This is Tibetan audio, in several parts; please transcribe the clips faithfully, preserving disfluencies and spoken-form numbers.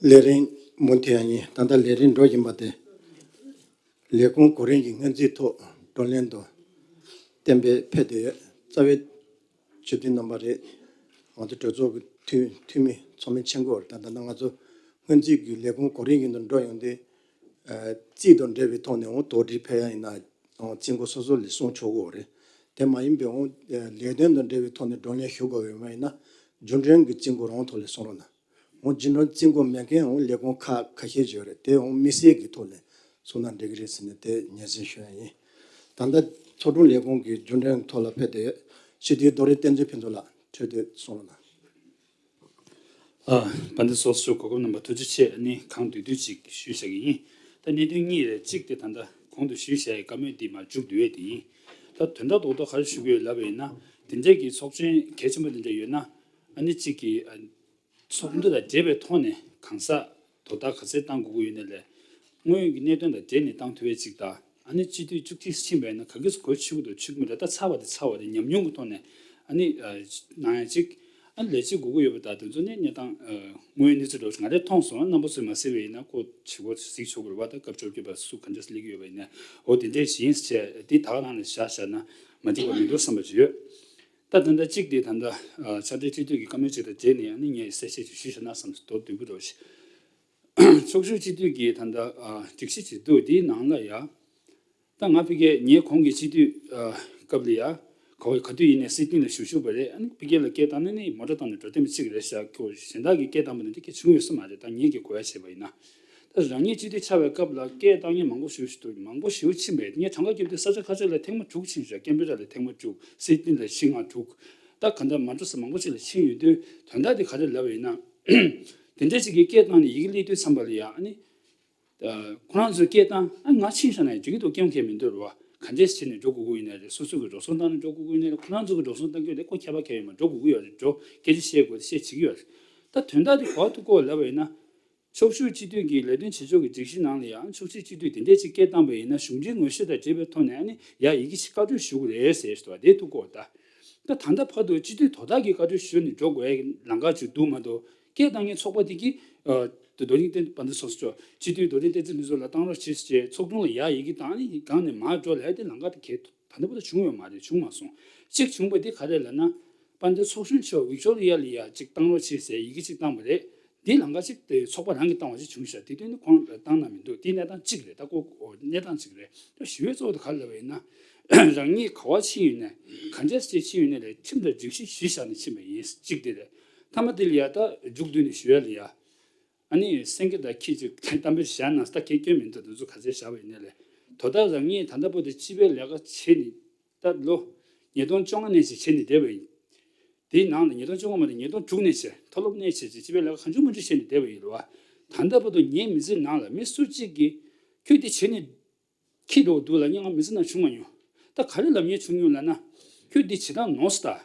ལས་རིམ་མུ་མཐུད་ཡང་ཡིན། ད་ལྟ་ལས་རིམ་འགྲོ་བཞིན་པ་དེ། ལས་ཁུངས་གོ་རིམ་གྱི་སྔོན་རྩིས་ཐོག་བགྲོ་གླེང་དང་གཏན་འབེབས་ཕེབས་བསྡད་ཡོད། རྩ་བའི་སྤྱི་འཐུས་རྣམ་པ་རེད། ང་ཚོ་གྲོས་ཚོགས་ཀྱི་འཐུས་འཐུས་མི་ཚང་མས་མཁྱེན་གྱི་ཡོད་རེད། ད་ད་ལྟ་ང་ཚོ་སྔོན་རྩིས་ཀྱི་ལས་ཁུངས་གོ་རིམ་བཞིན་དུ་འགྲོ་ཡོང་དུས། ཨ། རྩིས་དང་འབྲེལ་བའི་ཐོག་ནས་འོང་དོགས་འདྲི་ཕེབས་ཡ་ཡིན་ན། འོང་རྩིས་འགོ་སོ་སོ་ལས་གསུང་ཆོག་གི་ཡོད་རེད། དེ་མ་ཡིན་པའི་འོང་ལས་དོན་དང་འབྲེལ་བའི་ཐོག་ནས་བགྲོ་གླེང་ཞུ་དགོས་ཡོད་མ་ཡིན་ན། རྒྱུན་གྲོན་གྱི་རྩིས་འགོ་རང་ཐོག་ལས་གསུང་རོགས་གནང་། འོང་རྒྱུན་གྲོན་རྩིས་འགོ་མེད་མཁན་འོང་ལས་ཁུངས་ཁག་ཁ་ཤས་ཅིག་ཡོད་རེད། དེ་འོང་དམིགས་བསལ་གྱི་ཐོག་ནས་གསུང་ན་འགྲིག་གི་རེད་ཟེར་ནས་དེ་སྙན་སེང་ཞུ་ཡ་ཡིན། ད་ལྟ་ཚོགས་དྲུང་ལས་ཁུངས་ཀྱི་རྒྱུན་གྲོན་ཐོག་ལ་ཕེབས་ཏེ་ཡོད། སྤྱི་འཐུས་རྡོ་རྗེ་བསྟན་འཛིན་ཕུན་ཚོགས་ལགས། འཕྲོས་དེ་གསུང་རོགས་གནང་། ཨ། དཔལ་ལྡན་ཚོགས་གཙོ་མཆོག་གོ་སྐབས་གནང་བར་ཐུགས་རྗེ་ཆེ། ཨ་ནི་གང་འདོད་འདོད་ཅིག་ཞུས་བཞག་གི་ཡིན། ད་གནད་དོན་གཉིས་རེད། གཅིག་དེ་ད་ལྟ་གོང་དུ་ཞུས་བཞག་ཡའི་བཀའ་མོལ་འདི་མར་མཇུག་བསྡུ་ཡས་དེ་ཡིན། ད་དོན་དག་རྡོག་རྡོག་ག་རེ་ཞུ་གི་ཡོད་ལབ་པ་ཡིན་ན། དེ་འདྲས་ཀྱི་ཚོགས་ཆེན་གལ་ཆེན་པོ་དེ་འདྲ་ཡོད་ན། ཨ་ནི་གཅིག་གི་ཨ། ཚོགས་འདུ་དང་འབྲེལ་བའི་ཐོག་ནས་གང་ཟག་དོ་བདག་ག་ཚད་བཏང་དགོས་ཀྱི་ཡོད་ན་ལས། དངོས་ཡོད་ཀྱི་གནད་དོན་དང་འབྲེལ་ནས་བཏང་ཐུབ་པའི་གཅིག་དང་། ཨ་ནི་སྤྱི་འཐུས་བཅུ་གཅིག་ཕྱིན་པ་ཡིན་ན་ག་གེ་སུ་གོ་ཆོད་ཀྱི་འདུག་ཆོད་ཀྱི་མི་འདུག་ད་ཚར་བ་དེ་ཚར་བ་རེད། ཉམས་མྱོང་གི་ཐོག་ནས་ཨ་ནི་ཨ་གནང་ཡ་གཅིག་ཨ་ནི་ལས་བྱེད་དགོས་ཀྱི་ཡོད་པ་དང་དེ་ཚོ་ནི་གནས་སྟངས་ཨ་དངོས་ཡོད་གནས་ཚུལ་འདྲ་བོ་ཞིག་ང་རས་མཐོང་སོང་། རྣམ་པ་ཚོས་མ་གཟིགས་པ་ཡིན་ན་ཁོ་བྱེད་སྒོ་གཟིགས་ཆོག་གི་རེད་བ། ད་སྐབས་བཅོ་བརྒྱད་པ་སུ་ག་འདྲ་སླེབས་ཀྱི་ཡོད་པ་ཡིན་ན། འོ་དེ་འདྲས་ཞིག་ཡིན་ཟེར་བྱས་དེ་ད་ག་རང་ནས་བཞག་བཞག་ན་མ་འགྲིག་པ་མི་འདུག་བསམ་པ་ཅིག་ཡོད། ད་ད་ལྟ་གཅིག་དེ་ད་ལྟ་ཕྱག་སྦྲེལ་སྤྱི་འཐུས་ཀྱི་བཀའ་མོལ་གཅིག་དང་འབྲེལ་ནས་ཨ་ནི་ངས་གསལ་བཤད་ཅིག་ཞུས་བཞག་ན་བསམ་སོང་། མདོར་བསྡུས་པ་འདྲ་བོ་ཞིག་ཚོགས་ཞུགས་སྤྱི་འཐུས་ཀྱི་ད་ལྟ་ཨ་སྒྲིག་གཞི་ཅིག་འདུག་དེའི་ནང་ལ་ཡ། ད་ང་ཕ་གིར་ངས་གོང་གི་སྤྱི་འཐུས་ཨ་སྐབས་ལ་ཡ། ག་བ་ག་དུས་ཡིན་ནའི་སྲིད་སྟེང་ལ་བཞུགས་བཞུགས་པ་རེད། ཨ་ནི་ཕ་གི་ལ་སྐད་བཏང་ན་ནི་མོ་ཊ་བཏང་ནས་འགྲོ་བསྡད་པ་གཅིག་རེད་ཤག་ཁོ་གཞན་དག་གིས་སྐད་བཏང་པ་ནི་དེ་ག་བྱུང་ཡོད་ས་མ་རེད། ད་ངེད་ཀྱིས་གོ་ཡ་བྱས་པ་ཡིན་ན། ད་རང་ཉིད་སྤྱི་འཐུས་ཆགས་པའི་སྐབས་ལ་སྐད་བཏང་མཁན་མང་པོ་ཞེ་པོ་ཞིག་འདུག་མང་པོ་ཞེ་པོ་ཕྱིན་པས། ངས་གྲངས་ཀ་བརྒྱབ་དུས་ས་ཆ་ཁ་ཤས་ལ་ཐེངས་མ་དྲུག་ཕྱིན་ཤག་ཀན་བྷེ་ར་ལ་ཐེངས་མ་དྲུག་སིད་ནི་ལ་བཞི་ལྔ་དྲུག་ད་ག་འདྲ་མ་འགྲོ་ས་མང་པོ་ཞིག་ལ་ཕྱིན་ཡོད་དུས། དོན་དག་དེ་ག་རེ་ལབ་པ་ཡིན་ན། དེ་འདྲ་ཞིག་གིས་སྐད་བཏང་ནས་ཡི་གེ་སླེབས་དུས་ཙམ་པ་ལ་ཡ། ཨ་ནི། ཨ། ཁོ་རང་ཚོས་སྐད་བཏང་། ཨ། ང་ཕྱིན་ཤག་ན་ཡང་འགྲིག་གི་འདུག་སྐྱོན་མཁན་མི་འདུག་རེད་བ། ག་འདྲས་བྱས་ནས་འགྲོ་དགོས་ཀྱི་ཡིན་ནའི་རེད། སོ་སོ་གི་འགྲོ་སོང་བཏང་ན་འགྲོ་དགོས་ཀྱི་ཡིན་ནའི་རེད། ཁོ་རང་ཚོ་གི་འགྲོ་སོང་བཏང་རྒྱུ་དེ་ཁོ་ཁྱད་པར་གང་ཡང་མེད། འགྲོ་དགོས་ཀྱི་ཡོད་རེད། འགྲོ་སྐད་ཆ་བཤད་དགོས་དེ་བཤད་བྱེད་ཀྱི་ཡོད་རེད། ད་དོན་དག་དེ་གོ་ཐུབ་ཀྱི་ཡོད་ལབ་པ་ཡིན་ན། ཕྱོགས་བཞུགས་སྤྱི་འཐུས་ཀྱི་ལས་དོན་བྱེད་ཕྱོགས་ཀྱི་སྒྲིག་གཞི་ནང་ལ་ཡང་ཕྱོགས་བཞུགས་སྤྱི་འཐུས་དེ་འདྲས་ཅིག་སྐད་བཏང་པ་ཡིན་ན་གཞུང་འབྲེལ་ངོ་ཤེས་དང་འབྲེལ་བའི་ཐོག་ནས་ཨ་ནི་ཡ་ཡི་གེ་ཞིག་བཀའ་འཁྲོལ་ཞུ་དགོས་རེད་ཟེར་ཞུ་བ་དེ་ཐུག་གོ་ད། ད་ད་ལྟ་བར་དུ་སྤྱི་འཐུས་དོ་བདག་གིས་བཀའ་འཁྲོལ་ཞུས་ནས་འགྲོ་དགོས་ཡ་ལམ་ཁ་ཅིག་འདུག་མ་གཏོགས། སྐད་བཏང་མཁན་ཚོགས་པ་དེ་གིས་ཨ་རྡོ་རིང་བསྟན་དཔལ་ལྡན་ཚོགས་གཙོ་སྤྱི་འཐུས་རྡོ་རིང་བསྟན་འཛིན་ཕུན་ཚོགས་ལ་བཏང་རོགས་བྱེད་ཟེར་བྱས་ཚོགས་དྲུང་ལ་ཡ་ཡི་གེ་བཏང་ནས་སྒང་ནས་མར་འགྲོ་ལབ་ཡ་དེ་ལམ་ཁ་དེ་གས་ད་ལྟ་བར་དུ་བྱུང་ཡོད་མ་རེད། བྱུང་མ་སོང་། གཅིག་བྱུང་པ་དེ་ག་རེ་ལབ་ན། དཔལ་ལྡན་ཚོགས་གཞོན་མཆོག་ཝིག་ཊོ་རི་ཡ་ལ་ཡ་ཅིག་བཏང་རོགས་བྱེད་ཟེར་ཡི་གེ་ཅིག་བཏང་བ་རེད། དེའི་ལམ་ཁ་ཅིག་དེ་ཚོགས་པ་རང་གིས་བཏང་བ་ཅིག་བྱུང་ཤག་དེ་དུས་ནི་ཁོང་བཏང་ན་མི་འདུག་དེ་གནས་སྟངས་གཅིག་རེད། ད་ཁོ་གནས་སྟངས་གཅིག་རེད། ད་ཞུ་བའི་གཙོ་བོ་དེ་ག་རེ་ལབ་པ་ཡིན་ན། རང་ཉིད་ག་པར་ཕྱིན་ཡོད་ནའི་ག་འདྲས་བྱས་ཕྱིན་ཡོད་ནའི་ལས་ཁྲིམས་དང་སྒྲིག་གཞི་གཞི་བཞག་ནས་ཕྱིན་པ་ཡིན་གཅིག་དེ་རེད། མཐའ་མ་དེ་ལ་ཡ་ད་མཇུག་བསྡུས་ནས་ཞུ་ཡ་ལ་ཡ། ཨ་ནི་སེང་གེ་དང་ཁྱི་ཅིག་གཏམ་དཔེ་བཞག་ན་ད་གལ་སྐྱོན་མི་འདུག་དེ་ཚོ་ག་ཚད་བཞག་པ་ཡིན་ནའི་ལས། དོ་བདག་རང་ཉིད་ད་ལྟ་བར་དུ་སྤྱི་པའི་ལས་ཀ་བྱས་ནས་ད་ལོ་ཉིས་སྟོང་བཅོ་ལྔ་ནས་ཅིག་བྱས་ནས་བསྡད་པ་ཡིན། དེའི་ནང་ལ་ཉིས་སྟོང་བཅོ་ལྔ་མ་རེད། ཉིས་སྟོང་དྲུག་ནས་བྱས། མཐོ་སློབ་ནས་བྱས་བྱས་སྤྱི་པའི་ལས་ཀ་གང་བྱུང་མང་བྱུང་བྱས་ནས་བསྡད་པ་ཡིན་རེད་བ། ད་ལྟ་བར་དུ་ངའི་མི་ཚེ་ནང་ལ་མི་སུ་གཅིག་གིས་ཁྱོད་དེ་བྱས་ནས་ཁྱི་འགྲོ་འདུག་ལབ་མཁན་ང་མི་ཚེ་ནང་བྱུང་མ་མྱོང་། ད་ག་རེ་ལབ་མཁན་བྱུང་མྱོང་ལབ་ན། ཁྱོད་འདི་བྱེད་སྟངས་ནོར་སོང་ད།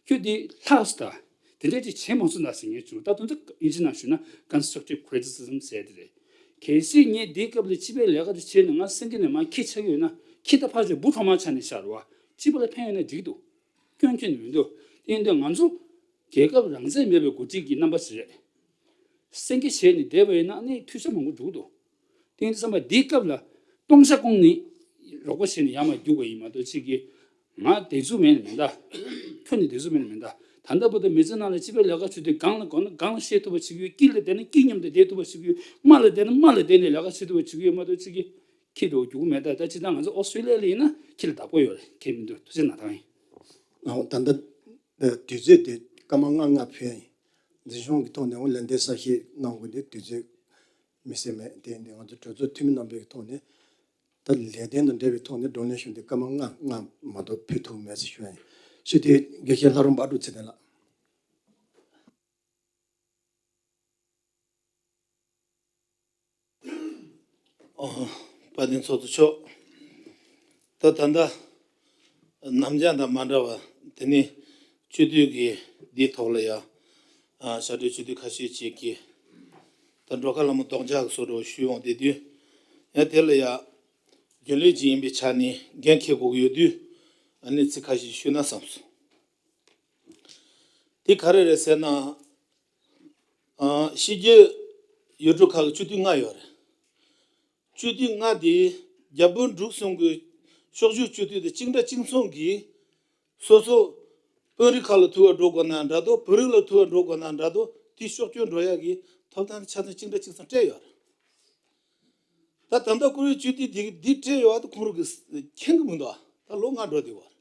ཁྱོད་འདི་ལྷག་སོང་ད། དེ་འདྲ་ཅིག་བྱེད་མ་སོང་ད་ཟེར་མཁན་བྱུང་། ད་དོན་དུ་ཨིན་ཇི་ནང་ཞུས་ན་constructive criticism ཟེར་དེ་རེད། གལ་སྲིད་ངས་འདིའི་སྐབས་ལ་སྤྱི་པའི་ལས་ཀ་དེ་བྱས་ནས་ང་སེང་གེ་ནས་མར་ཁྱི་ཆགས་ཀྱི་ཡོད་ན་ཁྱི་ད་ཕར་ཕྱོགས་འབུ་གྲོག་མ་ཆགས་ནས་བཞག་རེད་བ། སྤྱི་པ་ལ་ཕན་ཡོད་ན་འགྲིག་འདུག་སྐྱོན་ཁྱོན་ནས་མི་འདུག་དེ་ཡིན་དུས་ང་ཚོ་རྒྱལ་ཁབ་རང་བཙན་མེད་པའི་འགོ་ཁྲིད་ཀྱི་རྣམ་པ་ཞིག་རེད། སེང་གེ་བྱས་ནས་བསྡད་པ་ཡིན་ན་ནི་འཐུས་ཤོར་མང་པོ་འགྲོ་གི་འདུག་དེ་ཡིན་དུས་ཙམ་པ་འདིའི་སྐབས་ལ་སྟོང་ཆ་བསྐོང་ནས་རོགས་པ་བྱས་ནས་ཡར་མར་རྒྱུག་པ་ཡིན་མ་གཏོགས་གཅིག་གིས་ང་དེ་ཚོ་མེད་ནི་མེད་ད། ཁྱོད་ནི་དེ་ཚོ་མེད་ནི་མེད་ད། ད་ལྟ་བར་དུ་མི་ཚེ་ནང་ལ་སྤྱི་པའི་ལས་ཀ་བྱེད་དུས་སྒང་ལ་སྒང་ལ་སྒང་ལ་བཤད་ཐུབ་པ་བྱེད་ཀྱི་ཡོད། དཀྱིལ་ལ་བསྡད་ན་དཀྱིལ་མཉམ་དུ་བསྡད་ཐུབ་པ་བྱེད་ཀྱི་ཡོད། དམའ་ལ་བསྡད་ན་དམའ་ལ་བསྡད་ནས་ལས་ཀ་བྱེད་ཐུབ་པ་བྱེད་ཀྱི་ཡོད་མ་གཏོགས་གཅིག་གིས་ཁྱི་འགྲོ་རྒྱུག་མེད་ད། ད་ཅི་ད་ང་ཚོ་ཨོ་སི་ཀྲི་ལི་ཡ་ལ་ཡིན་ན་ཁྱི་ལ་བདག་པོ་ཡོད་རེད། ཁྱད་མི་འདུག་ཐུགས་རྗེ་གནང་དང་ཡིན། ཨོ་ད་ལྟ་དུས་ཚོད་དེ་སྐར་མ་ལྔ་ལྔ་ཕུལ་ཡ་ཡིན། འཛིན་སྐྱོང་གི་ཐོག་ནས་འོ་ལན་འདེབས་གསལ་བཤད་གནང་དགོས་དེ་དུས་ཚོད་མི་སེར་མེད་དེ་འདི་ང་ཚོ་གྲོས་ཚོགས་འཐུས་མི་རྣམ་པའི་ཐོག་ནས་ད་ལས་དོན་དང་འབྲེལ་བའི་ཐོག་ནས་བགྲོ་གླེང་ཞུ་འདི་སྐར་མ་ལྔ་ལྔ་མ་གཏོགས་ཕུལ་ཐུབ་མེད་ཟེར་ཞུ་ཡ་ཡིན། ཞུ་དེ་དགེ་བཤེས་ལྷ་རམས་པ་ཨ་ཀྲུག་ཚེ་བརྟན་ལགས། ཨོ། དཔལ་ལྡན་ཚོགས་གཙོ་མཆོག་ད་ད་ལྟ་ནམ་རྒྱུན་དང་མ་འདྲ་བ་དེ་ནི་སྤྱི་འཐུས་ཀྱི་འདིའི་ཐོག་ལ་ཡ། ཨ། ཕྱག་སྦྲེལ་སྤྱི་འཐུས་ཁ་ཤས་ཅིག་གིས་ད་འགྲོ་ཁ་ལ་མོ་རྡོག་རྒྱག་གི་བཟོ་འདྲ་ཞུས་འོང་དེ་དུས། ཡང་དེ་ལ་ཡ་རྒྱུན་ལས་ཅིག་ཡིན་པའི་ཆ་ནས་འགན་འཁྱེར་དགོས་ཀྱི་ཡོད་དུས། ཨ་ནི་ཚིག་ཁ་ཤས་ཞུས་ན་བསམ་སོང་། དེ་ག་རེ་རེད་ཟེར་ན། ཨ། ཕྱི་རྒྱལ་ ཡུལ་གྲུ་ཁག་གི་སྤྱི་འཐུས་ལྔ་ཡོད་རེད། སྤྱི་འཐུས་ལྔ་དེ་རྒྱ་བོད་འབྲུག་གསུམ་གྱི་ཕྱོགས་བཞུགས་སྤྱི་འཐུས་དེ་གཅིག་འདྲ་གཅིག་མཚུངས་ཀྱིས་སོ་སོ་དཔོན་རིགས་ཁག་ལ་ཐུག་པ་འགྲོ་དགོས་ན་འདྲ་འདུག་བོད་རིགས་ལ་ཐུག་པ་འགྲོ་དགོས་ན་འདྲ་འདུག་དེ་ཕྱོགས་སྐྱོད་འགྲོ་ཡག་གི་ཐོབ་ཐང་དེ་ཆ་ཚང་གཅིག་འདྲ་གཅིག་མཚུངས་སྤྲད་ཡོད་རེད། ད་ད་ལྟ་བཀུར་འོས་སྤྱི་འཐུས་དེ་འདི་སྤྲད་ཡོད་དེ་ཁོང་རང་གིས་མཁྱེན་གྱི་མི་འདུག་ད་ལོ་ལྔ་འགྲོ་བསྡད་ཡོད་རེད།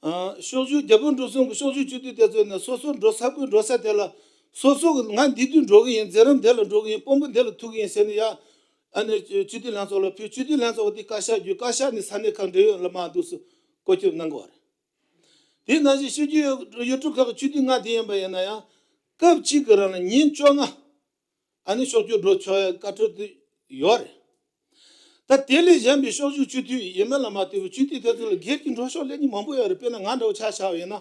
ཨ། ཕྱོགས་བཞུགས་རྒྱ་བོད་འབྲུག་གསུམ་གྱི་ཕྱོགས་བཞུགས་སྤྱི་འཐུས་དེ་ཚོ་ནི་སོ་སོ་འགྲོ་ས་ཁུལ་འགྲོ་ས་དེ་ལ་སོ་སོ་གི་ང་འདི་དུས་འགྲོ་གི་ཡིན། མཛད་རིམ་དེ་ལ་འགྲོ་གི་ཡིན། དཔོན་པོ་འདི་ལ་ཐུག་གི་ཡིན་ཟེར་ནས་ཡ། ཨ་ནི་སྤྱི་འཐུས་ལྷན་ཚོགས་ལ་ཕུལ། སྤྱི་འཐུས་ལྷན་ཚོགས་དེ་བཀའ་ཤག་བརྒྱུད། བཀའ་ཤག་ནས་ས་གནས་ཁག་འབྲེལ་ཡོད་ལ་མར་འདུག་སེ་བཀོད་ཁྱབ་གནང་གི་ཡོད་རེད། དེ་ནང་བཞིན་སྤྱི་འཐུས་ཡུལ་གྲུ་ཁག་གི་སྤྱི་འཐུས་ལྔ་དེ་ཡིན་པ་ཡིན་ན་ཡང་སྐབས་གཅིག་གི་རིང་ལ་ཉིན་བཅོ་ལྔ། ཨ་ནི་ཕྱོགས་བསྐྱོད་འགྲོ་ཆོག་ཡ་བཀའ་འཁྲོལ་དེ་ཡོད་རེད། ད་དེ་ལས་གཞན་པའི་ཕྱོགས་བཞུགས་སྤྱི་འཐུས་ཡིན་མིན་ལ་མ་ལྟོས་པའི་སྤྱི་འཐུས་དེ་ཚོ་ལ་སྒེར་གྱི་འགྲོ་ཕྱོགས་སླེབས་མཁན་མང་པོ་ཡོད་རེད། དཔེར་ན་ང་འདྲ་བོ་ཆ་བཞག་པ་ཡིན་ན།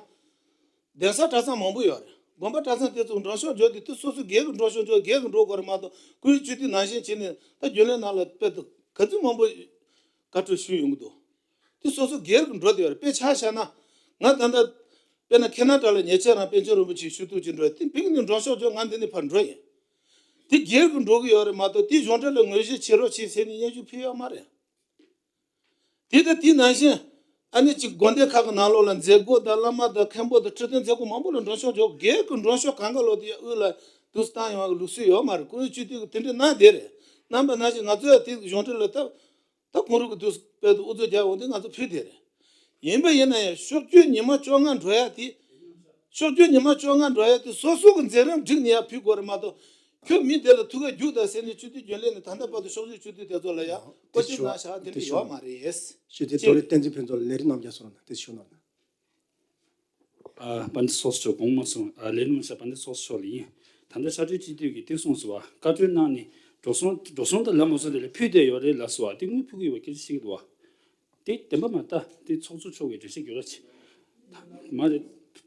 གདན་ས་གྲྭ་ཚང་མང་པོ་ཡོད་རེད། དགོན་པ་གྲྭ་ཚང་དེ་ཚོ་འགྲོ་ཕྱོགས་འཇོག་དུས་དེ་སོ་སོ་སྒེར་གྱི་འགྲོ་ཕྱོགས་འཇོག་སྒེར་གྱི་འགྲོ་དགོས་རེད་མ་གཏོགས། བཀུར་འོས་སྤྱི་འཐུས་ནང་བཞིན་བྱས་ནས་ད་རྒྱུན་ལས་ནང་ལ་དཔེ་དེ་ག་ཚོད་མང་པོ་བཀའ་འཁྲོལ་ཞུས་ཡོང་གི་འདུག་དེ་སོ་སོ་སྒེར་གྱི་འགྲོ་དེ་ཡོད་རེད། དཔེ་ཆ་བཞག་ན། ང་ད་ལྟ་དཔེར་ན་ཁེ་ན་ཌ་ལ་ཉེ་ཆར་རང་པཎ་ཆེན་རིན་པོ་ཆེའི་ཞུ་གཏུག་ཅིག་འགྲོ་ཡ་དེ་ཕ་གི་ནས་འགྲོ་ཕྱོགས་ཅོག་ང་འདི་ནས་ཕར་འགྲོ་ཡིན། དེ་སྒེར་གྱི་འགྲོ་གི་ཡོད་རེད་མ་གཏོགས་དེ་གཞུང་འབྲེལ་ལ་ངོས་བཞེས་བྱེད་རོགས་བྱེད་ཟེར་ནས་སྙན་ཞུ་ཕུལ་ཡོད་མ་རེད། དེ་ལྟ་དེ་ནང་བཞིན་ཨ་ནི་ཅིག་དགོན་སྡེ་ཁག་གི་ནང་ལོགས་ལ་མཛད་སྒོ་དང་བླ་མ་དང་མཁན་པོ་དང་ཁྲི་སྟོན་མཛད་སྒོ་མང་པོ་ལ་འགྲོ་ཕྱོགས་ཅོག་སྒེར་གྱི་འགྲོ་ཕྱོགས་གང་ག་ལོག་དེ་དབུས་ལ་དུས་བཏང་ཡོང་བ་གི་ལུགས་སྲོལ་ཡོད་མ་རེད། བཀུར་འོས་སྤྱི་འཐུས་ཀྱི་དེ་འདྲ་གནང་བསྡད་རེད། གནང་པ་ནང་བཞིན་ང་ཚོ་ཡང་དེ་གཞུང་འབྲེལ་ལ་ད། ད་ཁོང་རང་གི་དུས་དཔེ་དུ་ཨུ་ཚུགས་རྒྱག་འོང་དུས་ང་ཚོ་ཕུལ་དེ་རེད། ཡིན་པ་ཡིན་ན་ཡང་ཕྱོགས་བསྐྱོད་ཉི་མ་བཅོ་ལྔ་འགྲོ་ཡ་དེ། ཕྱོགས་བསྐྱོད་ཉི་མ་བཅོ་ལྔ་འགྲོ་ཡ་དེ་སོ་སོ་གི་མཛད་རིམ་བསྒྲིགས་ནས་ཡ་ཕུལ་དགོས་རེད་མ་གཏོགས། ཁྱོད་མི་དེ་ལ་ཐུག་ག་རྒྱུགས་དང་ཟེར་ནས་སྤྱི་འཐུས་རྒྱུན་ལས་ནས་ད་ལྟ་བར་དུ་ཕྱོགས་བསྐྱོད་སྤྱི་འཐུས་དེ་ཚོ་ལ་ཡ་བཀོད་ཁྱབ་གནང་བཞག་དེ་འདྲ་ཡོད་མ་རེད། སྤྱི་འཐུས་རྡོ་རི་བསྟན་འཛིན་ཕུན་ཚོགས་ལ་ལས་རིམ་རྣམས་ཀྱང་གསུངས་རོགས་གནང་། དེ་ཞུ་གནང་། ཨ། དཔལ་ལྡན་ཚོགས་གཙོ་མཆོག་དགོངས་མ་ཚོམས། ཨ། ལས་རིམ་ས་དཔལ་ལྡན་ཚོགས་གཙོ་མཆོག་ལ་ཡིན། ད་ལྟ་ཕྱག་སྦྲེལ་སྤྱི་འཐུས་ཀྱིས་དེ་གསུངས་སོང་བ། བཀའ་འཁྲོལ་གནང་ནས་འགྲོ་སོང་འགྲོ་སོང་དང་ལབ་མ་སོང་། དེ་ལ་ཕུལ་བསྡད་ཡོད་རེད་ལབ་སོང་བ། དེ་དངུལ་ཕུལ་གྱི་ཡོད་པ་སྐད་ཆ་བཤད་ཀྱི་འདུག་བ། དེ་བདེན་པ་མ་རེད། ད་དེ་ཚོགས་གཙོ་མཆོག་གིས་འགྲེལ་བཤད་རྒྱབ་རོགས་བྱེད། མ་རེད།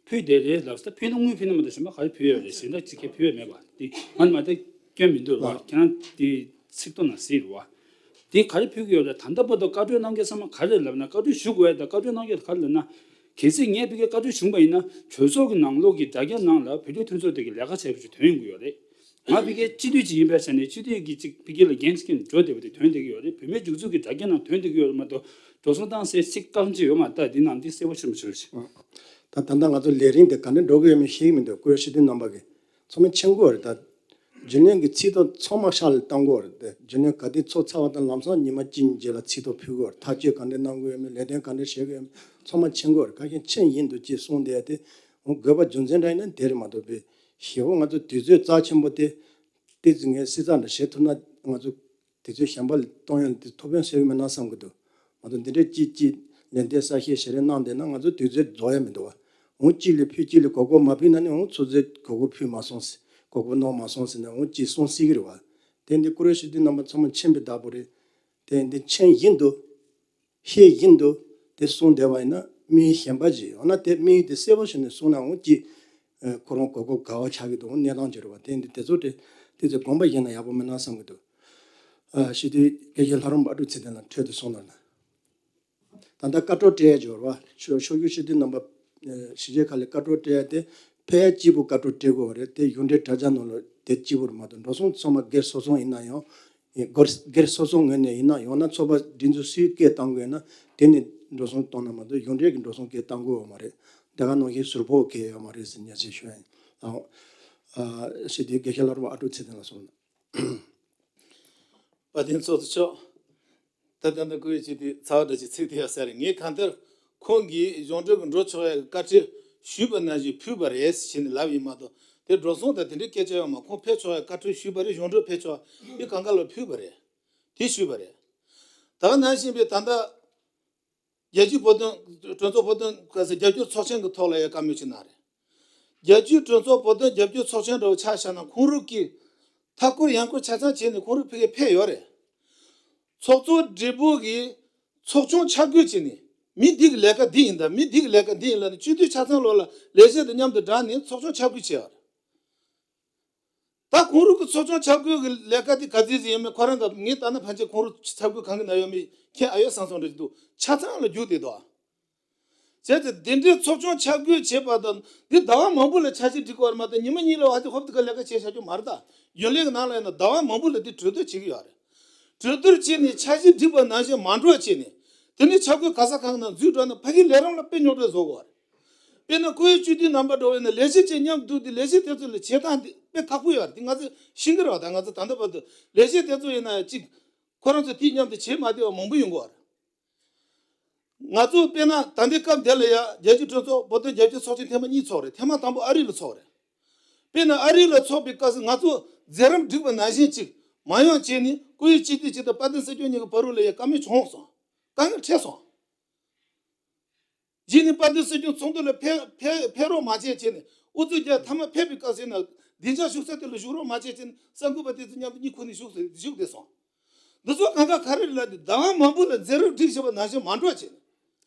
ཕུལ་བསྡད་རེད་ལབ་སོང་། ད་ཕུལ་ན་དངུལ་ཕུལ་ན་མ་གཏོགས་གཞན་པ་ག་རེ་ཕུལ་ཡོད་རེད། གཞན་དག་ཅིག་གས་ཕུལ་ཡོད་མེད་པ་དེ་ང་ནི་མ་ད་སྐྱོན་མི་འདུག་རེད་བ། ཁྱེད་རང་དེ་ཚིག་ཐོ་ནང་གཟིགས་རེད་བ། དེ་ག་རེ་ཕུལ་གྱི་ཡོད་རེད། ད་ལྟ་བར་དུ་བཀའ་འཁྲོལ་གནང་མཁན་ཚང་མ་ག་རེ་ལབ་ན། བཀའ་འཁྲོལ་ཞུ་དགོས་ཡ་ད་བཀའ་འཁྲོལ་གནང་རྒྱུ་ད་ག་རེ་ལབ་ན། གལ་སྲིད་ངས་ཕ་གིར་བཀའ་འཁྲོལ་ཞུས་པ་ཡིན་ན་གྲོས་ཚོགས་ཀྱི་ནང་ལོགས་ཀྱི་དྲ་རྒྱ་ནང་ལ་བོད་རིགས་མཐུན་ཚོགས་དེ་གི་ལས་ཀ་བྱས་པ་ཞིག་ཐོན་ཡོང་གི་ཡོད་རེད། ང་ཕ་གིར་སྤྱི་འཐུས་ཅིག་ཡིན་པའི་ཆ་ནས་སྤྱི་འཐུས་ཀྱི་ཅིག་ཕ་གི་ལ་འགན་ཅིག་འགྲོ་བསྡད་པ་དེ་ཐོན་བསྡད་ཀྱི་ཡོད་རེད། བོད་མིའི་སྒྲིག་འཛུགས་ཀྱི་དྲ་རྒྱ་ནང་ཐོན་བསྡད་ཀྱི་ཡོད་རེད་མ་གཏོགས་འགྲོ་སོང་བཏང་སའི་ཚིག་རྐང་གཅིག་ཡོད་མ་རེད། ད་འདི་ནང་འདི་གསལ་པོ་ཤེས་མ་བྱུང་ཞིག་ད་ད་ལྟ་ང་ཚོ་ལས་རིམ་དེ་ག་འདྲ་འགྲོ་གི་ཡོད་མེད་ཤེས་ཀྱི་མི་འདུག་བཀུར་འོས་སྤྱི་འཐུས་རྣམ་པ་གིས་ཚང་མས་མཁྱེན་གྱི་ཡོད་རེད། ད་རྒྱུན་ལས་ཀྱི་ཚིག་ཐོ་ཚང་མ་ཕྱག་ལ་བཏང་གི་ཡོད་རེད། དེ་རྒྱུན་ལས་ག་དུས་ཚོགས་ཚར་བ་དང་ལམ་སང་ཉི་མ་གཅིག་རྗེས་ལ་ཚིག་ཐོ་ཕུལ་གྱི་ཡོད་རེད། ཐག་གཅོད་ག་འདྲ་གནང་གི་ཡོད་མེད། ལས་དོན་ག་འདྲ་བྱེད་ཀྱི་ཡོད་མེད་ཚང་མ་མཁྱེན་གྱི་ཡོད་རེད། ཁ་ཤས་མཁྱེན་ཡིན་འདུག་ཅེས་གསུངས་བསྡད་དེ། འོ་དགོས་པ་རྒྱུ་མཚན་འདྲ་ཡིན་ན་དེ་རེད་མ་གཏོགས་པའི་ཞེ་པོ་ང་ཚོ་དུས་ཚོད་རྩ་ཆེན་པོ་དེ་ཏོག་ཙམ་ངས་བསྲི་ཚགས་འདྲ་བྱེད་ཐུབ་ན་ང་ཚོ་དུས་ཚོད་གཞན་པ་ལ་གཏོང་ཡ་དེ་ཐུགས་ཕན་གསོས་ཀྱི་མེད་ན་བསམ་གྱི་འདུག་མ་གཏོགས་འདི་འདྲའི་ཅིག་ཅིག་ལན་འདེབས་གསལ་བཤད་ཞེ་རེ་གནང་བསྡད་ན་ང་ཚོ་དུས་ཚོད་རྫོགས་ཡ་མི་འདུག་བ། འོ་གཅིག་ལ་ཕུལ་གཅིག་ལ་གོ་སྐབས་མ་ཕུལ་ན་ནི་འོ་ཚོད་ཚོད་གོ་སྐབས་ཕུལ་མ་སོང་ཟེར། གོ་སྐབས་གནང་མ་སོང་ཟེར་ནས་འོ་ཅིག་གསུང་སྲིད་ཀྱི་རེད་བ། དེ་འདི་བཀུར་འོས་སྤྱི་འཐུས་རྣམ་པ་ཚང་མ་མཁྱེན་པའི་བདག་པོ་རེད། དེ་འདི་མཁྱེན་ཡིན་འདུག་ཤེས་ཡིན་འདུག་དེ་གསུངས་བསྡད་པ་ཡིན་ན་དམིགས་ཡུལ་གཞན་པ་ཞིག་ཡོད་ན་དེ་དམིགས་ཡུལ་དེ་གསལ་པོ་ཞིག་ནས་གསུངས་ན་འོང་ཅི། ཁོ་རང་གོ་སྐབས་ག་བ་ཆགས་ཀྱི་འདུག་གནས་སྟངས་ཅི་རེད་བ། དེ་འདི་དེ་ཚོ་དེ་དེ་ཚོ་དགོངས་པ་བཞེས་ན་ཡག་པོ་མིན་ན་བསམ་གྱི་འདུག་ཨ། སྤྱི་འཐུས་དགེ་བཤེས་ལྷ་རམས་པ་ཨ་ཀྲུག་ཚེ་བརྟན་ལགས་འཕྲོས་དེ་གསུངས་གནང་ན། ད་ལྟ་བཀའ་འཁྲོལ་སྤྲད་ཡ་འབྱོར་བ་ཕྱོགས་ཕྱོགས་བཞུགས་སྤྱི་འཐུས་རྣམ་པ། གཞིས་བྱེས་ཁག་ལ་བཀའ་འཁྲོལ་སྤྲད་ཡ་དེ་ཕལ་ཆེར་གཅིག་པུ་བཀའ་འཁྲོལ་སྤྲད་དགོས་བ་རེད། དེ་གཞུང་འབྲེལ་དྲ་རྒྱ་ནང་ལ་དེ་གཅིག་པུ་རེད་མ་གཏོགས་འགྲོ་སོང་ཚང་མ་སྒེར་སོ་སོ་ཡིན་ན་ཡང་། སྒོར་སྒེར་སོ་སོ་ངོས་ནས་ཡིན་ན་ཡང་ན་ཚོགས་པ་སྒྲིག་འཛུགས་སུས་སྐད་བཏང་དགོས་ན་དེ་ནས་འགྲོ་སོང་གཏོང་ན་མ་གཏོགས་གཞུང་འབྲེལ་གྱི་འགྲོ་སོང་སྐད་བཏང་དགོས་ཡོད་མ་རེད། དེ་ག་ནང་བཞིན་ཟུར་ཕོགས་སྐད་ཡོད་མ་རེད་ཟེར་ཉེར་ཞིབ་ཞུ་ཡ་ཡིན། ཨ། ཨ། ཞེས་དེ་དགེ་བཤེས་ལྷ་རམས་པ་ཨ་ཀྲུག་ཚེ་བརྟན་ལགས་གསུངས་གནང་། དཔལ་ལྡན་ཚོགས་གཙོ་མཆོག་ད་ལྟ་ནི་བཀུར་འོས་སྤྱི་འཐུས་ཚ་བ་འདྲ་ཅིག་ཚིག་དེ་ཡ་ཟེར་རེད། ངས་གང་ལྟར་ཁོང་གིས་གཞུང་འབྲེལ་གྱི་འགྲོ་ཆོག་ཡ་གི་བཀའ་ཁྲིད་ཞུས་པ་ནང་བཞིན་ཕུལ་བ་རེད་ཟེར་ནས་ལབ་ཡིན་མ་གཏོགས་དེ་འགྲོ་སོང་དང་དེ་འདྲའི་སྐད་ཆ་ཡོད་མ། ཁོང་ཕེབས་ཆོག་ཡ་བཀའ་ཁྲིད་ཞུས་པ་རེད། གཞུང་འབྲེལ་ཕེབས་ཆོག་ཡ་གང་ག་ལ་ཕུལ་བ་རེད། དེ་ཞུས་པ་རེད། ད་ག་ནང་བཞིན་པའི་ད་ལྟ་རྒྱལ་སྤྱིའི་བོད་དོན་གྲོས་ཚོགས་བོད་དོན་ག་ས་རྒྱབ་སྐྱོར་ཚོགས་ཆེན་གྱི་ཐོག་ལ་ཡ་བཀའ་མོལ་ཅིག་གནང་རེད། རྒྱལ་སྤྱིའི་གྲོས་ཚོགས་བོད་དོན་རྒྱབ་སྐྱོར་ཚོགས་ཆེན་འདྲ་བོ་ཆ་བཞག་ན་ཁོང་རང་གིས་མཐའ་འཁོར་ཡང་འཁོར་ཆ་ཚང་བྱས་ནས་ཁོང་རང་ཕ་གིར་ཕེབས་ཡོད་རེད། ཚོགས་གཙོ་སྦྲེལ་པོ་གིས་ཚོགས་ཆུང་ཆ་བགོས་བྱས་ནས་མི་འདི་གི་ལས་ཀ་འདི་ཡིན་ད་མི་འདི་གི་ལས་ཀ་འདི་ཡིན་ལབ་ནས་སྤྱི་འཐུས་ཆ་ཚང་ལོག་ལ་ལས་བྱེད་དང་མཉམ་དུ་བསྒྲགས་ནས་ཚོགས་ཆུང་ཆ་བགོས་བྱས་ཡོད་རེད། ད་ཁོང་རང་གི་ཚོགས་ཆུང་ཆ་བགོས་ཀྱི་ལས་ཀ་དེ་ག་ཚོད་ཅིག་ཡིན་མིན་ཁོ་རང་གི་ངས་ལྟ་ན་ཕན་ཆད་ཁོང་རང་ཆ་བགོས་གང་གི་ན་ཡོད་མེད་མཁྱེན་ཨ་ཡོད་བསམ་སོང་འདྲ་ཅིག་འདུག་ཆ་ཚང་ལ་རྒྱུགས་བསྡད་འདུག་ཨ། བྱས་ཙང་དེ་འདྲའི་ཚོགས་ཆུང་ཆ་བགོས་བྱེད་པ་དང་འདི་ཟླ་བ་མང་པོ་ལ་འཆར་གཞི་སྒྲིག་དགོས་པ་མ་གཏོགས་ཉི་མ་གཉིས་ལ་བ་དེ་ཧོབ་ཏེ་ཁ་ལས་ཀ་བྱས་བཞག་རྒྱུ་མ་རེད་ད། རྒྱུན་ལས་ཀྱི་ནང་ལ་ཡིན་ན་ཟླ་བ་མང་པོ་ལ་འདི་གྲོས་བསྡུར་བྱེད་ཀྱི་ཡོད་རེད། གྲོས་བསྡུར་བྱས་ནས་འཆར་གཞི་སྒྲིག་པ་ནང་བཞིན་མ་འགྲོ་བྱས་ནས་དེ་ནས་ཆ་བགོས་ག་ས་གང་ནང་འཛུལ་འགྲོ་ན་ཕ་གིའི་ལས་རིམ་ལ་དཔེ་རྙོག་དྲ་བཟོ་དགོས་རེད། དཔེར་ན་ཁོའི་སྤྱི་འཐུས་རྣམ་པ་འགྲོ་བས་ན་ལས་བྱེད་ཅིག་མཉམ་འདུག་སྟེ་ལས་བྱེད་དེ་ཚོ་ལ་བྱེད་སྟངས་འདི་དཔེ་ཁག་པོ་ཡོད་རེད། འདི་ང་ཚོས་ཤེས་ཀྱི་རེད་བ། ད་ང་ཚོ་ད་ལྟ་བར་དུ་ལས་བྱེད་དེ་ཚོ་ཡིན་ན་ཅིག་ཁོ་རང་ཚོ་དེ་མཉམ་དུ་བྱེད་མ་བདེ་བ་མང་པོ་ཡོང་གི་ཡོད་རེད། ང་ཚོ་དཔེར་ན་ད་ལྟའི་སྐབས་འདི་ལ་ཡ་རྒྱལ་སྤྱིའི་གྲོས་ཚོགས་བོད་དོན་རྒྱབ་སྐྱོར་ཚོགས་ཆེན་ཐེངས་མ་གཉིས་ཚོགས་རེད། ཐེངས་མ་དང་པོ་ཨ་རི་ལ་ཚོགས་རེད། དཔེར་ན་ཨ་རི་ལ་ཚོགས་པའི་སྐབས་སུ་ང་ཚོ་མཛད་རིམ་བསྒྲིགས་པ་ནང་བཞིན་ཅིག་མ་ཡོང་བྱས་ནས་སྐུ་ཡི་སྤྱི་འཐུས་སྤྱི་འཐུས་དཔལ་ལྡན་ཚེ་སྐྱོང་གཉིས་ཀྱི་བར་དུ་ལ་ཡ་བཀའ་མོལ་བྱུང་སོང་། དཀའ་ངལ་འཕྲད་སོང་། རྗེས་ནས་དཔལ་ལྡན་ཚེ་སྐྱོང་ཚོགས་འདུ་ལ་ཕེབས་ཕེབས་ཕེབས་རོགས་མ་བྱས་བྱས་ནས་ཨུ་ཚུགས་རྒྱག་མཐའ་མ་ཕེབས་པའི་སྐབས་སུ་ཡིན་ན་བདེ་འཇགས་བཞུགས་ས་དེ་ལ་བཞུགས་རོགས་མ་བྱས་བྱས་ནས་གསར་འགོད་པ་དེ་ཚོ་མཉམ་དུ་གཉིད་ཁུག་ནས་བཞུགས་བཞུགས་བསྡད་སོང་། འདི་ཚོ་གང་ག་ག་རེ་རེད་ལབ་དུས་ཟླ་བ་མང་པོ་ལ་མཛད་རིམ་སྒྲིག་བཞག་པ་ནང་བཞིན་མ་འགྲོ་བྱས་ནས།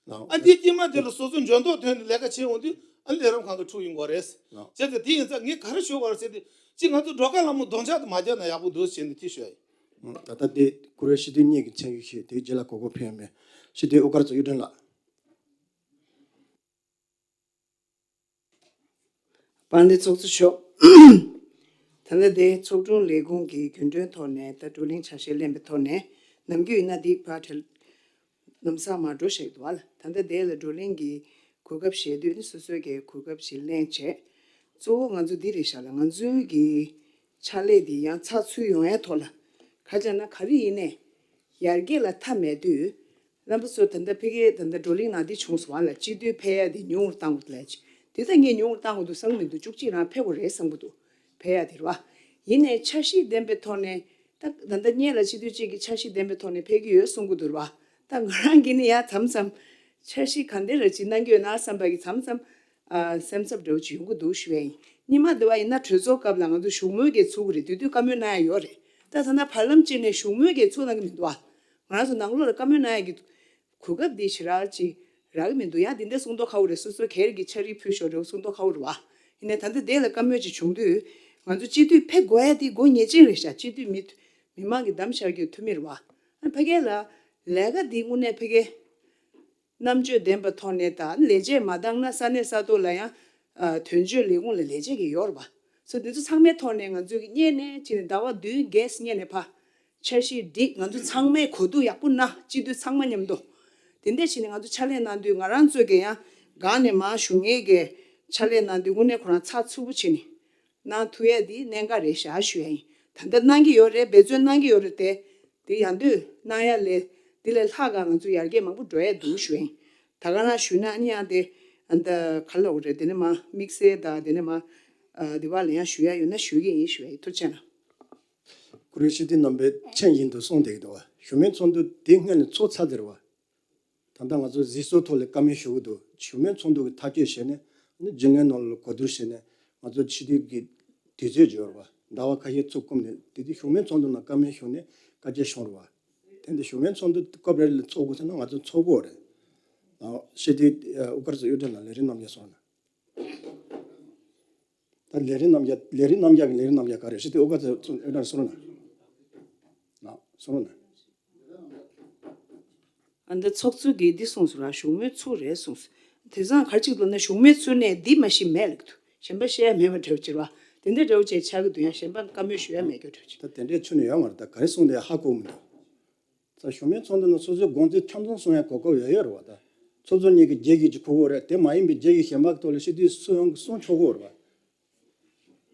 ཨ་འདི་དཀྱིལ་མ་དེ་ལ་སོ་སོ་འཇོན་ཐང་ཐོན་ནས་ལས་ཀ་བྱས་འོང་དུས་ཨ་ལས་རིམ་གང་ག་འཁྲུག་ཡོང་གི་རེད། བྱས་ཙང་དེ་ཡིན་ཙང་ངས་ག་རེ་ཞུ་དགོས་རེད་ཟེར་དུས་ཅིག་ང་ཚོ་སྒྲོལ་དཀར་ལྷ་མོ་རྡོག་འཆག་དུ་མ་རྒྱག་ན་ཡག་པོ་འདུག་ཟེར་ནས་དེ་ཞུ་ཡ་ཡིན། ད་ལྟ་དེ་བཀུར་འོས་སྤྱི་འཐུས་གཉིས་ཀྱི་མཚན་གཞི་བཞེས་དེའི་རྗེས་ལ་གོ་སྐབས་ཕུལ་ཡོད་མེད། སྤྱི་འཐུས་དབུ་དཀར་ཚོ་གཡུ་སྒྲོན་ལགས། དཔལ་ལྡན་ཚོགས་གཙོ་མཆོག་ད་ལྟ་དེ་ཚོགས་དྲུང་ལས་ཁུངས་ཀྱི་རྒྱུན་གྲོན་ཐོག་ནས་ད་བགྲོ་གླེང་ཆ་ཤས་ལེན་པའི་ཐོག་ནས་ནམ་རྒྱུན་ཡིན་ན་འདི་ཕར་ཁྲལ་ལམ་སང་མར་འགྲོ་བཞག་འདུག་བ། ད་ལྟ་དེ་ལ་བགྲོ་གླེང་གི་གོ་སྐབས་བཞེས་དུས་ནི་སོ་སོའི་གི་གོ་སྐབས་ཤིག་ལེན་བྱས། གཙོ་བོ་ང་ཚོ་འདི་རེད་ཤག་ལ་ང་ཚོའི་གི་ཕྱག་ལས་འདི་ཡང་ཚགས་ཚུད་ཡོང་ཡ་ཐོག་ལ་ག་རེ་ལབ་ན་ག་རེ་ཡིན་ནའི་ཡར་རྒྱས་ལ་མཐའ་མེད་དུས། རྣམ་པ་ཚོ་ད་ལྟ་ཕ་གིའི་ད་ལྟ་བགྲོ་གླེང་ནང་འདི་བྱུང་སོང་བ་ལ་སྤྱི་འཐུས་ཕེབས་ཡ་འདི་ཉུང་རུ་བཏང་དགོས་ལབ་ཅིག་དེ་ད་ངས་ཉུང་རུ་བཏང་དགོས་འདུག་བསམ་གི་མི་འདུག་བཅུ་གཅིག་རང་ཕེབས་དགོས་རེད་བསམ་གི་འདུག་ཕེབས་ཡ་དེ་རེད་བ། ཡིན་ནའི་འཆར་གཞི་ལྡན་པའི་ཐོག་ནས་ད་ད་ལྟ་སྔོན་ལ་སྤྱི་འཐུས་གཅིག་གིས་འཆར་གཞི་ལྡན་པའི་ཐོག་ནས་ཕེབས་ཀྱི་ཡོད་གསུང་གི་འདུག་རེད་བ། ད་ང་རང་གིས་ནི་ཡ་མཚམས་མཚམས་འཆར་གཞི་ག་འདྲ་རེ་ཅིག་གནང་གི་ཡོད་ན་བསམ་པ་གི་མཚམས་མཚམས་ཨ་སེམས་འཚབ་འདྲ་བོ་ཅིག་ཡོང་གི་འདུག་ཞུ་ཡ་ཡིན། སྔོན་མ་དེ་བ་ཡིན་ན་གྲོས་ཚོགས་སྐབས་ལ་ང་ཚོ་བཞུགས་མོལ་གྱི་ཚུགས་ཀྱི་རེད། དེ་དུས་བཀའ་མོལ་གནང་ཡ་ཡོད་རེད། ད་ཐ་ན་བར་ལམ་གཅིག་ནས་བཞུགས་མོལ་གྱི་ཚུགས་གནང་གི་མི་འདུག་ཨ། ང་རང་ཚོ་ནང་ལོགས་ལ་བཀའ་མོལ་གནང་ཡ་གི་གོ་སྐབས་འདི་ཞེ་དྲག་ཅིག་རག་གི་མི་འདུག་ཡང་འདི་འདྲ་གསུང་མདོག་ཁ་པོ་རེད། སོ་སོ་སྒེར་གྱི་ཕྱག་བྲིས་ཕུལ་ཤོག་འདྲ་བོ་གསུང་མདོག་ཁ་པོ་རེད་བ། ཡིན་ནའི་ད་ལྟ་དེ་ལ་བཀའ་མོལ་ཅིག་བྱུང་དུས་ང་ཚོ་སྤྱི་འཐུས་ཕེབས་དགོས་ཡ་དེ་དགོས་ངེས་ཅན་རེད་ཤག་སྤྱི་འཐུས་མི་མི་མང་གི་གདམ་བྱ་རྒྱུ་འཐུས་མི་རེད་བ། ཨ་ཕ་གི་ལ་ལས་ཀ་འདི་དངོས་གནས་ཕ་གི་རྣམ་དཔྱོད་ལྡན་པའི་ཐོག་ནས་དང་ལས་བྱེད་མ་འདང་ན་ས་གནས་ས་ཐོག་ལ་ཡང་ཨ་དོན་གཅོད་ལས་ཁུངས་ལ་ལས་བྱེད་ཀྱི་ཡོད་རེད་བ། སོ་འདི་ཚོ་ཚང་མའི་ཐོག་ནས་ང་ཚོས་ཀྱི་སྔོན་ནས་ཕྱིན་ནས་ཟླ་བ་བདུན་བརྒྱད་སྔོན་ནས་ཕ་འཆར་གཞི་བསྒྲིགས། ང་ཚོ་ཚང་མས་གོ་བསྡུར་ཡག་པོ་གནང་། སྤྱི་འཐུས་ཚང་མ་མཉམ་དུ་དེ་འདྲས་བྱས་ནས་ང་ཚོ་ཕྱག་ལས་གནང་དུས་ང་རང་ཚོས་ཀྱི་ཡང་སྒང་ནས་མར་ཞུ་མཁན་གྱི་ཕྱག་ལས་གནང་དུས་དངོས་གནས་ཁོ་རང་ཚགས་ཚུད་པོ་བྱས་ནས་གནང་ཐུབ་ཡ་དེ་གནད་འགག་རེད་ཤག་ཞུ་ཡ་ཡིན། ད་ལྟ་གནང་གི་ཡོད་རེད། འབད་བརྩོན་གནང་གི་ཡོད་རེད་དེ། དེ་ཡང་དུས་གནང་ཡ་ལས་དེ་ལས་ལྷག་ག་ང་ཚོ་ཡར་རྒྱས་མང་པོ་འགྲོ་ཡ་འདུག་ཞུ་ཡ་ཡིན། ད་ག་རང་ཞུས་ན་ཨ་ནི་ཡང་དེ་ཨ་ད་ག་ལ་འོ་རེད། དེ་ནས་མ་དམིགས་བསལ་དང་དེ་ནས་མ་ཨ་དེ་བ་ལ་ཡང་ཞུ་ཡ་ཡོད་ན་ཞུ་གི་ཡིན་ཞུ་ཡ་ཡིན། ཐུགས་རྗེ་གནང་། བཀུར་འོས་སྤྱི་འཐུས་རྣམ་པས་མཚན་བཞིན་དུ་གསུངས་བསྡད་ཀྱི་འདུག་བ། བཞུགས་མོལ་ཚོགས་འདུ་དེ་སྔོན་ལ་ཚོགས་ཚར་ཟེར་བ། ད་ལྟ་ང་ཚོ་གཟིགས་ཚོགས་ཐོག་ལ་བཀའ་མོལ་ཞུ་གི་འདུག་བཞུགས་མོལ་ཚོགས་འདུ་གི་ཐག་གཅོད་བྱས་ནས་ཨ་ནི་བརྗོད་ལམ་ནང་ལ་གོ་བསྡུར་བྱས་ནས་ང་ཚོ་སྤྱི་འཐུས་ཀྱི་དུས་ཚོད་ཡོད་རེད་བ། ཟླ་བ་ཁ་ཤས་ཚུར་བསྐུམས་ནས་དེ་དུས་བཞུགས་མོལ་ཚོགས་འདུ་ནང་བཀའ་མོལ་ཞུས་ནས་བཀའ་ཆད་བྱུང་རེད་བ། དེ་འདི་བཞུགས་མོལ་ཚོགས་འདུ་སྐབས་རེ་ལ་ཚོགས་དགོས་ཟེར་ན་ང་ཚོ་ཚོགས་དགོས་རེད། ཨ་སྤྱི་འཐུས་ཨ་དབུ་དཀར་ཚོ་གཡུ་སྒྲོན་ལགས་ལས་རིམ་རྣམ་གཞག་སོང་ན། ད་ལས་རིམ་རྣམ་གཞག་ལས་རིམ་རྣམ་གཞག་གི་ལས་རིམ་རྣམ་གཞག་ག་རེ་ཞིག་དེ་ཨོ་ག་ཚོད་ཚོད་ཨེ་ནར་སོང་ན། ན་སོང་ན། ཨ་འདི་ཚོགས་གཙོ་གིས་འདི་གསུངས་སོང་ར། བཞུགས་མོལ་ཚུགས་རེད་གསུངས་སོང་། དེང་སང་ག་རེ་ཅིག་འདུག་ན་བཞུགས་མོལ་ཚུགས་ནས་འདི་མ་ཤེས་མེད་ལབ་འདུག་གཞན་པ་བཤད་ཡ་མེད་པ་འདྲ་བོ་ཅིག་རེད་བ། དེ་འདྲ་འདྲ་བོ་ཅིག་ཆགས་ཀྱི་འདུག་ཡང་གཞན་པ་བཀའ་མོལ་ཞུ་ཡ་མེད་རྒྱུ་འདྲ་བོ་ཅིག་ད་དེ་འདྲའི་ཆུ་ནས་ཡོད་མ་རེད། ད་ག་རེ་གསུངས་དེ་ཧ་གོ་མི་འདུག་ད་བཞུགས་མོལ་ཚོགས་འདུ་ནང་སོ་སོའི་དགོངས་ཚུལ་འཆམ་མཐུན་གསུང་ཡ་གོ་སྐབས་ཡོད་ཡོད་རེད་བ། ད་ཚོགས་གཙོ་གཉིས་ཀྱི་རྗེས་ཀྱི་ཅིག་གོ་དགོས་རེད། དེ་མ་ཡིན་པའི་རྗེས་ཀྱི་གཞན་པ་གི་ཐོག་ལ་སྤྱི་འཐུས་སུ་ཡོང་གི་གསུང་ཆོག་གི་ཡོད་རེད་བ།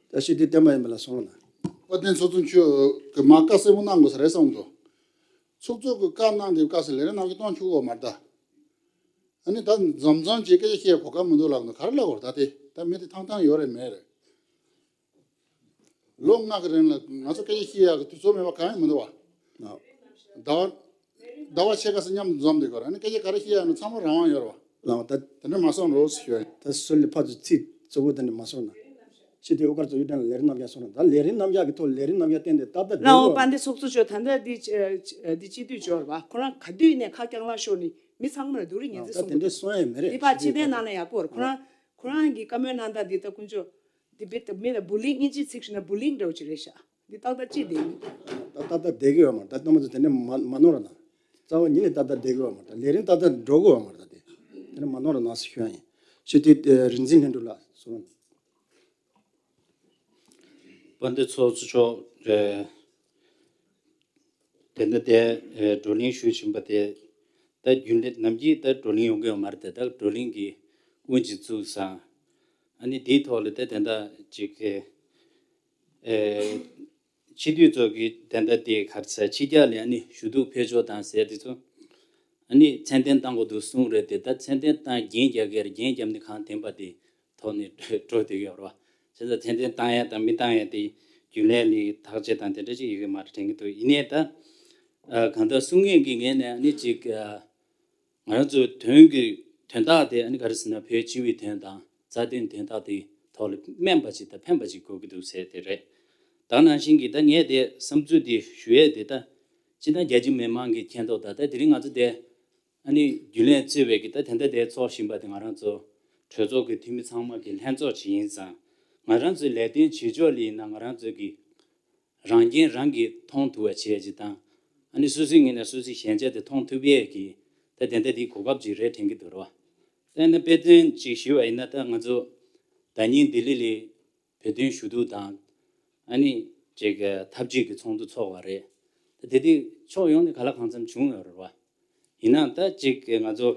ད་སྤྱི་འཐུས་བསྟན་པ་ཡིན་པ་ལ་གསུང་རོགས་གནང་། དཔལ་ལྡན་ཚོགས་གཙོ་མཆོག་གིས་མ་བཀའ་གསལ་པོ་གནང་དགོས་ས་རེད་བསམ་འདུག་ཚོགས་གཙོ་གིས་བཀའ་གནང་དེ་བཀའ་ཟེར་ལས་རིམ་ནང་གི་གཏོང་ཆོག་གི་ཡོད་མ་རེད་ད། ཨ་ནི་ད་འཛོམས་འཛོམས་ཀྱིས་སྐད་ཆ་བཤད་གོ་སྐབས་མི་འདུག་ལབ་འདུག་ག་རེ་ལབ་དགོས་རེད་ད། དེ་ད་མི་དེ་ཐང་ཐང་ཡོད་རེད་མེད་རེད། ལོ་ལྔ་གི་རིང་ལ་ང་ཚོ་སྐད་ཆ་བཤད་ཡག་གི་དུས་ཚོད་མེད་པ་གང་ཡང་མི་འདུག་བ། ཟླ་བ་ཟླ་བ་ཕྱེད་ཀ་ཙམ་མཉམ་དུ་འཛོམས་བསྡད་དགོས་རེད། ཨ་ནི་སྐད་ཆ་ག་རེ་བཤད་ཡག་ན་ཚང་མ་རང་དབང་ཡོད་རེད་བ། ལགས་ད། དེ་འདྲ་མ་གསུང་རོགས་ཞུ་ཡ་ཡིན། ད་སུ་ལ་ཕར་ཚུར་ཚིག་གཙོ་བོ་དེ་འདྲ་མ་གསུང་ན། སྤྱི་འཐུས་དབུ་དཀར་ཚོ་གཡུ་སྒྲོན་ལ་ལས་རིམ་རྣམ་གཞག་གསུང་རོགས། ད་ལས་རིམ་རྣམ་གཞག་གི་ཐོག་ལས་རིམ་རྣམ་གཞག་བསྟན་ཏེ་ཏག་ཏག་བསྡད་ལའོ་དགོས་པ། དཔལ་ལྡན་ཚོགས་གཙོ་མཆོག་ད་ལྟ་འདི་ཨ་འདི་སྤྱི་འཐུས་མཆོག་རེད་བ། ཁོ་རང་ག་དུས་ནས་ཁ་བཀྱག་ལང་ཤོར་ནས་མི་ཚང་མ་ལ་སྡུག་རུས་ངན་ཚིག་ད་གསུང་དེ་འདྲ་གི་གསུང་ཡ་མེད་རེད། འདི་ཕར་ཕྱི་བལྟས་གནང་ན་ཡག་པོ་རེད། ཁོ་རང་ཁོ་རང་གི་བཀའ་མོལ་གནང་སྟངས་འདི་ད་དཀོན་མཆོག་འདི་བེད་མི་ལ་བུ་ལིང་། དབྱིན་ཇིའི་ཚིག་ཞུས་ན་བུ་ལིང་འདྲ་བོ་ཅིག་རེད་ཤག་འདི་ཏག་ཏག་ཅིག་བསྡད་ཡིན། ད་ཏག་ཏག་བསྡད་ཀྱི་ཡོད་མ་རེད། ད་རྣམ་པ་ཚོ་དེ་འདྲ་མ་མ་ནོར་ར་ན། རྩ་བ་ཉིད་ནས་ཏག་ཏག་བསྡད་ཀྱི་ཡོད་མ་རེད། ད་ལས་རིམ་ཏག་ཏག་འགྲོ་གི་ཡོད་མ་རེད་ད་དེ། དེ་ནས་མ་ནོར་ལ་ནང་སུ་ཤོད་ཡིན། ཞུ་དེ་རིག་འཛིན་ལྷུན་གྲུབ་ལགས་སོ། དཔལ་ལྡན་ཚོགས་གཙོ་མཆོག་དེ་འདྲ་དེ་བགྲོ་གླེང་ཞུས་ཕྱིན་པ་དེ་ད་རྒྱུན་ལས་ནམ་རྒྱུན་ད་བགྲོ་གླེང་ཡོང་གི་ཡོད་མ་རེད་དེ། ད་བགྲོ་གླེང་གི་དབུ་འབྱེད་བཙུགས་སང་། ཨ་ནི་དེའི་ཐོག་ལ་ད་དེ་འདྲ་ཅིག་ཨེ་སྤྱི་འཐུས་ཚོ་གི་དེ་འདྲ་དེ་ག་རེ་ཟེར། ཕྱི་རྒྱལ་ལ་ཨ་ནི་ཞུ་གཏུག་ཕེབས་ཕྱོགས་དང་ཟེར་དེ་ཚོ་ཨ་ནི་མཚན་ལྡན་བཏང་དགོས་འདུག་གསུངས་རེད་དེ། ད་མཚན་ལྡན་བཏང་རྒྱན་རྒྱག་གི་རེད། རྒྱན་རྒྱབ་ནས་གང་བདེན་པ་དེ་ཐོག་ནས་འགྲོ་བསྡད་ཡོད་རེད་བ། བྱས་ཙང་མཚན་ལྡན་བཏང་ཡ་དང་མི་བཏང་ཡ་དེ་རྒྱུན་ལས་ལ་ཐག་གཅོད་དང་དེ་འདྲ་ཅིག་ཡོད་ཀྱི་མ་རེད་དྲན་གྱི་འདུག་ཡིན་ནའི་ད་གང་ལྟར་གསུང་མཁན་གྱི་ངོས་ནས་ཨ་ནི་ཅིག་ང་རང་ཚོའི་དོན་གྱི་དོན་དག་དེ་ཨ་ནི་ག་རེ་ཟེར་ན། བོད་སྤྱི་པའི་དོན་དང་རྩ་དོན་དོན་དག་དེའི་ཐོག་ལ་སྨན་པ་ཅིག་དང་ཕན་པ་ཅིག་དགོས་ཀྱི་འདུག་ཟེར་དེ་རེད། ད་ནང་བཞིན་གྱི་ད་ངས་དེ་བསམ་ཚུལ་དེ་ཞུ་ཡས་དེ་ད་སྤྱི་བཏང་རྒྱ་ཆེ་མི་མང་གིས་མཁྱེན་མདོག་ད་ད་དེ་རིང་ང་ཚོ་དེ་ཨ་ནི་རྒྱུན་ལས་གཙོས་པའི་གི་ད་དེ་འདྲ་དེ་ཚོགས་བཞིན་པ་དེ་ང་རང་ཚོ་གྲོས་ཚོགས་ཀྱི་འཐུས་མི་ཚང་མ་གི་ལྷན་ཚོགས་ཅིག་ཡིན་ཙང་། ང་རང་ཚོའི་ལས་དོན་བྱེད་ཕྱོགས་ལ་ཡིན་ན་ང་རང་ཚོ་གི་རང་འགན་རང་གིས་མཐོང་ཐུབ་པ་བྱེད་ཅིག་དང་། ཨ་ནི་སོ་སོའི་ངོས་ནས་སོ་སོའི་ཞན་ཆ་དེ་མཐོང་ཐུབ་ཡས་ཀྱི་ད་དེ་འདྲ་དེའི་གོ་སྐབས་ཅིག་རེད་དྲན་གྱི་འདུག་ར་བ། ད་ནི་དཔེ་དོན་ཅིག་ཞུས་པ་ཡིན་ན། ད་ང་ཚོ་ཟླ་ཉིན་ལྡི་ལི་ལ་བོད་དོན་ཞུ་གཏུག་དང་ཨ་ནི་ཅིག་འཐབ་ཇུས་ཀྱི་ཚོགས་འདུ་ཚོགས་པ་རེད། ད་དེ་དུས་ཕྱོགས་ཡོངས་ནས་གང་ལ་གང་འཚམ་བྱུང་ཡོད་རེད་བ། ཡིན་ནའང་ད་ཅིག་ང་ཚོ་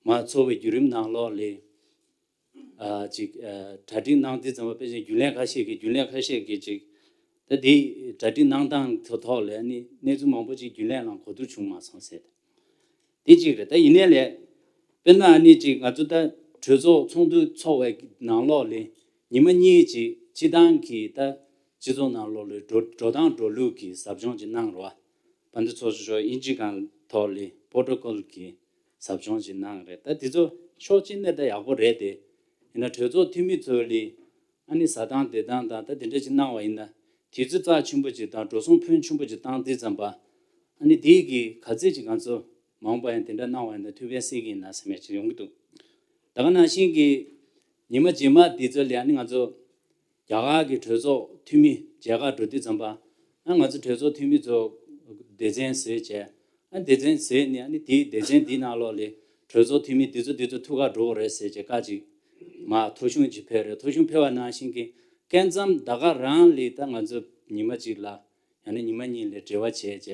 མར་ཚོགས་པའི་བརྒྱུད་རིམ་ནང་ལོགས་ལ་ཨ་ཅིག་ཨ་གྲ་སྒྲིག་གནང་དུས་ཙམ་པ། དཔེ་ཆ་རྒྱུན་ལས་ཁ་ཤས་ཀྱིས་རྒྱུན་ལས་ཁ་ཤས་ཀྱིས་ཅིག་ད་དེ་གྲ་སྒྲིག་གནང་སྟངས་ཐོག་ཐོག་ལ་ཨ་ནི་གནས་ཚུལ་མང་པོ་ཅིག་རྒྱུན་ལས་ནང་གོ་བསྡུར་བྱུང་མ་སོང་ཟེར། དེ་གཅིག་རེད། ད་ཡིན་ནའི་ལས་དཔེར་ན་ཨ་ནི་ཅིག་ང་ཚོ་ད་གྲོས་ཚོགས་ཚོགས་འདུ་ཚོགས་པའི་ནང་ལོགས་ལ་ཉི་མ་གཉིས་ཅིག་སྤྱི་བཏང་གི་ད་སྤྱི་ཚོགས་ནང་ལོགས་ལ་འགྲོ་འགྲོ་སྟངས་འགྲོ་ལུགས་ཀྱི་ཟབ་སྦྱོང་ཅིག་གནང་རོགས། དཔལ་ལྡན་ཚོགས་གཙོ་མཆོག་དབྱིན་ཇི་སྒང་ཐོག་ལ་པོ་ཊོ་ཀོལ་གྱི་ཟབ་སྦྱོང་ཅིག་གནང་རེད། ད་དེ་ཚོ་ཕྱོགས་གཅིག་ནས་ད་ཡག་པོ་རེད་དེ། ཡིན་ན་གྲོས་ཚོགས་འཐུས་མི་ཚོ་ལ་ཨ་ནི་ཟ་སྟངས་བསྡད་སྟངས་དང་ད་དེ་འདྲ་ཅིག་གནང་བ་ཡིན་ན། དུས་ཚོད་རྩ་ཆེན་པོ་ཅིག་དང་འགྲོ་སོང་ཕོན་ཆེན་པོ་ཅིག་བཏང་དུས་ཙམ་པ། ཨ་ནི་དེའི་གི་ག་ཚོད་ཅིག་ང་ཚོ་མ་འོངས་པ་ཡང་དེ་འདྲ་གནང་བ་ཡིན་ན་ཐུགས་ཕན་གསོས་ཀྱི་ཡིན་ན་བསམ་ཡས་ཅིག་ཡོང་གི་འདུག་ད་ག་ནང་བཞིན་གྱི་ཉི་མ་རྗེས་མ་འདི་ཚོ་ལ་ཨ་ནི་ང་ཚོ་རྒྱ་གར་གྱི་གྲོས་ཚོགས་འཐུས་མི་མཇལ་ཁ་འགྲོ་དུས་ཙམ་པ། ཨ་ང་ཚོ་གྲོས་ཚོགས་འཐུས་མི་ཚོ་སྡེ་ཚན་བཟོས་བྱས། ཨ་སྡེ་ཚན་བཟོས་ནས་ཨ་ནི་དེའི་སྡེ་ཚན་འདིའི་ནང་ལོགས་ལ་གྲོས་ཚོགས་འཐུས་མི་འདི་ཚོ་འདི་ཚོ་ཐུག་ག་འགྲོ་དགོས་རེད་ཟེར་བྱས་བཀའ་ཅིག་མར་ཐོ་གཞུང་ཅིག་ཕེབས་རེད། ཐོ་གཞུང་ཕེབས་པ་ནང་བཞིན་གྱི་སྐབས་མཚམས་ད་ག་རང་ལ་ད་ང་ཚོ་ཉི་མ་གཅིག་ལ་ཡང་ན་ཉི་མ་གཉིས་ལ་འབྲེལ་བ་བྱས་བྱས་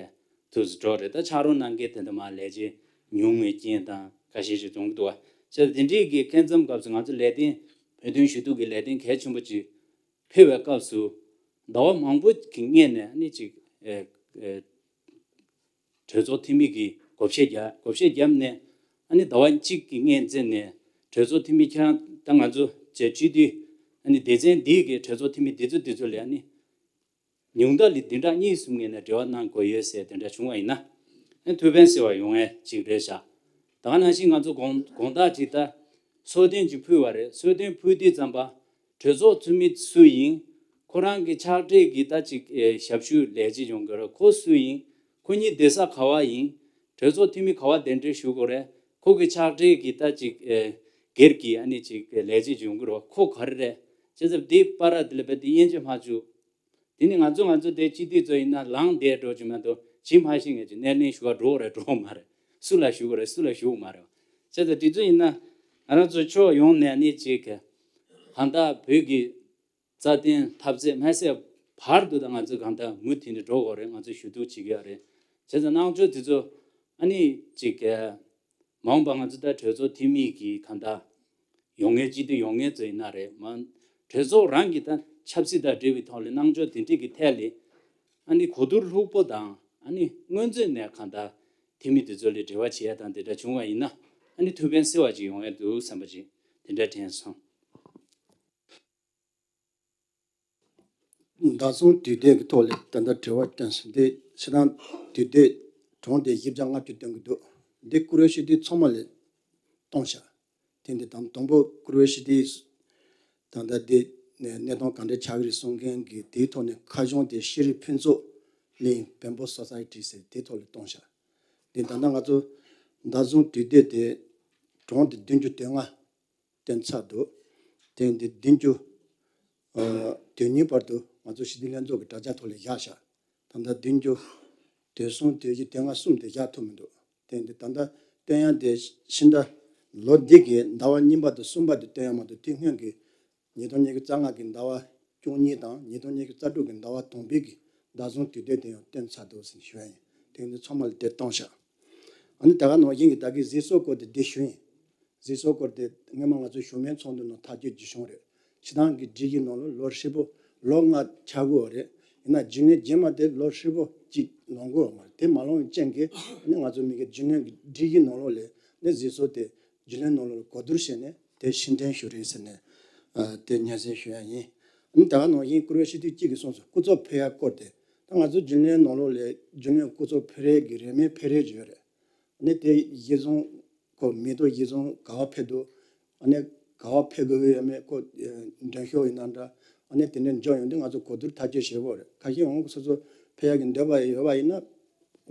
དུས་སུ་འགྲོ་རེད། ད་ཕྱག་རོགས་གནང་མཁན་དེ་འདྲ་མར་ལས་བྱེད་ཉུང་བའི་རྐྱེན་དང་ཁ་ཤས་ཤིག་ཡོང་གི་འདུག་བ། བྱས་ཙང་དེ་འདྲའི་གི་སྐབས་མཚམས་སྐབས་སུ་ང་ཚོ་ལས་དོན་བོད་དོན་ཞུ་གཏུག་གི་ལས་དོན་གལ་ཆེན་པོ་ཅིག་ཕེབས་པའི་སྐབས་སུ་ཟླ་བ་མང་པོ་གི་སྔོན་ནས་ཨ་ནི་ཅིག་ཨེ་ཨེ་གྲོས་ཚོགས་འཐུས་མི་གིས་བགོ་བཤའ་རྒྱག་བགོ་བཤའ་བརྒྱབ་ནས། ཨ་ནི་ཟླ་བ་གཅིག་གི་སྔོན་ཙམ་ནས་གྲོས་ཚོགས་འཐུས་མི་ཁྱེད་རང་དང་ང་ཚོ་བཅས་སྤྱི་འཐུས་ཨ་ནི་སྡེ་ཚན་འདིའི་གི་གྲོས་ཚོགས་འཐུས་མི་འདི་ཚོ་འདི་ཚོ་ལ་ཨ་ནི་ཉུང་མཐའ་ལ་བདུན་ཕྲག་གཉིས་གསུམ་སྔོན་ནས་འབྲེལ་བ་གནང་དགོས་ཡོད་ཟེར་དེ་འདྲ་བྱུང་བ་ཡིན་ན། ཨ་ནི་ཐུགས་ཕན་གསོས་པ་ཡོང་ཡས་ཅིག་རེད་ཤག་ད་ག་ནང་བཞིན་ང་ཚོ་དགོངས་དགོངས་དག་ཅིག་ད་གསོལ་སྟོན་ཅིག་ཕུལ་བ་རེད། གསོལ་སྟོན་ཕུལ་དུས་ཙམ་པ། གྲོས་ཚོགས་འཐུས་མི་སུ་ཡིན། ཁོ་རང་གི་ཕྱག་སྦྲེལ་གྱི་ད་ཅིག་ཨེ་ཞབས་ཞུ་ལས་བྱེད་ཡོང་གི་རེད། ཁོ་སུ་ཡིན། ཁོ་གཉིས་སྡོད་ས་ག་བ་ཡིན། གྲོས་ཚོགས་འཐུས་མི་ག་བ་གདན་འདྲེན་ཞུ་དགོས་རེད། ཁོ་གི་ཕྱག་སྦྲེལ་གྱི་ད་ཅིག་ཨེ་སྒེར་གྱི་ཨ་ནི་ཅིག་ལས་བྱེད་ཡོང་གི་རེད། ཁོ་ག་རེ་རེད། བྱས་ཙང་དེ་པར་དེ་ལ་བས་དེ་དབྱེ་འབྱེད་མ་བཅུག་དེ་ནི་ང་ཚོ་ང་ཚོ་དེ་སྤྱི་འཐུས་ཚོ་ཡིན་ན་ལངས་བསྡད་འགྲོ་གི་མ་གཏོགས་ཇི་མ་ཤེས་ངེས་ཀྱི་སྣེ་ལེན་ཞུ་བ་འགྲོ་གི་རེད། འགྲོ་གི་མ་རེད། སུ་ལ་ཞུ་གི་རེད། སུ་ལ་ཞུ་གི་མ་རེད། བྱས་ཙང་དེ་ཚོ་ཡིན་ན་ང་རང་ཚོ་ཕྱོགས་ཡོངས་ནས་ནི་ཅིག་གང་ལྟར་བོད་ཀྱི་རྩ་དོན་འཐབ་རྩོད་མ་ཟད་བར་དུ་ད་ང་ཚོ་གང་ལྟར་མུ་མཐུད་ནས་འགྲོ་དགོས་རེད། ང་ཚོ་ཞུ་གཏུག་བྱེད་ཀྱི་ཡོད་རེད། བྱས་ཙང་གནང་ཕྱོགས་དེ་ཚོ་ཨ་ནི་ཅིག་མ་འོངས་པ་ང་ཚོ་ད་གྲོས་ཚོགས་འཐུས་མི་གི་གང་ལྟར་ཡོང་མཁན་སྤྱི་འཐུས་ཡོང་མཁན་ཚོ་ཡིན་ན་རེད། མ་གྲོས་ཚོགས་རང་གི་ད་ཆབ་སྲིད་དང་འབྲེལ་བའི་ཐོག་ལ་གནང་ཕྱོགས་དེ་འདྲས་ཀྱི་ཐད་ལ་ཨ་ནི་གོ་བསྡུར་ལྷུག་པོ་དང་ཨ་ནི་སྔོན་ཚུད་ནས་གང་ལྟར་འཐུས་མི་དེ་ཚོ་ལ་འབྲེལ་བ་བྱེད་ཡ་དང་དེ་འདྲ་བྱུང་བ་ཡིན་ན་ཨ་ནི་ཐུགས་ཕན་གསོས་པ་ཅིག་ཡོང་ཡ་འདུག་བསམ་པ་ཅིག་དེ་འདྲ་དྲན་སོང་། ཟླ་གསུམ་དུས་དེབ་ཀྱི་ཐོག་ལ་ད་ལྟ་དྲི་བ་བཏོན་སོང་། འདི་ཕྱི་ནང་དུས་དེབ་གྲངས་དེ་བཞི་བརྒྱ་ལྔ་བཅུ་བཏོན་གྱི་འདུག་འདི་བཀུར་འོས་སྤྱི་འཐུས་ཚང་མ་ལ་གཏོང་བྱ། དེ་འདི་དང་དང་པོ་བཀུར་འོས་སྤྱི་འཐུས་ད་ལྟ་འདི་གནས་སྟངས་ག་འདྲ་ཆགས་ཀྱི་རེད་གསུང་མཁན་གྱི་དེའི་ཐོག་ནས་ཁ་གཞུང་དེ་ཤེས་རིག་ཕུན་ཚོགས་གླིང་བོན་པོ་སོ་སའི་ཊི་ཟེར་དེའི་ཐོག་ལ་གཏོང་བྱ། འདི་ད་ལྟ་ང་ཚོ་ཟླ་གསུམ་དུས་དེབ་དེ་གྲངས་དེ་བདུན་ཅུ་དོན་ལྔ། བཏོན་ཚར་འདུག་དེ་འདི་བདུན་ཅུ་ཨ་དོན་གཉིས་བར་དུ་ང་ཚོ་ཞི་བདེ་ལྷན་ཚོགས་ཀྱི་དྲ་རྒྱ་ཐོག་ལ་བཞག་བཞག་ད་ལྟ་བདུན་ཅུ་དོན་གསུམ་དོན་བཞི་དོན་ལྔ་གསུམ་དེ་བཞག་ཐུབ་མི་འདུག་དེ་འདི་ད་ལྟ་བཏོན་ཡ་དེ་ཕྱི་ཟླ་ ལོ་འདི་གི་ཟླ་བ་གཉིས་པ་དང་གསུམ་པ་དེ་སྟོན་ཡ་མ་གཏོགས། དེ་སྔོན་གྱི་ཉིས་སྟོང་ཉི་ཤུ་རྩ་ལྔ་གི་ཟླ་བ་བཅུ་གཉིས་དང་ཉིས་སྟོང་ཉི་ཤུ་རྩ་དྲུག་གི་ཟླ་བ་དང་པོའི་གི་ཟླ་གཟུངས་དུས་དེབ་དེ་ཡང་སྟོན་ཚར་འདུག་ཟེར་ཞུ་ཡ་ཡིན། དེ་ནི་ཚང་མ་ལ་དེ་གཏོང་བཞག་ཨ་ནི་ད་ག་ནང་བཞིན་གྱི་ད་གི་གཟིགས་ཚོགས་སྐོར་དེ་འདི་ཞུ་ཡིན། གཟིགས་ཚོགས་སྐོར་དེ་སྔོན་མ་ང་ཚོ་ཞུ་མེད་ཚོགས་འདུ་ནང་ཐག་གཅོད་ཀྱི་བྱུང་རེད། སྤྱི་བཏང་གི་སྒྲིག་གཞི་ནང་ལོགས་ལོ་ཧྲིལ་པོ་ལོ་ལྔ་ཆགས་དགོས་པ་རེད། ཡིན་ན་རྒྱུན་ལས་རྗེས་མ་དེ་ལོ་ཧྲིལ་པོ་གཅིག་ལོངས་དགོས་པ་མ་རེད། དེ་མ་ལོངས་པའི་རྐྱེན་གྱིས་ནི་ང་ཚོ་མི་གི་རྒྱུན་ལས་ཀྱི་སྒྲིག་གཞི་ནང་ལོགས་ལས་ནི་གཟིགས་ཚོགས་དེ་རྒྱུན་ལས་ནང་ལོགས་ལ་གོ་བསྡུར་བྱས་ནས་དེ་ཕྱིར་འཐེན་ཞུ་རེད་ཟེར་ནས་ཨ་དེ་སྙན་སེང་ཞུ་ཡ་ཡིན། ཨ་ནི་ད་ག་ནང་བཞིན་བཀུར་འོས་སྤྱི་འཐུས་གཅིག་གིས་གསུངས་སོང་། སྐུ་ཚབ་ཕེབས་ཡ་སྐོར་དེ། ད་ང་ཚོ་རྒྱུན་ལས་ནང་ལོགས་ལས་རྒྱུན་ལས་སྐུ་ཚབ་ཕེབས་རེས་ཀྱི་རིན་མེད་ཕེབས་རེས་ཡོད་རེད། ཨ་ནི་དེ་གཞི་བཟུང་ཁོ་མི་ཐོག་གཞི་བཟུང་ག་པར་ཕེབས་འདུག་ཨ་ནི་ག་པར་ཕེབས་དགོས་ཀྱི་ཡོད་མེད་ཁོ་མགྲོན་ཤོག་ཡིན་ན་འདྲ། ཨ་ནི་དེ་འདྲ་འབྱོར་ཡོང་དུས་ང་ཚོ་གོ་བསྡུར་ཐག་གཅོད་བྱེད་དགོས་རེད། ཁ་ཤས་འོང་སོ་སོ་ཕེབས་ཡག་གི་འདོད་པ་ཡོད་པ་ཡིན་ན་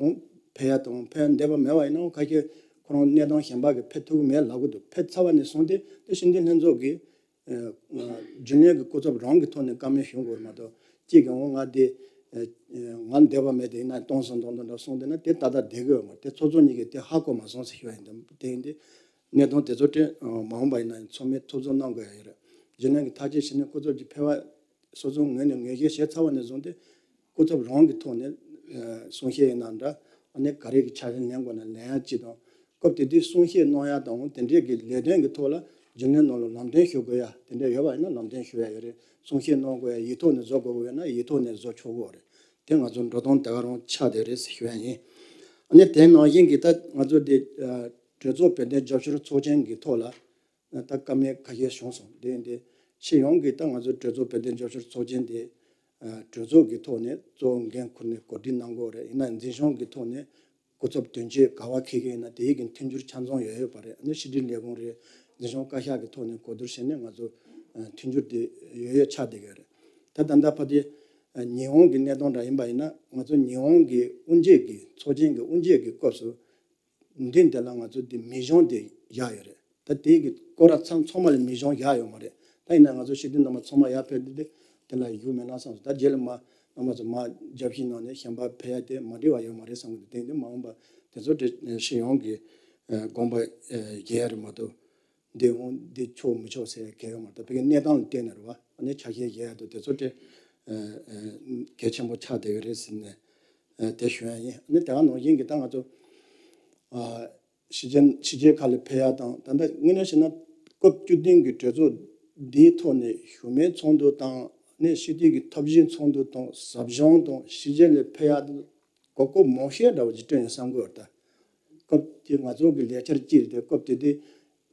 འོང་ཕེབས་ཡག་དང་ཕེབས་ཡག་འདོད་པ་མེད་པ་ཡིན་ན་འོང་ཁ་ཤས་ཁོ་རང་གནས་སྟངས་གཞན་པ་གི་ཕེབས་ཐུབ་ཀྱི་མེད་ལབ་ཀྱི་འདུག་ཕེབས་ཚར་བ་ནས་བཟུང་སྟེ་དེ་ཕྱི་འཐེན་ལྷན་ཚོགས་ཀྱི་རྒྱུན་ལས་ཀྱི་སྐུ་ཚབ་རང་གི་ཐོག་ནས་བཀའ་མོལ་ཞུ་དགོས་རེད་མ་གཏོགས་གཅིག་གིས་འོང་ང་འདི་ང་འདོད་པ་མེད་དེ་ཡིན་ན་གཏོང་སོང་མདོག་མདོག་འདྲ་གསུངས་བསྡད་ན་དེ་ཏག་ཏག་བསྡད་ཀྱི་ཡོད་མ་རེད། དེ་ཚོགས་གཙོ་གཉིས་ཀས་དེ་ཧ་གོ་མ་སོང་ཟེར་ཞུ་བ་ཡིན། དེ་ཡིན་དུས་གནད་དོན་དེ་ཚོ་དེ་མ་འོངས་པ་ཡིན་ན་ཚང་མས་ཐུགས་ཚོར་གནང་དགོས་ཡ་ཡོད་རེད། རྒྱུན་ལས་ཀྱི་ཐག་གཅོད་བྱས་ནས་སྐུ་ཚབ་ཀྱི་ཕེབས་པ་སོ་སོའི་ངོས་ནས་ངོས་བཞེས་བྱས་ཚར་བ་ནས་བཟུང་སྟེ་སྐུ་ཚབ་རང་གི་ཐོག་ནས་གསུང་བཤད་ཡིན་ན་འདྲ། ཨ་ནི་ག་རེ་གི་ཕྱག་ལེན་ལེན་དགོས་ན་ལེན་ཡ་གཅིག་དང་། སྐབས་དེ་དུས་གསུང་བཤད་གནང་ཡ་དང་དེ་འདྲས་ཀྱི་ལས་དོན་གྱི་ཐོག་ལ་རྒྱུན་ལས་ནང་ལ་ལམ་སྟོན་ཞུ་དགོས་ཡ་དེ་འདྲས་ཡོད་པ་ཡིན་ན་ལམ་སྟོན་ཞུ་ཡ་ཡོད་རེད། གསུང་བཤད་གནང་དགོས་ཡ་ཡིག་ཐོག་ནས་བཟོ་དགོས་ཀྱི་ཡོད་ན་ཡིག་ཐོག་ནས་བཟོ་ཆོག་གི་ཡོད་རེད། དེ་ང་ཚོ་འགྲོ་སྟངས་དེ་ག་རང་ཆགས་བསྡད་རེད་ཟེར་ཞུ་ཡ་ཡིན། ཨ་ནི་དེ་ནང་བཞིན་གྱི་ད་ང་ཚོ་དེ་གྲོས་ཚོགས་བོད་དོན་རྒྱབ་སྐྱོར་ཚོགས་ཆེན་གྱི་ཐོག་ལ་ད་བཀའ་མོལ་ཁ་ཤས་བྱུང་སོང་། དེ་ཡིན་དུས་སྤྱི་ཡོངས་ཀྱི་ད་ང་ཚོ་གྲོས་ཚོགས་བོད་དོན་རྒྱབ་སྐྱོར་ཚོགས་ཆེན་དེ་གྲོས་ཚོགས་ཀྱི་ཐོག་ནས་གཙོ་བོ་འགན་འཁུར་ནས་གོ་སྒྲིག་གནང་དགོས་རེད། ཡིན་ན་འཛིན་སྐྱོང་གི་ཐོག་ནས་སྐུ་ཚབ་དོན་གཅོད་ག་པར་འཁེལ་གྱི་ཡིན་ན་དེའི་གི་མཐུན་འགྱུར་ཆ་ཚང་ཡོད་ཡོད་པ་རེད། ཨ་ནི་ཕྱི་དྲིལ་ལས་ཁུངས་རེད། འཛིན་སྐྱོང་བཀའ་ཤག་གི་ཐོག་ནས་གོ་བསྡུར་བྱས་ནས་ང་ཚོ་མཐུན་འགྱུར་དེ་ཡོད་ཡོད་ཆགས་བསྡད་ཀྱི་རེད། ད་ད་ལྟ་ཕ་དེ་ཉི་ཧོང་གི་གནས་སྟངས་འདྲ་ཡིན་པ་ཡིན་ན་ང་ཚོ་ཉི་ཧོང་གི་དབུ་འབྱེད་ཀྱི་ཚོགས་ཆེན་གྱི་དབུ་འབྱེད་ཀྱི་སྐབས་སུ་མདུན་དེ་ལ་ང་ཚོ་དེ་མི་གཞུང་དེ་བཞག་ཡོད་རེད། ད་དེ་གི་སྐོར་ར་ཚང་ཚང་མ་ལ་མི་གཞུང་བཞག་ཡོད་མ་རེད། ད་ཡིན་ན་ང་ཚོ་སྤྱི་འཐུས་རྣམ་པ་ཚང་མ་ཡར་ཕེབས་དུས་དེ་དེ་ལ་བཞུགས་མེད་ན་བསམ་སོང་། ད་རྗེས་ལ་མ་རྣམ་པ་ཚོ་མ་རྒྱབ་ཤིག་གནང་ནས་གཞན་པ་ཕེབས་ཡ་དེ་མ་འགྲིག་པ་ཡོད་མ་རེད་བསམ་གི་འདུག་དེ་ཡིན་དུས་མ་འོངས་པ་དེ་ཚོ་དེ་སྤྱི་ཡོངས་ཀྱི་དགོངས་པ་བཞེས་ཡ་རེད་མ་གཏོགས་འདི་འོང་འདི་ཆོག་མི་ཆོག་ཟེར་ཡ་གལ་ཡོད་མ་རེད། ད་བོད་ཀྱི་གནས་སྟངས་ལ་བལྟས་ནས་རེད་བ། ཨ་ནི་ཆ་ཤས་བཞེས་ཡ་དང་དེ་ཚོ་དེ་གལ་ཆེན་པོ་ཆགས་བསྡད་ཡོད་རེད་ཟེར་ནས་དེ་ཞུ་ཡ་ཡིན། ཨ་ནི་དེ་ག་ནང་བཞིན་གྱི་ད་ང་ཚོ་ཕྱི་རྒྱལ་ཕྱི་རྒྱལ་ཁག་ལ་ཕེབས་ཡག་དང་ད་ལྟ་དངོས་གནས་བྱས་ན་སྐབས་བཅུ་བདུན་གྱི་གྲོས་ཚོགས་འདིའི་ཐོག་ནས་ཞུ་མེད་ཚོགས་འདུ་དང་ནས་སྤྱི་འཐུས་ཀྱི་ཚོགས་གཞོན་ཚོགས་འདུ་དང་ཟབ་སྦྱོང་དང་ཕྱི་རྒྱལ་ལ་ཕེབས་ཡག་གོ་སྐབས་མང་ཤོས་འདྲ་བོ་ཅིག་བསྐྲུན་ཡོད་བསམ་གྱི་ཡོད་ད། སྐབས་དེ་ང་ཚོ་གི་ལས་འཆར་གཅིག་རེད་དེ་སྐབས་དེ་དུས་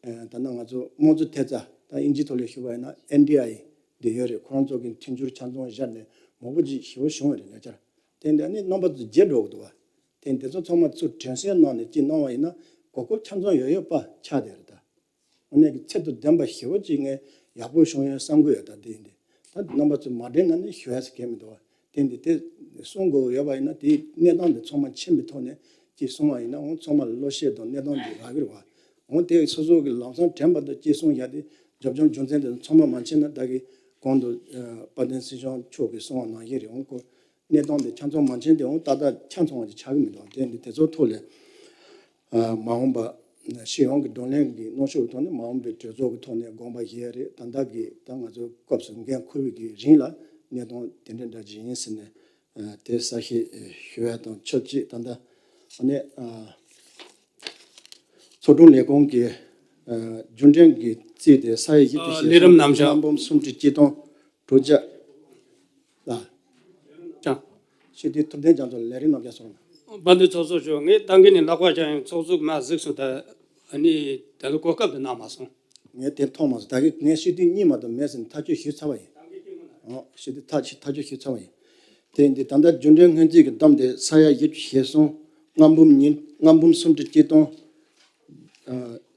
ད་ནང་ང་ཚོ་དམངས་གཙོ་ཐེབས་རྩ་ད་ཨིན་ཇིའི་ཐོག་ལ་ཞུ་བ་ཡིན་ན་ཨེན་ཌི་ཨའི་འདི་ཡོད་རེད། ཁོ་རང་ཚོ་གི་མཐུན་འགྱུར་ཆ་ཚང་བཞག་ནས་མང་པོ་ཅིག་ཞེ་པོ་བྱུང་བ་རེད་ལས་འཆར། དེ་འདྲ་ནི་རྣམ་པ་ཚོ་བརྗེད་འགྲོ་གི་འདུག་བ། དེ་འདི་ཚོ་ཚང་མ་ཚུར་དྲན་གསོ་གནང་ནས་ཅིག་གནང་བ་ཡིན་ན་གོ་སྐབས་ཆ་ཚང་ཡོད་ཡོད་པ་ཆགས་བསྡད་རེད་ད། དངོས་གནས་ཀྱི་ཚད་དང་ལྡན་པ་ཞེ་པོ་ཅིག་ངས་ཡག་པོ་བྱུང་ཡོད་བསམ་གྱི་ཡོད་ད། དེ་ཡིན་དེ་ད་རྣམ་པ་ཚོས་མ་དྲན་ན་ནི་ཞུ་ཡ་ཟེར་གལ་མི་འདུག་བ། དེ་འདི་དེ་གསུང་དགོས་ཡོད་པ་ཡིན་ན་དེའི་གནས་སྟངས་དེ་ཚང་མ་མཁྱེན་པའི་ཐོག་ནས་ཅིག་གསུང་བ་ཡིན་ན་འོང་ཚང་མ་ལ་བློ་ཤེད་དང་གནས་སྟངས་འདི་རག་གི་རེད་བ། འོང་དེ་སོ་སོ་གི་ལམ་སང་དྲན་པ་དང་ཅིག་གསུང་ཡ་དེ་རྒྱབ་ལྗོངས་རྒྱུ་མཚན་དེ་ཚང་མ་མ་མཁྱེན་ན་ད་གི་གོང་དུ་དཔལ་ལྡན་སྲིད་སྐྱོང་མཆོག་གིས་གསུང་བ་ནང་བཞིན་རེད། འོང་ཁོ་གནས་སྟངས་དེ་ཆ་ཚང་མ་མཁྱེན་དེ་འོང་ཏག་ཏག་ཆ་ཚང་བ་ཅིག་ཆགས་གི་མི་འདུག་དེ་འདི་དེ་ཚོ་ཐོག་ལས། མ་འོངས་པ་སྤྱི་ཡོངས་ཀྱི་བགྲོ་གླེང་གི་གནོན་ཤུགས་ཐོག་ནས་མ་འོངས་པའི་གྲོས་ཚོགས་ཀྱི་ཐོག་ནས་དགོངས་པ་བཞེས་ཡ་རེད། ད་ལྟ་གི་ད་ང་ཚོ་སྐབས་སུ་འགན་འཁུར་བའི་གི་རིང་ལ་གནས་སྟངས་དེ་འདྲ་འདྲ་ཅིག་ཡིན་ཟེར་ནས་དེ་གསལ་བཤད་ཞུ་ཡ་དང་ཆབས་ཅིག་ད་ལྟ་ཨ་ནི་ཚོགས་དྲུང་ལས་ཁུངས་ཀྱི་རྒྱུན་ལྡན་གྱི་རྩིས་དེ་ས་ཡ་བཞི་བཅུ་ཞེ་ལས་རིམ་གསུམ་རྣམ་གཞག་ལྔ་འབུམ་སུམ་ཁྲི་གཅིག་སྟོང་དྲུག་བརྒྱ་ལ། ཅང་། སྤྱི་འཐུས་ཐུབ་བསྟན་རྒྱ་མཚོ་ལས་རིམ་རྣམ་བརྒྱ་སོང་། དཔལ་ལྡན་ཚོགས་གཙོ་མཆོག་ངས་ད་གིན་ནས་ལག་པ་བྱ་ཡང་ཚོགས་གཙོ་མ་གཟིགས་སོང་ད། ཨ་ནི་ད་ལོ་གོ་སྐབས་དེ་གནང་མ་སོང་། ངས་དེ་མཐོང་མ་སོང་། ད་གིན་ངས་སྤྱི་འཐུས་གཉིས་མ་གཏོགས་མེད་ཟེར་ནས་ཐག་གཅོད་ཞུས་ཚར་བ་ཡིན། ཨོ་སྤྱི་འཐུས་ཐག་ཆོད་ཐག་གཅོད་ཞུས་ཚར་བ་ཡིན། དེ་ཡིན་དུས་ད་ལྟ་རྒྱུན་ལྡན་སྔོན་རྩིས་ཀྱི་གཏམ་དེ་ས་ཡ་བཞི་བཅུ་ཞེ་གསུམ་ལྔ་འབུམ་ཉིས་ལྔ་འབུམ་སུམ་ཁྲི་གཅིག་སྟོང་།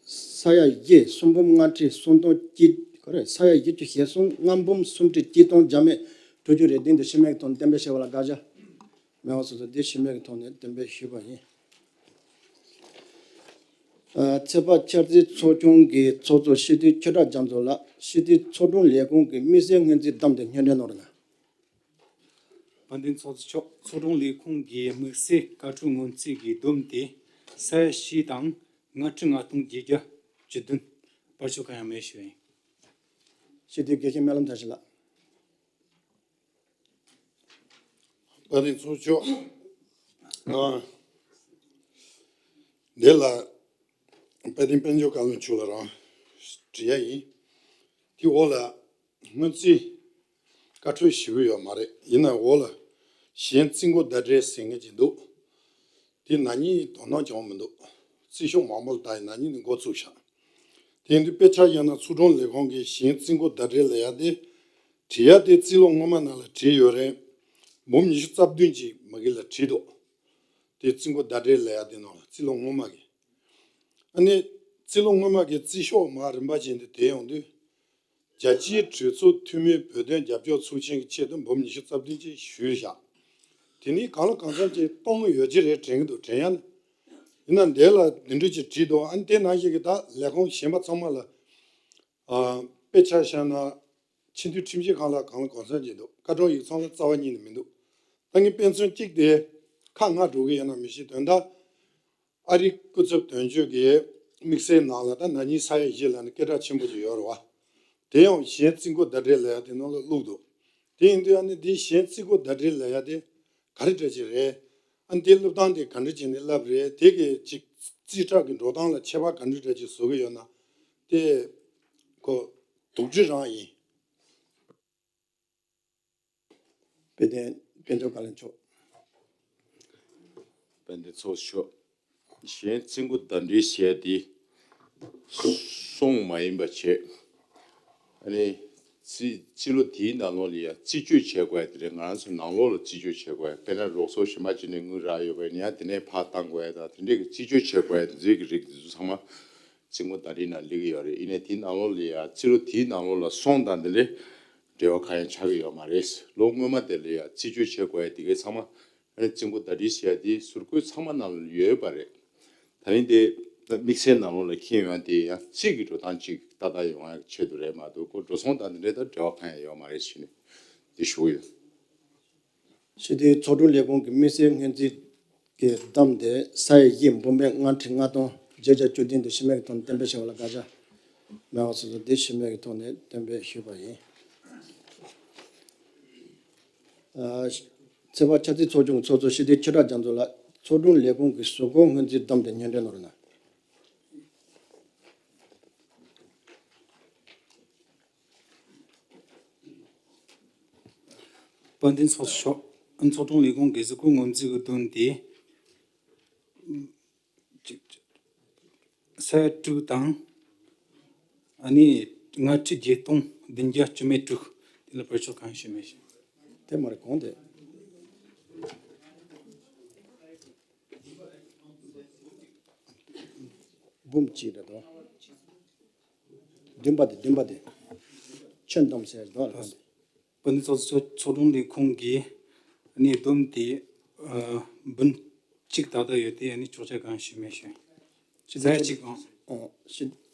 ས་ཡ་བཞི་གསུམ་འབུམ་ལྔ་ཁྲི་སུམ་སྟོང་གཅིག་ག་རེ་ས་ཡ་བཞི་བཅུ་ཞེ་གསུམ་ལྔ་འབུམ་སུམ་ཁྲི་གཅིག་སྟོང་བརྒྱ་མེད་དྲུག་ཅུ་རེ་བདུན་དེ་ཕྱི་མིག་ཐོག་གཏན་འབེབས་བྱས་པ་ལ་དགག་བྱ་མེད་པ་སོ་སོ་དེ་ཕྱི་མིག་ཐོག་ནས་གཏན་འབེབས་ཞུས་པ་ཡིན། ཚེས་པ་འཆར་རྩིས་ཚོགས་ཆུང་གི་ཚོགས་གཙོ་སྤྱི་འཐུས་ཆོས་གྲགས་རྒྱ་མཚོ་ལགས་སྤྱི་འཐུས་ཚོགས་དྲུང་ལས་ཁུངས་ཀྱི་དམིགས་བསལ་སྔོན་རྩིས་བདམས་ཏེ་སྙན་སྒྲོན་གནང་རོགས་གནང་། དཔལ་ལྡན་ཚོགས་གཙོ་མཆོག་ཚོགས་དྲུང་ལས་ཁུངས་ཀྱི་དམིགས་བསལ་བཀའ་འཁྲོལ་སྔོན་རྩིས་ཀྱི་བསྡོམས་ཏེ་ས་ཡ་བཞི་དང་ལྔ་ཁྲི་ལྔ་སྟོང་བརྒྱད་བརྒྱ། བཅུ་བདུན། པར་ཤོག་གང་ཡང་མེད་ཞུ་ཡིན། སྤྱི་འཐུས་དགེ་བཤེས་སྨོན་ལམ་མཐར་ཕྱིན་ལགས། དཔལ་ལྡན་ཚོགས་གཙོ། ཨ། འདི་ལ་དཔལ་ལྡན་དཔལ་འབྱོར་བཀའ་བློན་མཆོག་ལ་རང་དྲི་ཡ་ཡིན། དེ་འོག་ལ་སྔོན་རྩིས་བཀའ་འཁྲོལ་ཞུ་གི་ཡོད་མ་རེད། ཡིན་ན་འོག་ལ་གཞན་རྩིས་འགོ་བརྡ་འགྲེལ་ཟེར་མཁན་ཅིག་འདུག་དེ་ན་ནིང་དོ་སྣང་བྱུང་མི་འདུག་རྩིས་ཤོག་མང་པོ་ལ་བལྟས་ཡིན། ན་ནིང་ནས་འགོ་བཙུགས་ཤག་དེ་ཡིན་དུས་དཔེ་ཆ་བཞག་ན་ཚོགས་དྲུང་ལས་ཁུངས་ཀྱིས་གཞན་རྩིས་འགོ་བརྡ་འགྲེལ་ལབ་ཡ་དེ། བྲིས་ཡ་དེ་རྩིས་ལོ་སྔོན་མ་ནང་ལ་བྲིས་ཡོད་རེད། འབུམ་ཉི་ཤུ་རྩ་བདུན་ཅིག་མ་གི་ལ་བྲིས་འདུག་དེ་རྩིས་འགོ་བརྡ་འགྲེལ་ལབ་ཡ་དེ་ནང་ལ་རྩིས་ལོ་སྔོན་མ་གི། ཨ་ནི། རྩིས་ལོ་སྔོན་མ་གི་རྩིས་ཤོག་མར་རིམ་པ་བཞིན་དུ་དེད་ཡོང་དུས། རྒྱལ་སྤྱིའི་གྲོས་ཚོགས་འཐུས་མིའི་བོད་དོན་རྒྱབ་སྐྱོར་ཚོགས་ཆེན་གྱི་ཆེད་དུ་འབུམ་ཉི་ཤུ་རྩ་བདུན་ཅིག་ཞུས་བཞག་དེ་ནི་གང་ལ་གང་འཚམ་ཅིག་གཏོང་གི་ཡོད་ཀྱི་རེད་དྲན་གྱི་འདུག་དྲན་ཡ་ནི། ཡིན་ན་འདི་ལ་འདི་འདྲ་ཅིག་བྲིས་འདུག་ཨ་ནི་དེ་ནང་བཞིན་གྱི་ད་ལས་ཁུངས་གཞན་པ་ཚང་མ་ལ། ཨ། དཔེ་ཆ་བཞག་ན། སྤྱི་འཐུས་ཁྲིམས་ཞིབ་ཁང་ལ་གང་ལ་གང་འཚམ་ཅིག་འདུག་བཀའ་དྲུང་ཡིག་ཚང་ལ་རྩ་བ་ཉིད་ནས་མི་འདུག་ད་ངས་དཔེ་མཚོན་གཅིག་དེ་ཁ་སྔ་འགྲོ་གི་ཡིན་ན་མི་ཤེས། དོན་དག་ཨ་རིའི་སྐུ་ཚབ་དོན་གཅོད་ཀྱི་དམིགས་བསལ་ནང་ལ་ད་ན་ནིང་ས་ཡ་བཞི་ལ་ནི་སྐད་གྲགས་ཆེན་པོ་ཅིག་ཡོད་རེད་བ། དེ་ཡང་གཞན་རྩིས་འགོ་བརྡ་འགྲེལ་ལབ་ཡ་དེ་ནང་ལ་བླུགས་འདུག་དེ་ཡིན་དུས་ཨ་ནི་འདི་གཞན་རྩིས་འགོ་བརྡ་འགྲེལ་ལབ་ཡ་དེ་ག་རེ་འདྲ་ཅིག་རེད། ཨ་ནི་དེ་བླུགས་སྟངས་དེ་ག་འདྲ་བྱས་ནས་བསླབས་རེད། དེ་གི་ཅིག་རྩིས་ཁྲ་གི་འགྲོ་སྟངས་ལ་ཁྱད་པར་ག་འདྲ་འདྲ་ཅིག་བཟོ་གི་ཡོད་ན། དེ་ཁོ་དོགས་འདྲི་རང་ཡིན། དཔལ་ལྡན་དཔལ་འབྱོར་བཀའ་བློན་མཆོག་དཔལ་ལྡན་ཚོགས་གཙོ་མཆོག་གཞན་རྩིས་འགོ་བརྡ་འགྲེལ་བྱས་ཏེ་སོང་མ་ཡིན་པ་བྱས། ཨ་ནི། རྩིས་རྩིས་ལོ་དེའི་ནང་ལོགས་ལ་ཡང་རྩིས་སྤྱོད་བྱེད་དགོས་ཡ་དེ་རེད། ང་རང་ཚོ་ནང་ལོགས་ལ་རྩིས་སྤྱོད་བྱེད་དགོས་ཡ། དཔེར་ན་རོགས་ཚོགས་གཞན་པ་ཅིག་ནས་དངུལ་རག་ཡོད་པ་ཡིན་ན་ཡང་དེ་ནས་ཕར་བཏང་དགོས་ཡ་དང་དེ་འདྲས་ཀྱི་རྩིས་སྤྱོད་བྱེད་དགོས་ཡ་དེ་ཚོའི་གི་རིགས་དེ་ཚོ་ཚང་མ་རྩིས་འགོ་བརྡ་འགྲེལ་ནང་སླེབས་ཀྱི་ཡོད་རེད། ཡིན་ནའི་དེའི་ནང་ལོགས་ལ་ཡང་རྩིས་ལོ་དེའི་ནང་ལོགས་ལ་སོང་དང་དེ་འདྲས་འབྲེལ་བ་གང་ཡང་ཆགས་ཀྱི་ཡོད་མ་རེད། ལོ་སྔོན་མ་དེ་ལ་ཡང་རྩིས་སྤྱོད་བྱེད་དགོས་ཡ་དེ་གའི་ཚང་མ། ཨ་ནི་རྩིས་འགོ་བརྡ་འགྲེལ་བྱས་ཏེ་ཟུར་བཀོད་ཚང་མ་ནང་ལ་ཡོད་པ་རེད། ད་རིང་དེ་དམིགས་བསལ་ནང་ལོགས་ལ་འཁྱེར་ཡོང་དེ་ཡང་རྩིས་ཀྱི་འགྲོ་སྟངས་ཅིག་ཏག་ཏག་ཡོང་ཡག་ཆེད་དུ་རེད་མ་གཏོགས་ཁོ་འགྲོ་སོང་དང་དེ་འདྲའི་ད་འབྲེལ་བ་གང་ཡང་ཡོད་མ་རེད་ཟེར་ནས་དེ་ཞུ་གི་ཡོད། སྤྱི་འཐུས་ཚོགས་དྲུང་ལས་ཁུངས་ཀྱི་དམིགས་བསལ་སྔོན་རྩིས་ཀྱི་བདམས་ཏེ་ས་ཡ་བཞི་འབུམ་པའི་ལྔ་ཁྲི་ལྔ་སྟོང་བརྒྱད་བརྒྱ་བཅུ་བདུན་དེ་ཕྱི་མིག་གི་ཐོག་ནས་གཏན་འབེབས་བྱས་པ་ལ་དགག་བྱ་མེད་པ་སོ་སོ་དེ་ཕྱི་མིག་གི་ཐོག་ནས་གཏན་འབེབས་ཞུས་པ་ཡིན། ཨ། ཚེས་པ་ཆབ་སྲིད་ཚོགས་ཆུང་གི་ཚོགས་གཙོ་སྤྱི་འཐུས་ཆོས་གྲགས་རྒྱ་མཚོ་ལགས་ཚོགས་དྲུང་ལས་ཁུངས་ཀྱི་གཟུགས་སྐོར་སྔོན་རྩིས་བདམས་ཏེ་སྙན་སྒྲོན་གནང་རོགས་གནང་། དཔལ་ལྡན་ཚོགས་གཙོ་མཆོག་ཚོགས་དྲུང་ལས་ཁུངས་ཀྱི་གཟུགས་སྐོར་སྔོན་རྩིས་ཀྱི་བསྡོམས་དེ། གཅིག་ས་ཡ་དྲུག་དང་། ཨ་ནི་ལྔ་ཁྲི་བརྒྱད་སྟོང་བདུན་བརྒྱ་བཅུ་མེད་དྲུག་དེ་ལ་བར་ཆོད་གང་ཞུ་མེད་ཞུ། དེ་མ་རེད་གོང་དེ། འབུམ་གཅིག་རེད་དོ། བདུན་པ་དེ་བདུན་པ་དེ། ཁྱོན་བསྡོམས་ཟེར་དོ་ལ། དཔལ་ལྡན་ཚོགས་གཙོ་ཚོགས་དྲུང་ལས་ཁུངས་ཀྱིས་ཨ་ནི་བསྡོམས་ཏེ་ཨ་འབུམ་གཅིག་ཏག་ཏག་ཡོད་དེ་ཨ་ནི་ཆོག་མཆན་གང་ཞུས་མེད་ཞུ། ཕྱི་ཟླ་གཅིག་ཨང་། ཨོ་ཕྱི་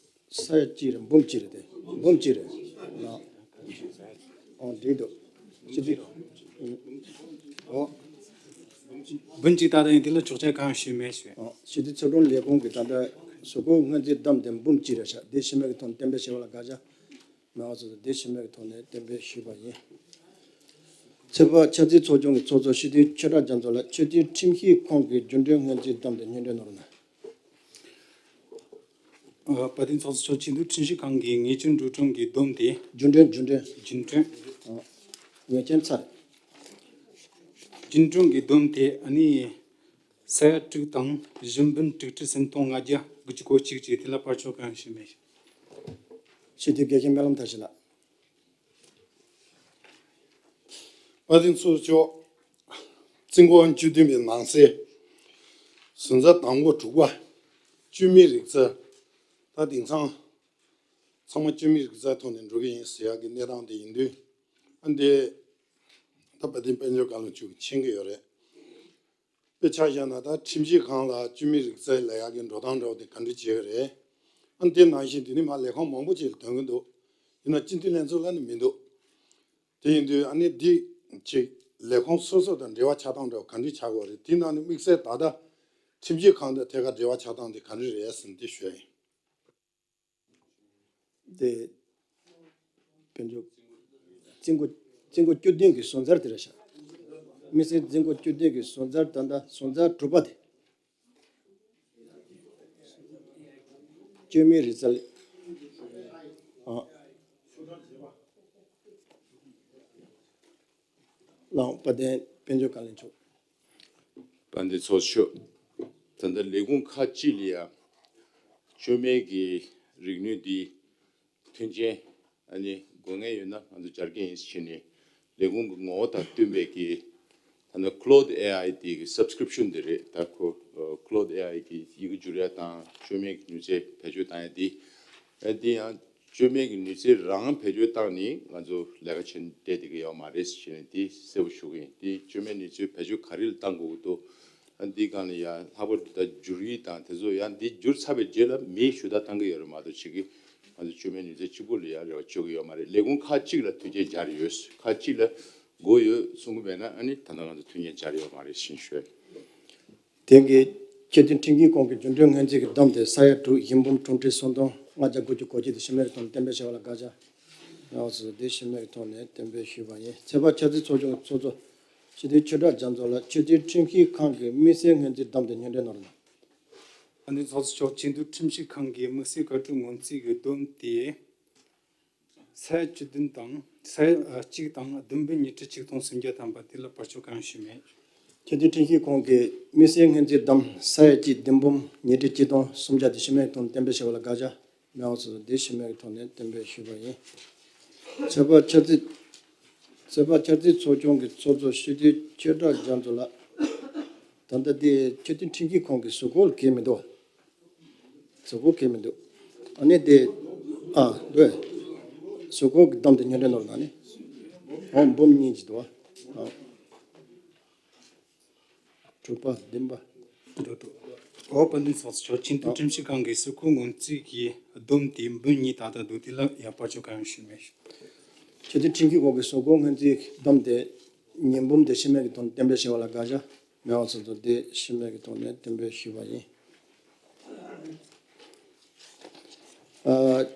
ས་ཡ་གཅིག་རེད། འབུམ་གཅིག་རེད་དེ། འབུམ་གཅིག་རེད་ལ། ཨོ་འགྲིག་འདུག་ཕྱི་ཟླ། ཨོ། འབུམ་གཅིག་ཏག་ཏག་ཡིན་དེ་ལ་ཆོག་མཆན་གང་ཞུས་མེད་ཞུ། ཨོ་ཕྱི་ཟླ་ཚོགས་དྲུང་ལས་ཁུངས་ཀྱིས་ད་ལྟ་གཟུགས་སྐོར་སྔོན་རྩིས་བདམས་ཏེ་འབུམ་གཅིག་རེད་ཤག་དེ་ཕྱི་མིག་གི་ཐོག་ནས་གཏན་འབེབས་བྱས་པ་ལ་དགག་བྱ། མེད་པ་སོ་སོ་དེ་ཕྱི་མིག་གི་ཐོག་ནས་གཏན་འབེབས་ཞུས་པ་ཡིན། ཚེས་པ་ཆབ་སྲིད་ཚོགས་ཆུང་གི་ཚོགས་གཙོ་སྤྱི་འཐུས་ཆོས་གྲགས་རྒྱ་མཚོ་ལགས་ཆོས་དོན་ཁྲིམས་ཞིབ་ཁང་གི་རྒྱུན་གྲོན་སྔོན་རྩིས་བདམས་ཏེ་སྙན་སྒྲོན་གནང་རོགས་གནང་། ཨ། དཔལ་ལྡན་ཚོགས་གཙོ་མཆོག་ཆེས་མཐོའི་ཁྲིམས་ཞིབ་ཁང་གི་ངེས་ཅན་འགྲོ་གྲོན་གྱི་བསྡོམས་དེ། རྒྱུན་གྲོན་རྒྱུན་གྲོན། རྒྱུན་གྲོན། ཨ། ངེས་ཅན་ཚར། རྒྱུན་གྲོན་གྱི་བསྡོམས་དེ་ཨ་ནི། ས་ཡ་དྲུག་དང་བཞི་འབུམ་དྲུག་ཁྲི་སུམ་སྟོང་ལྔ་བརྒྱ་དགུ་བཅུ་གོ་གཅིག་བཅས་དེ་ལ་བར་ཆོད་གང་ཞུས་མེད། སྤྱི་འཐུས་དགེ་བཤེས་སྨོན་ལམ་མཐར་ཕྱིན་ལགས། དཔལ་ལྡན་ཚོགས་གཙོ་མཆོག་རྩིས་འགོ་བཅུ་བདུན་པའི་ནང་གསེས་ཟུར་འཛར་དང་པོ་དྲུག་པ་བཅོས་མའི་རིག་རྩལ། ད་དེང་སང་ཚང་མ་བཅོས་མའི་རིག་རྩལ་ཐོག་ནས་འགྲོ་གི་ཡིན་ཟེར་ཡག་གི་གནས་སྟངས་དེ་ཡིན་དུས། ཨ་འདི་ད་དཔལ་ལྡན་དཔལ་འབྱོར་བཀའ་བློན་མཆོག་གིས་མཁྱེན་གྱི་ཡོད་རེད། དཔེ་ཆ་བཞག་ན་ད་ཁྲིམས་ཞིབ་ཁང་ལ་བཅོས་མའི་རིག་རྩལ་ལབ་ཡག་གི་འགྲོ་སྟངས་འདྲ་བོ་དེ་ག་འདྲ་བྱེད་ཀྱི་རེད། ཨ་ནི་དེ་ནང་བཞིན་དེ་ནི་མ་ལས་ཁུངས་མང་པོ་ཅིག་ལ་དོན་གྱི་འདུག་ཡིན་ན་སྤྱི་འཐུས་ལྷན་ཚོགས་ལ་ནི་མི་འདུག་དེ་ཡིན་དུས་ཨ་ནི་འདི་ཅིག་ལས་ཁུངས་སོ་སོ་དང་འབྲེལ་བ་ཆགས་སྟངས་འདྲ་བོ་ག་འདྲ་ཆགས་ཀྱི་རེད། དེ་ནང་ནས་དམིགས་བསལ་ད་ལྟ་ཁྲིམས་ཞིབ་ཁང་དང་ཐད་ཀར་འབྲེལ་བ་ཆགས་སྟངས་དེ་ག་འདྲ་རེད་ཟེར་ནས་དེ་ཞུ་ཡ་ཡིན། དེ་དཔལ་འབྱོར་རྩིས་འགོ་རྩིས་འགོ་བཅུ་བདུན་གྱི་ཟུར་འཛར་དེ་རེད་ཤག་དམིགས་བསལ་རྩིས་འགོ་བཅུ་བདུན་གྱི་ཟུར་འཛར། ད་ལྟ་ཟུར་འཛར་དྲུག་པ་དེ། བཅོས་མའི་རིག་རྩལ། ཨ། ལགས་དཔལ་ལྡན་དཔལ་འབྱོར་བཀའ་བློན་མཆོག་དཔལ་ལྡན་ཚོགས་གཙོ། ད་ལྟ་ལས་ཁུངས་ཁག་ཅིག་ལ་ཡང་བཅོས་མའི་གི་རིག་ནུས་འདི་མཐུན་རྐྱེན་ཨ་ནི་དགོས་ངེས་ཡོད་ན་ང་ཚོ་སྦྱར་གྱི་ཡིན་ཟེར་བྱས་ནས་ལས་ཁུངས་ཀྱི་ངོ་བོ་དང་བསྟུན་པའི་གི་ད་ནི་Claude A I དེ་གི་subscription དེ་རེད། ད་ཁོ་Claude A I གི་ཡི་གེ་འགྱུར་ཡ་དང་བཅོས་མའི་གི་ནུས་རྩལ་བེད་སྤྱོད་བཏང་ཡ་དེ། ཨ་དེ་ཡང་བཅོས་མའི་གི་ནུས་རྩལ་རང་བེད་སྤྱོད་བཏང་ནས་ང་ཚོ་ལས་ཀ་བྱེད་བསྡད་བསྡད་ཀྱི་ཡོད་མ་རེད་ཟེར་བྱས་ནས་དེ་གསལ་པོ་ཞུ་གི་ཡིན། དེ་བཅོས་མའི་ནུས་རྩལ་བེད་སྤྱོད་ག་རེ་ལ་བཏང་དགོས་ཀྱི་འདུག་ཨ་འདི་སྒང་ལ་ཡང་ལྷག་པར་དུ་ད་འགྱུར་ཡིག་དང་དེ་ཚོ་ཡང་འདི་འགྱུར་ཚར་བའི་རྗེས་ལ་མིས་ཞུ་དག་བཏང་གི་ཡོད་རེད་མ་གཏོགས་ཕྱི་གི་ང་ཚོ་བཅོས་མའི་ནུས་རྩལ་གཅིག་པུ་ལ་ཡང་རེ་བ་བཅོལ་གི་ཡོད་མ་རེད། ལས་ཁུངས་ཁག་གཅིག་ལ་མཐུན་རྐྱེན་སྦྱར་ཡོད། ཁག་གཅིག་ལ་དགོས་ཡོད་གསུང་གི་མེད་ན་ཨ་ནི་ད་ལྟ་ང་ཚོ་མཐུན་རྐྱེན་སྦྱར་ཡོད་མ་རེད་ཟེར་ནས་ཞུ་ཡ། དེང་གི་ཆེས་མཐོའི་ཁྲིམས་ཞིབ་ཁང་གི་རྒྱུན་གྲོན་སྔོན་རྩིས་ཀྱི་བསྡོམས་དེ་ས་ཡ་དྲུག་བཞི་འབུམ་དྲུག་ཁྲི་སུམ་སྟོང་ལྔ་བརྒྱ་དགུ་བཅུ་གོ་གཅིག་དེ་ཤི་མེར་ཐོན་གཏན་འབེབས་བྱས་པ་ལ་དགག་བྱ། ཡང་སོ་སོ་དེ་ཤི་མེར་ཐོན་ནས་གཏན་འབེབས་ཞུས་པ་ཡིན། ཚོད་དཔག་འཆར་རྩིས་ཚོགས་ཆུང་གི་ཚོགས་གཙོ་སྤྱི་འཐུས་ཆོས་གྲགས་རྒྱ་མཚོ་ལགས་ཆེས་མཐོའི་ཁྲིམས་ཞིབ་ཁང་གི་དམིགས་བསལ་སྔོན་རྩིས་བསྡོམས་དེ་སྙན་སྒྲོན་གནང་རོགས་གནང་། ཨ་ནི་ཚོགས་གཙོ་མཆོག་ཆེས་མཐོའི་ཁྲིམས་ཞིབ་ཁང་གི་དམིགས་བསལ་བཀའ་འཁྲོལ་སྔོན་རྩིས་ཀྱི་བསྡོམས་དེ། ས་ཡ་བཅུ་བདུན་དང་ས་ཡ་གཅིག་དང་བདུན་འབུམ་ཉི་ཁྲི་ཆིག་སྟོང་སུམ་བརྒྱ་ཐམ་པ་དེ་ལ་བར་ཆད་གང་ཡང་ཞུས་མེད། ཆེས་མཐོའི་ཁྲིམས་ཞིབ་ཁང་གི་དམིགས་བསལ་སྔོན་རྩིས་བསྡོམས་ས་ཡ་གཅིག་བདུན་འབུམ་ཉི་ཁྲི་གཅིག་སྟོང་སུམ་བརྒྱ་དེ་ཤི་མེར་ཐོན་གཏན་འབེབས་བྱས་པ་ལ་དགག་བྱ། མི་དབང་ཚོགས་གཙོ་དེ་ཤི་མེར་ཐོན་ནས་གཏན་འབེབས་ཞུས་པ་ཡིན། ཚོད་དཔག་འཆར་རྩིས། ཚོད་དཔག་འཆར་རྩིས་ཚོགས་ཆུང་གི་ཚོགས་གཙོ་སྤྱི་འཐུས་ཆོས་གྲགས་རྒྱ་མཚོ་ལགས། ད་ལྟ་དེ་ཆེས་མཐོའི་ཁྲིམས་ཞིབ་ཁང་གི་གཟུགས་སྐོར་གལ་མི་འདུག་གཟུགས་སྐོར་གལ་མི་འདུག་ཨ་ནི་དེ། ཨ་འདུག་གཟུགས་སྐོར་གྱི་བསྡོམས་དེ་སྙན་སྒྲོན་ནོར་ན་ནི། འོ་འབུམ་གཉིས་ཀྱི་འདུག་ཨ། དྲུག་པ་བདུན་པ། འདུག་འདུག་འོ་དཔལ་ལྡན་ཚོགས་གཙོ་མཆོག་ཆེས་མཐོའི་ཁྲིམས་ཞིབ་ཁང་གི་གཟུགས་སྐོར་སྔོན་རྩིས་ཀྱི་བསྡོམས་དེ་འབུམ་གཉིས་ཏག་ཏག་འདུག་དེ་ལ་ཡང་བར་ཆད་གང་ཡང་ཞུས་མེད། ཆེས་མཐོའི་ཁྲིམས་ཞིབ་ཁང་གི་གཟུགས་སྐོར་སྔོན་རྩིས་བསྡོམས་དེ་ཉིས་འབུམ་དེ་ཤི་མེར་གྱི་ཐོག་ནས་གཏན་འབེབས་བྱས་པ་ལ་དགག་བྱ། མི་དབང་ཚོགས་གཙོ་དེ་ཤི་མེར་གྱི་ཐོག་ནས་གཏན་འབེབས་ཞུས་པ་ཡིན། ཨ།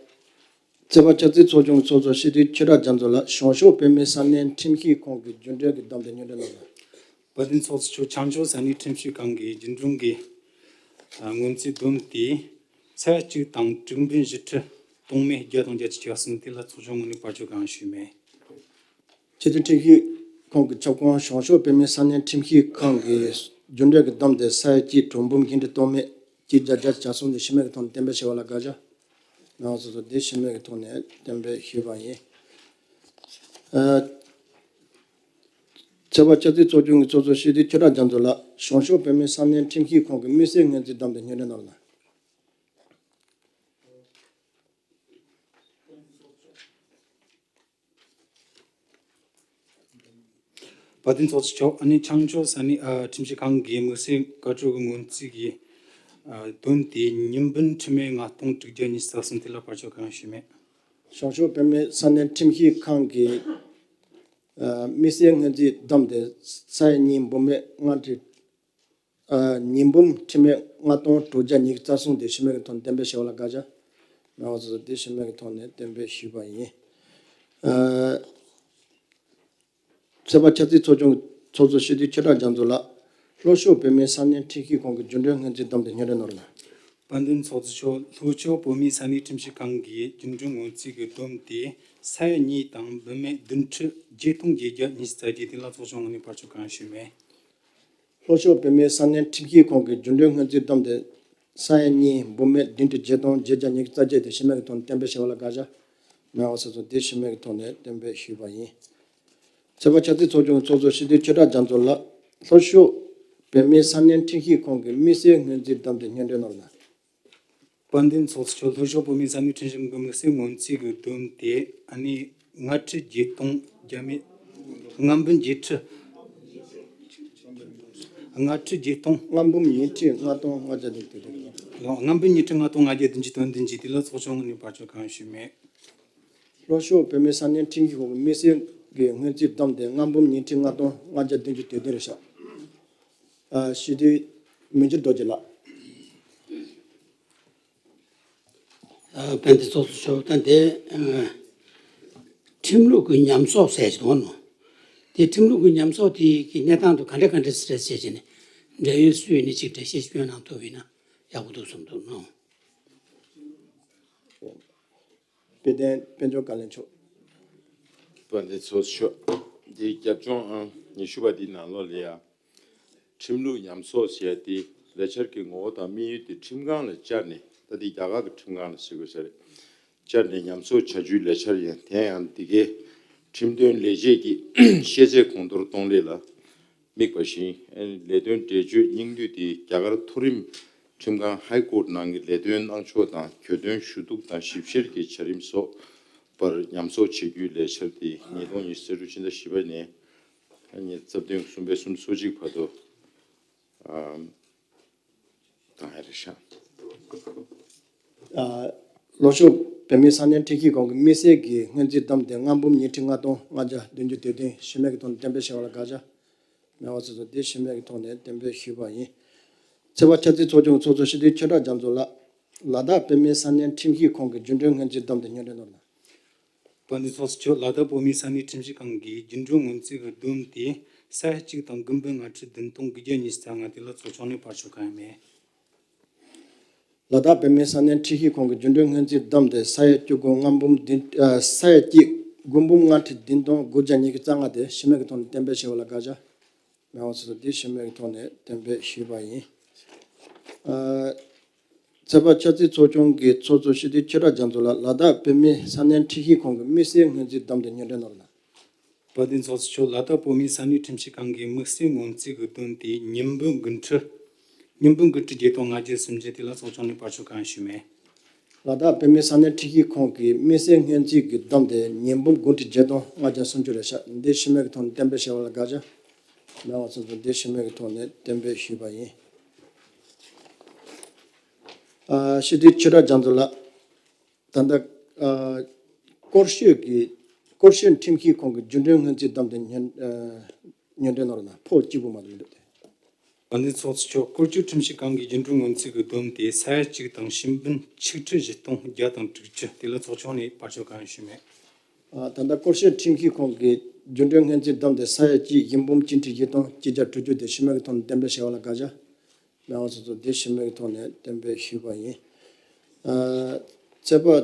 ཚོད་དཔག་འཆར་རྩིས་ཚོགས་ཆུང་གི་ཚོགས་གཙོ་སྤྱི་འཐུས་ཆོས་གྲགས་རྒྱ་མཚོ་ལགས་བྱང་ཕྱོགས་བོད་མིའི་ས་གནས་ཁྲིམས་ཞིབ་ཁང་གི་རྒྱུན་གྲོན་གྱི་བསྡོམས་དེ་སྙན་སྒྲོན་གནང་རོགས། དཔལ་ལྡན་ཚོགས་གཙོ་མཆོག་བྱང་ཕྱོགས་ས་གནས་ཁྲིམས་ཞིབ་ཁང་གི་རྒྱུན་གྲོན་གྱི་སྔོན་རྩིས་བསྡོམས་དེ་ས་ཡ་གཅིག་དང་དྲུག་འབུམ་བཞི་ཁྲི་སྟོང་མེད་བརྒྱ་དང་བརྒྱད་ཅུ་གྱ་གསུམ་དེ་ལ་ཚོགས་ཆུང་ངོས་ནས་བར་ཆད་གང་ཡང་ཞུས་མེད། ཆེས་མཐོའི་ཁྲིམས་ཞིབ་ཁང་གི་ཁྱབ་ཁོངས་བྱང་ཕྱོགས་བོད་མིའི་ས་གནས་ཁྲིམས་ཞིབ་ཁང་གི་རྒྱུན་གྲོན་གྱི་བསྡོམས་དེ་ས་ཡ་གཅིག་དྲུག་འབུམ་བཞི་ཁྲི་སྟོང་མེད་གཅིག་བརྒྱ་བརྒྱད་ཅུ་གྱ་གསུམ་དེ་ཤི་མེར་གྱི་ཐོག་ནས་གཏན་འབེབས་བྱས་པ་ལ་དགག་བྱ། མི་དབང་ཚོགས་གཙོ་དེ་ཤི་མེར་གྱི་ཐོག་ནས་གཏན་འབེབས་ཞུས་པ་ཡིན། ཨ། ཚོད་དཔག་འཆར་རྩིས་ཚོགས་ཆུང་གི་ཚོགས་གཙོ་སྤྱི་འཐུས་ཆོས་གྲགས་རྒྱ་མཚོ་ལགས་བྱང་ཕྱོགས་བོད་མིའི་ས་གནས་ཁྲིམས་ཞིབ་ཁང་གི་དམིགས་བསལ་སྔོན་རྩིས་བསྡོམས་དེ་སྙན་སྒྲོན་གནང་རོགས་གནང་། དཔལ་ལྡན་ཚོགས་གཙོ་མཆོག་ཨ་ནི་བྱང་ཕྱོགས་ས་གནས་ཨ་ཁྲིམས་ཞིབ་ཁང་གི་དམིགས་བསལ་བཀའ་འཁྲོལ་གྱི་སྔོན་རྩིས་ཀྱི་ཨ་བསྡོམས་དེ་ཉིས་འབུམ་ཁྲི་མེད་ལྔ་སྟོང་དྲུག་བརྒྱ་ཉི་ཤུ་རྩ་གསུམ་དེ་ལ་བར་ཆད་གང་ཡང་ཞུས་མེད། བྱང་ཕྱོགས་བོད་མིའི་ས་གནས་ཁྲིམས་ཞིབ་ཁང་གི་ཨ་དམིགས་བསལ་སྔོན་རྩིས་བསྡོམས་དེ་ས་ཡ་གཉིས་འབུམ་མེད་ལྔ་ཁྲི། ཨ་ཉིས་འབུམ་ཁྲི་མེད་ལྔ་སྟོང་དྲུག་བརྒྱ་ཉི་ཤུ་རྩ་གསུམ་དེ་ཤི་མེར་གྱི་ཐོག་ནས་གཏན་འབེབས་བྱས་པ་ལ་དགག་བྱ། མི་དབང་ཚོགས་གཙོ་དེ་ཤི་མེར་གྱི་ཐོག་ནས་གཏན་འབེབས་ཞུས་པ་ཡིན། ཨ་ཚོད་དཔག་འཆར་རྩིས་ཚོགས་ཆུང་གི་ཚོགས་གཙོ་སྤྱི་འཐུས་ཆོས་གྲགས་རྒྱ་མཚོ་ལགས་ལྷོ་ཕྱོགས་བོད་མིའི་ས་གནས་ཁྲིམས་ཞིབ་ཁང་གི་རྒྱུན་གྲོན་སྔོན་རྩིས་བསྡོམས་དེ་སྙན་སྒྲོན་གནང་རོགས་གནང་། དཔལ་ལྡན་ཚོགས་གཙོ་མཆོག་ལྷོ་ཕྱོགས་བོད་མིའི་ས་གནས་ཁྲིམས་ཞིབ་ཁང་གི་རྒྱུན་གྲོན་སྔོན་རྩིས་ཀྱི་བསྡོམས་དེ་ས་ཡ་གཉིས་དང་འབུམ་མེད་བདུན་ཁྲི་བརྒྱད་སྟོང་བརྒྱད་བརྒྱ་ཉི་ཤུ་རྩ་བརྒྱད་དེ་ལ་ཚོགས་ཆུང་ངོས་ནས་བར་ཆད་གང་ཡང་ཞུས་མེད། ལྷོ་ཕྱོགས་བོད་མིའི་ས་གནས་ཁྲིམས་ཞིབ་ཁང་གི་རྒྱུན་གྲོན་སྔོན་རྩིས་བསྡོམས་དེ་ས་ཡ་གཉིས་འབུམ་མེད་བདུན་ཁྲི་བརྒྱད་སྟོང་བརྒྱད་བརྒྱ་ཉི་ཤུ་རྩ་བརྒྱད་དེ་ཤི་མེར་གྱི་ཐོག་ནས་གཏན་འབེབས་བྱས་པ་ལ་དགག་བྱ། མི་དབང་ཚོགས་གཙོ་དེ་ཤི་མེར་གྱི་ཐོག་ནས་གཏན་འབེབས་ཞུས་པ་ཡིན། ཚོད་དཔག་འཆར་རྩིས་ཚོགས་ཆུང་གི་ཚོགས་གཙོ་སྤྱི་འཐུས་ཆོས་གྲགས་རྒྱ་མཚོ་ལགས་ལྷོ་ཕྱོགས་བོད་མིའི་ས་གནས་ཁྲིམས་ཞིབ་ཁང་གི་དམིགས་བསལ་སྔོན་རྩིས་བསྡོམས་དེ་སྙན་སྒྲོན་གནང་རོགས་གནང་། དཔལ་ལྡན་ཚོགས་གཙོ་མཆོག་ལྷོ་ཕྱོགས་བོད་མིའི་ས་གནས་ཁྲིམས་ཞིབ་ཁང་གི་དམིགས་བསལ་སྔོན་རྩིས་ཀྱི་བསྡོམས་དེ་ཨ་ནི་ལྔ་ཁྲི་བརྒྱད་སྟོང་བརྒྱ་མེད། ལྔ་འབུམ་བརྒྱད་ཁྲི། ལྔ་ཁྲི་བརྒྱད་སྟོང་། ལྔ་འབུམ་ཉི་ཁྲི་ལྔ་སྟོང་ལྔ་བརྒྱ་བདུན་ཅུ་དོན་བདུན། ལྔ་འབུམ་ཉི་ཁྲི་ལྔ་སྟོང་ལྔ་བརྒྱ་བདུན་ཅུ་དོན་བདུན་གྱིས་དེ་ལ་ཚོགས་ཆུང་ངོས་ནས་བར་ཆད་གང་ཡང་ཞུས་མེད། ལྷོ་ཕྱོགས་བོད་མིའི་ས་གནས་ཁྲིམས་ཞིབ་ཁང་གི་དམིགས་བསལ་གྱི་སྔོན་རྩིས་བསྡོམས་དེ་ལྔ་འབུམ་ཉི་ཁྲི་ལྔ་སྟོང་ལྔ་བརྒྱ་བདུན་ཅུ་དོན་བདུན་རེད་ཤག་ཨ་སྤྱི་འཐུས་མི་འགྱུར་རྡོ་རྗེ་ལགས། ཨ། དཔལ་ལྡན་ཚོགས་གཙོ་མཆོག་ད་འདི་ཨ། ཁྲིམས་ལུགས་ཀྱི་ཉམས་གསོག་ཟེར་གྱི་འདུག་ནོ། དེ་ཁྲིམས་ལུགས་ཀྱི་ཉམས་གསོག་དེ་གི་གནས་སྟངས་དེ་ག་འདྲ་ག་འདྲ་རེད་ཟེར་བྱས་ནས་འབྲེལ་ཡོད་སུ་ཡིན་ནའི་ཅིག་འགྲེལ་བཤད་ཅིག་སྐྱོན་གནང་ཐུབ་ཡིན་ན་ཡག་པོ་འདུག་བསམ་འདུག་ནོ། དཔལ་ལྡན་དཔལ་འབྱོར་བཀའ་བློན་མཆོག་དཔལ་ལྡན་ཚོགས་གཙོ་མཆོག་འདི་རྒྱབ་ལྗོངས་ཨང་ཉི་ཤུ་པ་འདིའི་ནང་ལོགས་ལ་ཡ། ཁྲིམས་ལུགས་ཉམས་གསོག་ཟེར་ཡ་དེ་ལས་འཆར་གྱི་ངོ་བོ་དང་དམིགས་ཡུལ་དེ་ཁྲིམས་ཁང་ལ་བཅར་ནས། ད་དེ་རྒྱ་གར་གྱི་ཁྲིམས་ཁང་ལ་ཟེར་དགོས་ས་རེད། བཅར་ནས་ཉམས་གསོག་བྱ་རྒྱུའི་ལས་འཆར་ཡིན། དེ་ཡང་འདི་གའི་ཁྲིམས་དོན་ལས་བྱེད་ཀྱི་ཤེས་ཚད་གོང་མཐོར་གཏོང་ལས་ལ་དམིགས་པ་བཞིན། ལས་དོན་འགྲེལ་བརྗོད་སྙིང་བསྡུས་དེ་རྒྱ་གར་མཐོ་རིམ་ཁྲིམས་ཁང་High Court ནང་གི་ལས་དོན་གནང་ཕྱོགས་དང་གྱོད་དོན་ཞུ་གཏུག་དང་ཞིབ་བཤེར་གྱི་བྱ་རིམ་སོགས་པར་ཉམས་གསོག་བྱེད་རྒྱུའི་ལས་འཆར་དེ་ཉིས་སྟོང་ཉི་ཤུ་རྩ་དྲུག་ཕྱི་ཟླ་བཞི་པ་ནས་ཉིས་རྩ་བདུན་གསུམ་པའི་གསུམ་སོ་གཅིག་བར་དུ། ཨ། དང་ཧེ་རེ་ཤང་། ཨ། ལྷོ་ཕྱོགས་བོད་མིའི་ས་གནས་ཁྲིམས་ཞིབ་ཁང་གི་དམིགས་བསལ་གྱི་སྔོན་རྩིས་བསྡོམས་དེ་ལྔ་འབུམ་ཉིས་ཁྲི་ལྔ་སྟོང་ལྔ་བརྒྱ་བདུན་ཅུ་དོན་བདུན་ཞུ་མེད་ཀྱི་ཐོག་ནས་གཏན་འབེབས་བྱས་པ་ལ་དགག་བྱ་མེད་པ་སོ་སོ་དེ་ཞུ་མེད་ཀྱི་ཐོག་ནས་གཏན་འབེབས་ཞུས་པ་ཡིན། ཚོད་དཔག་འཆར་རྩིས་ཚོགས་ཆུང་གི་ཚོགས་གཙོ་སྤྱི་འཐུས་ཆོས་གྲགས་རྒྱ་མཚོ་ལགས། ལ་དྭགས་བོད་མིའི་ས་གནས་ཁྲིམས་ཞིབ་ཁང་གི་རྒྱུན་གྲོན་སྔོན་རྩིས་བསྡོམས་དེ་སྙན་སྒྲོན་གནང་རོགས་གནང་། དཔལ་ལྡན་ཚོགས་གཙོ་མཆོག་ལ་དྭགས་བོད་མིའི་ས་གནས་ཁྲིམས་ཞིབ་ཁང་གི་རྒྱུན་གྲོན་སྔོན་རྩིས་ཀྱི་བསྡོམས་དེ་ས་ཡ་གཅིག་དང་དགུ་འབུམ་ལྔ་ཁྲི་བདུན་སྟོང་དགུ་བརྒྱ་ཉི་ཤུ་རྩ་ལྔ་དེ་ལ་ཚོགས་ཆུང་ནས་བར་ཆད་གང་ཡང་མེད། ལ་དྭགས་བོད་མིའི་ས་གནས་ཁྲིམས་ཞིབ་ཁང་གི་རྒྱུན་གྲོན་སྔོན་རྩིས་བསྡོམས་དེ་ས་ཡ་གཅིག་དགུ་ལྔ་འབུམ་བདུན། ཨ། ས་ཡ་གཅིག་དགུ་འབུམ་ལྔ་ཁྲི་བདུན་སྟོང་དགུ་བརྒྱ་ཉི་ཤུ་རྩ་ལྔ་དེ་ཞུ་མེད་ཀྱི་ཐོག་ནས་གཏན་འབེབས་བྱས་པ་ལ་དགག་བྱ་མེད་པ་སོ་སོ་དེ་ཞུ་མེད་ཀྱི་ཐོག་ནས་གཏན་འབེབས་ཞུས་པ་ཡིན། ཨ། ཚོད་དཔག་འཆར་རྩིས་ཚོགས་ཆུང་གི་ཚོགས་གཙོ་སྤྱི་འཐུས་ཆོས་གྲགས་རྒྱ་མཚོ་ལགས། ལ་དྭགས་བོད་མིའི་ས་གནས་ཁྲིམས་ཞིབ་ཁང་གི་དམིགས་བསལ་སྔོན་རྩིས་བསྡོམས་དེ་སྙན་སྒྲོན་གནང་རོགས་གནང་། དཔལ་ལྡན་ཚོགས་གཙོ་མཆོག་ལ་དྭགས་བོད་མིའི་ས་གནས་ཁྲིམས་ཞིབ་ཁང་གི་དམིགས་བསལ་སྔོན་རྩིས་ཀྱི་བསྡོམས་དེ་ཉིས་འབུམ་དགུ་ཁྲི། ཉིས་འབུམ་དགུ་ཁྲི་བརྒྱད་སྟོང་ལྔ་བརྒྱ་སུམ་ཅུ་དེ་ལ་ཚོགས་ཆུང་ནས་བར་ཆད་གང་ཡང་ཞུས་མེད། ལ་དྭགས་བོད་མིའི་ས་གནས་ཁྲིམས་ཞིབ་ཁང་གི་དམིགས་བསལ་སྔོན་རྩིས་ཀྱི་བསྡོམས་དེ་ཉིས་འབུམ་དགུ་ཁྲི་བརྒྱད་སྟོང་ལྔ་བརྒྱ་སུམ་ཅུ་རེད་ཤག་འདི་ཞུ་མེད་ཀྱི་ཐོག་ནས་གཏན་འབེབས་བྱས་པ་ལ་དགག་བྱ་མེད་པ་སོ་སོ་འདི་ཞུ་མེད་ཀྱི་ཐོག་ནས་གཏན་འབེབས་ཞུས་པ་ཡིན། ཨ། སྤྱི་འཐུས་ཆོས་གྲགས་རྒྱ་མཚོ་ལགས། ད་ལྟ། ཨ། སྐོར་ཤོད་ཀྱི། སྐོར་ཤོད་ཁྲིམས་ཞིབ་ཁང་གི་རྒྱུན་གྲོན་སྔོན་རྩིས་བསྡོམས་དེ་སྙན། ཨ། སྙན་སྒྲོན་གནང་རོགས་གནང་། ཕོགས་གཅིག་པུ་མ་གཏོགས་མི་འདུག་སྟེ། དཔལ་ལྡན་ཚོགས་གཙོ་མཆོག་སྐོར་སྐྱོད་ཁྲིམས་ཞིབ་ཁང་གི་རྒྱུན་གྲོན་སྔོན་རྩིས་ཀྱི་བསྡོམས་དེ་ས་ཡ་གཅིག་དང་བཞི་འབུམ་ཆིག་ཁྲི་བཞི་སྟོང་བརྒྱ་དང་དྲུག་ཅུ་དེ་ལ་ཚོགས་ཆུང་ནས་བར་ཆད་གང་ཡང་ཞུས་མེད། ཨ། ད་ལྟ་སྐོར་ཤོད་ཁྲིམས་ཞིབ་ཁང་གི་རྒྱུན་གྲོན་སྔོན་རྩིས་བསྡོམས་དེ་ས་ཡ་གཅིག་བཞི་འབུམ་གཅིག་ཁྲི་བཞི་སྟོང་གཅིག་བརྒྱ་དྲུག་ཅུ་དེ་ཞུ་མེད་ཀྱི་ཐོག་ནས་གཏན་འབེབས་བྱས་པ་ལ་དགག་བྱ་མེད་པ་སོ་སོ་དེ་ཞུ་མེད་ཀྱི་ཐོག་ནས་གཏན་འབེབས་ཞུས་པ་ཡིན། ཨ། ཚོད་དཔག་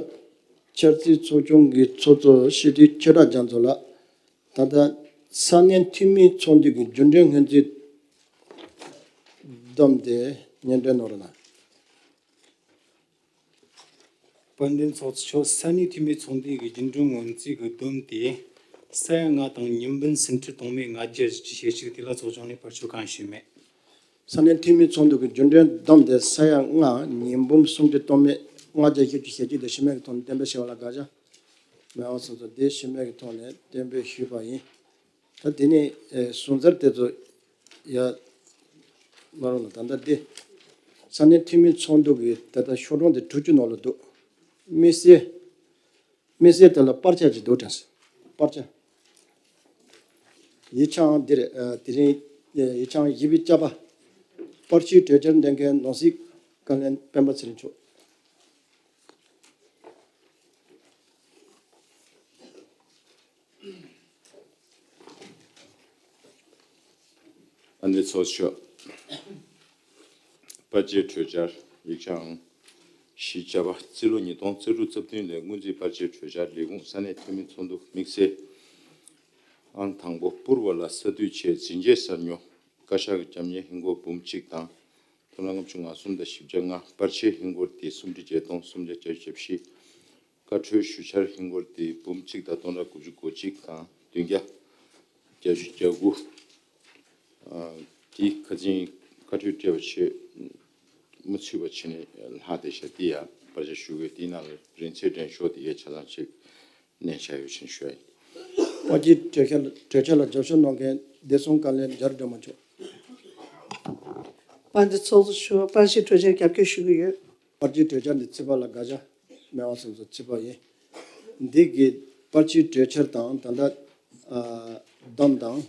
འཆར་རྩིས་ཚོགས་ཆུང་གི་ཚོགས་གཙོ་སྤྱི་འཐུས་ཆོས་གྲགས་རྒྱ་མཚོ་ལགས། ད་ལྟ་ས་གནས་འཐུས་མིའི་ཚོགས་འདུ་གི་རྒྱུན་གྲོན་སྔོན་རྩིས་བསྡོམས་དེ་སྙན་སྒྲོན་གནང་རོགས་གནང་། དཔལ་ལྡན་ཚོགས་གཙོ་མཆོག་ས་གནས་འཐུས་མིའི་ཚོགས་འདུ་གི་རྒྱུན་གྲོན་སྔོན་རྩིས་ཀྱི་བསྡོམས་དེ་ས་ཡ་ལྔ་དང་ཉིས་འབུམ་སུམ་ཁྲི་སྟོང་མེད་ལྔ་བརྒྱ་བཞི་བཅུ་ཞེ་གཅིག་དེ་ལ་ཚོགས་ཆུང་ནས་བར་ཆད་གང་ཡང་ཞུས་མེད། ས་གནས་འཐུས་མིའི་ཚོགས་འདུ་གི་རྒྱུན་གྲོན་བསྡོམས་དེ་ས་ཡ་ལྔ་ཉིས་འབུམ་སུམ་ཁྲི་སྟོང་མེད་ལྔ་བརྒྱ་བཞི་བཅུ་ཞེ་གཅིག་དེ་ཞུ་མེད་ཀྱི་ཐོག་ནས་གཏན་འབེབས་བྱས་པ་ལ་དགག་བྱ་མེད་པ་སོ་སོ་དེ་ཞུ་མེད་ཀྱི་ཐོག་ནས་གཏན་འབེབས་ཞུས་པ་ཡིན། ད་དེ་ནས་ཨེ་ཟུར་འཛར་དེ་ཚོ་ཡ་མ་རུང་ལ་ད་ལྟ་དེ་ས་གནས་འཐུས་མིའི་ཚོགས་འདུ་གི་ད་ལྟ་ཤོག་གྲངས་དེ་དྲུག་ཅུ་ནང་ལ་འདུག་དམིགས་བསལ། དམིགས་བསལ་དེ་ལ་པར་ཆས་ཅིག་འདུག་དྲན་སོང་། པར་ཆས། ཡིག་ཆའང་འདིར། ཨ། དེ་རིང་ཡིག་ཆའང་བཞི་པའི་ཅ་པ། པར་ཆས་གྲོས་འཆར་འདོན་མཁན་ནང་སྲིད་བཀའ་བློན་སྤེན་པ་ཚེ་རིང་མཆོག་ཨ་ནེ་ཚོགས་གཙོ། པར་ཆས་གྲོས་འཆར་ཡིག་ཆའང་བཞི་ཅ་པ། རྩིས་ལོ་ཉིས་སྟོང་རྩ་དྲུག་རྩ་བདུན་ལོའི་སྔོན་རྩིས་པར་ཆས་གྲོས་འཆར་ལས་ཁུངས་ས་གནས་འཐུས་མི་ཚོགས་འདུ་དམིགས་བསལ། ཨང་དང་པོ། པུར་བ་ལ་ས་འཐུས་ཆེད་འཛིན་ཆས་གསར་ཉོ། བཀའ་ཤག་གི་སྐྱབས་གནས་ཧིན་སྒོར་འབུམ་གཅིག་དང་། སྟོང་ཕྲག་ལྔ་བཅུ་ང་གསུམ་དང་བཞི་བརྒྱ་ལྔ། པར་ཆས་ཧིན་སྒོར་དེ་སུམ་ཁྲི་བརྒྱད་སྟོང་སུམ་བརྒྱ་བརྒྱད་ཅུ་གྱ་བཞི། བཀའ་འཁྲོལ་ཞུ་འཆར་ཧིན་སྒོར་དེ་འབུམ་གཅིག་དང་སྟོང་ཕྲག་དགུ་བཅུ་གོ་གཅིག་དང་བདུན་བརྒྱ་བརྒྱད་ཅུ་གྱ་དགུ། ཨ། དེ་ཁ་སང་བཀའ་འཁྲོལ་སྤྲད་པ་ཆེད་མ་ཚུད་པ་བྱས་ནས་ལྷག་བསྡད་ཤག་དེ་ཡང་པར་ཆས་ཞུ་དགོས། དེའི་ནང་ལ་རིན་ཚད་འགྲན་ཤོག་དེ་ཡང་ཆ་ཚང་ཅིག་ལེན་བྱ་ཡོད་ཅེས་ཞུ་ཡ་ཡིན། པར་ཆས་གྲོས་འཆར། གྲོས་འཆར་ལ་རྒྱབ་སྐྱོར་གནང་མཁན་བདེ་སྲུང་བཀའ་བློན་རྒྱ་རི་སྒྲོལ་མ་མཆོག་དཔལ་ལྡན་ཚོགས་གཙོ་མཆོག་པར་ཆས་གྲོས་འཆར་རྒྱབ་སྐྱོར་ཞུ་གི་ཡོད། པར་ཆས་གྲོས་འཆར་འདི་ཚིག་ཕར་ལ་དགག་བྱ་མེད་པ་སོ་སོ་ཚིག་ཕར་ཡིན། འདི་གི་པར་ཆས་གྲོས་འཆར་དང་ད་ལྟ་ཨ་བསྡོམས་དང་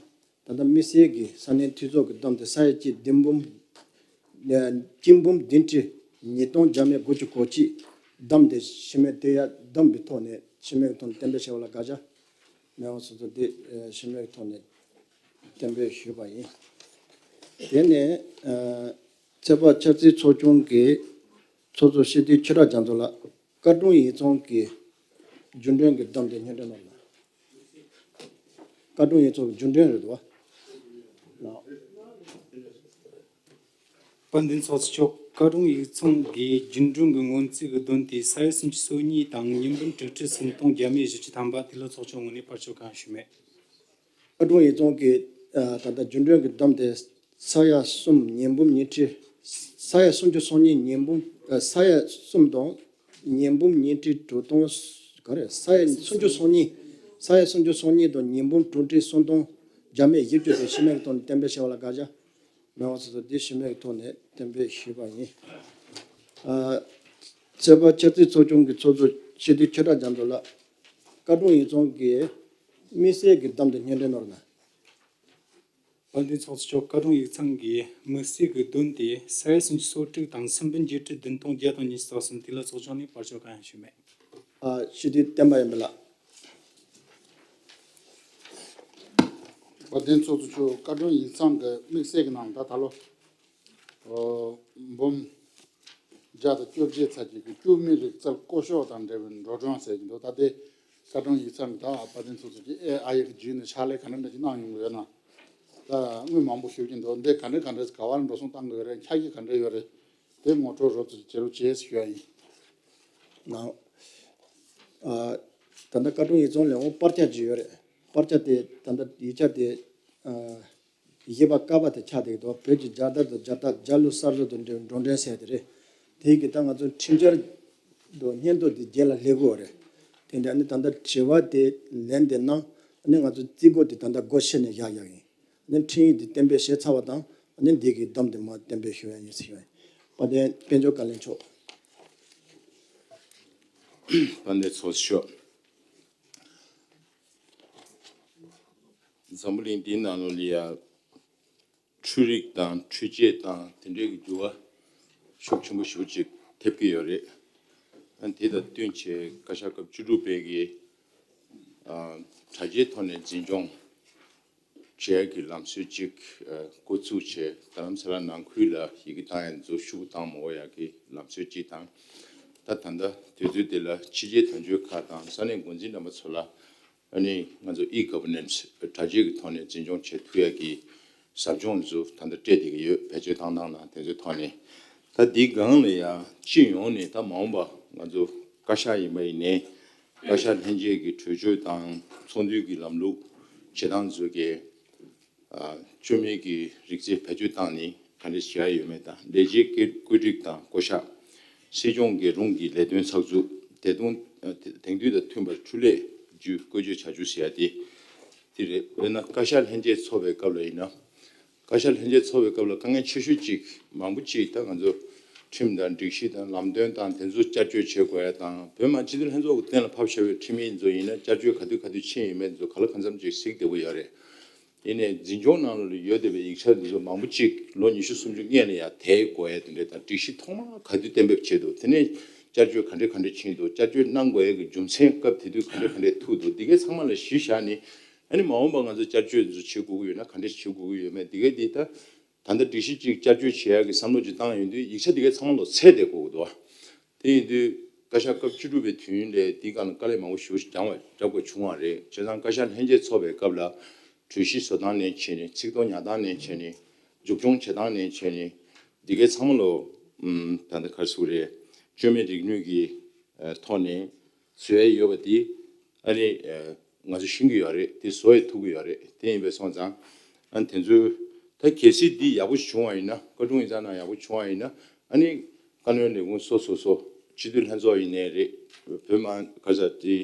ད་ལྟ་དམིགས་བསལ་གྱི་ས་གནས་འཐུས་ཚོགས་ཀྱི་བསྡོམས་དེ་ས་ཡ་གཅིག་བདུན་འབུམ། ཨ། གཅིག་འབུམ་བདུན་ཁྲི་ཉིས་སྟོང་བརྒྱ་མེད་དགུ་བཅུ་གོ་གཅིག་བདམས་ཏེ་ཞི་མོལ་དེ་ཡ་བདམས་པའི་ཐོག་ནས་ཞི་མོལ་གྱི་ཐོག་ནས་གཏན་འབེབས་བྱས་པ་ལ་དགག་བྱ་མེད་པ་སོ་སོ་དེ་ཞི་མོལ་གྱི་ཐོག་ནས་གཏན་འབེབས་ཞུས་པ་ཡིན། དེ་ནས་ཚོད་དཔག་འཆར་རྩིས་ཚོགས་ཆུང་གི་ཚོགས་གཙོ་སྤྱི་འཐུས་ཆོས་གྲགས་རྒྱ་མཚོ་ལགས། བཀའ་དྲུང་ཡིག་ཚང་གི་རྒྱུན་གྲོན་གྱི་བདམས་ཏེ་སྙན་སྒྲོན་གནང་། བཀའ་དྲུང་ཡིག་ཚང་གི་རྒྱུན་གྲོན་རེད་འདུག་བ། དཔལ་ལྡན་ཚོགས་གཙོ་མཆོག། བཀའ་དྲུང་ཡིག་ཚང་གི་རྒྱུན་གྲོན་གྱི་སྔོན་རྩིས་ཀྱི་བསྡོམས་ཏེ་ས་ཡ་སུམ་ཅུ་སོ་གཉིས་དང་ཉིས་འབུམ་དྲུག་ཁྲི་སུམ་སྟོང་བརྒྱ་མེད་བཞི་བཅུ་ཐམ་པ་དེ་ལ་ཚོགས་ཆུང་ངོས་ནས་བར་ཆད་གང་ཡང་ཞུས་མེད། བཀའ་དྲུང་ཡིག་ཚང་གི་ད་ལྟ་རྒྱུན་གྲོན་གྱི་བསྡོམས་ཏེ་ས་ཡ་གསུམ་ཉིས་འབུམ་ཉི་ཁྲི། ས་ཡ་སུམ་ཅུ་སོ་གཉིས་ཉིས་འབུམ་ས་ཡ་གསུམ་དང་ཉིས་འབུམ་ཉི་ཁྲི་དྲུག་སྟོང་། ག་རེ། ས་ཡ་སུམ་ཅུ་སོ་གཉིས། ས་ཡ་སུམ་ཅུ་སོ་གཉིས་དང་ཉིས་འབུམ་དྲུག་ཁྲི་སུམ་སྟོང་བརྒྱ་མེད་བཞི་བཅུ་དེ་ཞི་མོལ་གྱི་ཐོག་ནས་གཏན་འབེབས་བྱས་པ་ལ་དགག་བྱ་མེད་པ་སོ་སོ་དེ་ཞི་མོལ་གྱི་ཐོག་ནས་གཏན་འབེབས་ཞུས་པ་ཡིན། ཨ། ཚོད་དཔག་འཆར་རྩིས་ཚོགས་ཆུང་གི་ཚོགས་གཙོ་སྤྱི་འཐུས་ཆོས་གྲགས་རྒྱ་མཚོ་ལགས། བཀའ་དྲུང་ཡིག་ཚང་གི་དམིགས་བསལ་གྱི་བསྡོམས་ཏེ་སྙན་སྒྲོན་ནོར་ན། དཔལ་ལྡན་ཚོགས་གཙོ་མཆོག། བཀའ་དྲུང་ཡིག་ཚང་གི་དམིགས་བསལ་གྱི་བསྡོམས་ཏེ་ས་ཡ་སུམ་ཅུ་སོ་དྲུག་དང་སུམ་འབུམ་བརྒྱད་ཁྲི་བདུན་སྟོང་བརྒྱ་དང་ཉི་ཤུ་རྩ་གསུམ་དེ་ལ་ཚོགས་ཆུང་ནས་བར་ཆད་གང་ཡང་ཞུས་མེད། ཨ། སྤྱི་འཐུས་བསྟན་པ་ཡོན་མེད་ལགས། དཔལ་ལྡན་ཚོགས་གཙོ་མཆོག། བཀའ་དྲུང་ཡིག་ཚང་གི་དམིགས་བསལ་གྱི་ནང་ད་ད་ལོ་འབུམ་བརྒྱ་དང་བཅོ་བརྒྱད་ཚར་གྱི་སྐྱུག་མེ་རིག་རྩལ་བཀོལ་ཤོག་དང་འབྲེལ་བའི་འགྲོ་གྲོན་ཟེར་གྱི་འདུག་ད་ལྟའི་བཀའ་དྲུང་ཡིག་ཚང་གི་ད་དཔལ་ལྡན་ཚོགས་གཙོ་གིས་ཨེ་ཨ་ཡིག་བརྒྱུད་ནས་ཕྱག་ལས་ག་འདྲ་འདྲ་ཅིག་གནང་ཡོང་གི་ཡོད་ན། ད་དངུལ་མང་པོ་ཞུ་གི་འདུག་འདི་ག་འདྲ་ག་འདྲ་ག་བ་ལ་འགྲོ་སོང་བཏང་གི་ཡོད་རེད། འཆར་གཞི་ག་འདྲ་ཡོད་རེད། དེ་ངོ་སྤྲོད་རོབ་ཙམ་བྱེད་རོགས་བྱེད་ཞུ་ཡ་ཡིན། ནའོ། ཨ། ད་ལྟ་བཀའ་དྲུང་ཡིག་ཚང་ལས་འོང་པར་ཆས་ཅིག་ཡོད་རེད། པར་ཆས་དེ་ད་ལྟ་ཡིག་ཆ་དེ། ཨ། གཞས་པ་ཀ་པ་དེ་ཆགས་བསྡད་ཀྱི་འདུག་བོད་ཀྱི་རྒྱལ་དར་དང་རྒྱལ་རྟགས་རྒྱལ་གླུ་གསར་བཟོ་དང་འབྲེལ་བའི་འགྲོ་གྲོན་ཟེར་དེ་རེད། དེ་གི་ད་ང་ཚོ་ཁྲིམས་འཆར་དང་སྙན་ཐོ་དེ་རྒྱལ་ལ་སླེབས་དགོས་རེད། དེ་འདྲ་ནི་ད་ལྟ་དྲི་བ་དེ་ལན་དེ་གནང་། ཨ་ནི་ང་ཚོ་རྩིས་འགོ་དེ་ད་ལྟ་སྒོ་ཕྱེ་ནས་བཞག་བཞག་ཡིན། ཨ་ནི་འཕྲིན་ཡིག་དེ་གཏན་འབེབས་བྱས་ཚར་བ་དང་། ཨ་ནི་འདི་གི་བསྡོམས་དེ་མར་གཏན་འབེབས་ཞུ་ཡ་ཡིན་ཟེར་ཞུ་ཡ་ཡིན། དཔལ་ལྡན་དཔལ་འབྱོར་བཀའ་བློན་མཆོག། དཔལ་ལྡན་ཚོགས་གཙོ་མཆོག། འཛམ་བུ་གླིང་འདིའི་ནང་ལོགས་ལ་ཡ་འཕྲུལ་རིག་དང་འཕྲུལ་ཆས་དང་དེ་འདྲའི་གི་འགྱུར་བ་ཤུགས་ཆེན་པོ་ཞེ་པོ་ཅིག་ཐེབས་ཀྱི་ཡོད་རེད། ཨ། དེ་དང་བསྟུན་བྱས་བཀའ་ཤག་སྐབས་བཅུ་དྲུག་པའི་གི་ཨ། དྲ་རྒྱའི་ཐོག་ནས་འཛིན་སྐྱོང་བྱེད་ཡ་གི་ལམ་སྲོལ་ཅིག་ཨ། འགོ་བཙུགས་བྱས། རྡ་རམ་ས་ལ་ནང་ཁུལ་ལ་ཡི་གེ་བཏང་ཡ་ཚོ་ཤུགས་བཏང་མ་དགོས་ཡ་གི་ལམ་སྲོལ་ཅིག་དང་། ད་ད་ལྟ་དུས་ཚོད་འདི་ལ་ཕྱི་རྒྱལ་དོན་གཅོད་ཁག་དང་ས་གནས་འགོ་འཛིན་རྣམ་པ་ཚོ་ལ་ཨ་ནི་ང་ཚོ་ཨི་གྷ་བྷར་ནན་སི་དྲ་རྒྱའི་གི་ཐོག་ནས་འཛིན་སྐྱོང་བྱེད་ཐུབ་ཡ་གི་ཟབ་སྦྱོང་ཚོ་ད་ལྟ་སྤྲད་བསྡད་ཀྱི་ཡོད། བེད་སྤྱོད་བཏང་སྟངས་དང་དེ་ཚོའི་ཐོག་ནས། ད་འདིའི་སྒང་ལ་ཡ་སྤྱི་ཡོངས་ནས་ད་མ་འོངས་པ་ང་ཚོ་བཀའ་ཤག་ཡིན་པ་ཡིན་ནའི་བཀའ་ཤག་ལྷན་རྒྱས་ཀྱི་གྲོས་ཆོད་དང་ཚོགས་འདུའི་གི་ལམ་ལུགས་བྱེད་སྟངས་ཚོ་གི་ཨ། བཅོས་མིན་གྱི་རིགས་རྫས་བེད་སྤྱོད་བཏང་ནས་ག་འདྲ་བྱེད་ཡ་ཡོད་མེད་དང་། ལས་བྱེད་བཀོད་བཀོད་སྒྲིག་དང་བསྐོ་གཞག་སྲིད་སྐྱོང་གི་རུང་གི་ལས་དོན་ཚགས་ཚུད་དེ་དུང་དེང་དུས་དང་མཐུན་པར་འཕྲུལ་ལས་བརྒྱུད་བཀོལ་སྤྱོད་བྱ་རྒྱུ་ཟེར་ཡ་དེ་དེ་རེད། དཔེར་ན་བཀའ་ཤག་ལྷན་རྒྱས་ཚོགས་པའི་སྐབས་ལ་ཡིན་ན། བཀའ་ཤག་ལྷན་རྒྱས་ཚོགས་པའི་སྐབས་ལ་དཀའ་ངལ་ཆེ་ཤོས་གཅིག་མང་པོ་གཅིག་ད་ང་ཚོ་ཁྲིམས་དང་སྒྲིག་གཞི་དང་ལམ་སྟོན་དང་དེ་ཚོ་བསྐྱར་བཅོས་བྱེད་དགོས་ཡ་དང་། བོད་མི་སྤྱི་འཐུས་ལྷན་ཚོགས་ཀྱི་གཏན་ལ་ཕབ་བཞག་པའི་ཁྲིམས་ཡིག་ཚོ་ཡིན་ན་བསྐྱར་བཅོས་ག་དུས་ག་དུས་ཕྱིན་ཡོད་མེད་ཚོ་ག་ལ་གང་འཚམ་ཅིག་གཟིགས་བདེ་པོ་ཡོད་རེད། ཡིན་ནའི་འཛིན་སྐྱོང་ནང་ལོགས་ལ་ཡོད་བསྡད་པའི་ཡིག་ཆ་འདི་ཚོ་མང་པོ་གཅིག་ལོ་ཉི་ཤུ་སུམ་ཅུ་སྔོན་ལ་ཡ་དེ་དགོས་ཡ་དེ་འདྲ་དང་། སྒྲིག་གཞི་ཐོག་མར་ག་དུས་གཏན་འབེབས་བྱས་འདུག་དེ་ནས་བསྐྱར་བཅོས་ག་འདྲ་ག་འདྲ་ཕྱིན་འདུག་བསྐྱར་བཅོས་གནང་དགོས་ཡ་གི་རྒྱུ་མཚན་སྐབས་དེ་དུས་ག་འདྲ་ག་འདྲ་ཐུག་འདུག་འདི་གའི་ཚང་མ་ལ་གཞི་བཞག་ནས། ཨ་ནི་མ་འོངས་པ་ང་ཚོ་བསྐྱར་བཅོས་འདི་ཚོ་བྱེད་དགོས་ཀྱི་ཡོད་ན་ག་འདྲ་བྱེད་དགོས་ཀྱི་ཡོད་མེད། འདི་གའི་འདི་ད་ད་ལྟ་སྒྲིག་གཞི་གཅིག་བསྐྱར་བཅོས་བྱེད་ཡ་གི་བསམ་བློ་ཅིག་བཏང་ཡོང་དུས་ཡིག་ཆ་འདི་གའི་ཚང་མ་ལོ་ཚད་བསྡད་དགོས་ཀྱི་འདུག་དེ་ཡིན་དུས་བཀའ་ཤག་སྐབས་བཅུ་དྲུག་པའི་དུས་ཡུན་ལས་འདི་སྒང་ལ་དཀའ་ལས་མང་པོ་ཞེ་པོ་ཞིག་རྒྱབ་པ་རྒྱབ་དགོས་བྱུང་བ་རེད། བྱས་ཙང་བཀའ་ཤག་ལྷན་རྒྱས་ཚོགས་པའི་སྐབས་ལ་གྲོས་གཞི་བཟོ་སྟངས་ནས་བྱས་ནས། ཚིག་ཐོ་ཉར་སྟངས་ནས་བྱས་ནས། མཇུག་སྐྱོང་བྱེད་སྟངས་ནས་བྱས་ནས། འདི་གའི་ཚང་མ་ལོ། ཨམ། ད་ལྟ་ག་རེ་ཟེར་དགོས་རེད། བཅོས་མིན་རིག་ནུས་ཀྱི་ཨ་ཐོག་ནས་བཟོ་ཡ་ཡོད་པ་དེ་ཨ་ནི་ཨ་ང་ཚོ་ཤེས་ཀྱི་ཡོད་རེད། དེ་བཟོ་ཡ་ཐུབ་ཀྱི་ཡོད་རེད། དེ་ཡིན་པ་སོང་ཙང་ཨ་དེ་ཚོའི་ད་གལ་སྲིད་འདི་ཡག་པོ་ཞིག་བྱུང་བ་ཡིན་ན། བཀའ་དྲུང་ཡིག་ཚང་ནང་ཡག་པོ་བྱུང་བ་ཡིན་ན། ཨ་ནི་བཀའ་བློན་ལས་ཁུངས་སོ་སོ་སོ། སྤྱི་འཐུས་ལྷན་ཚོགས་ཡིན་ནའི་རེད། བོད་མི་ག་ས་དེ་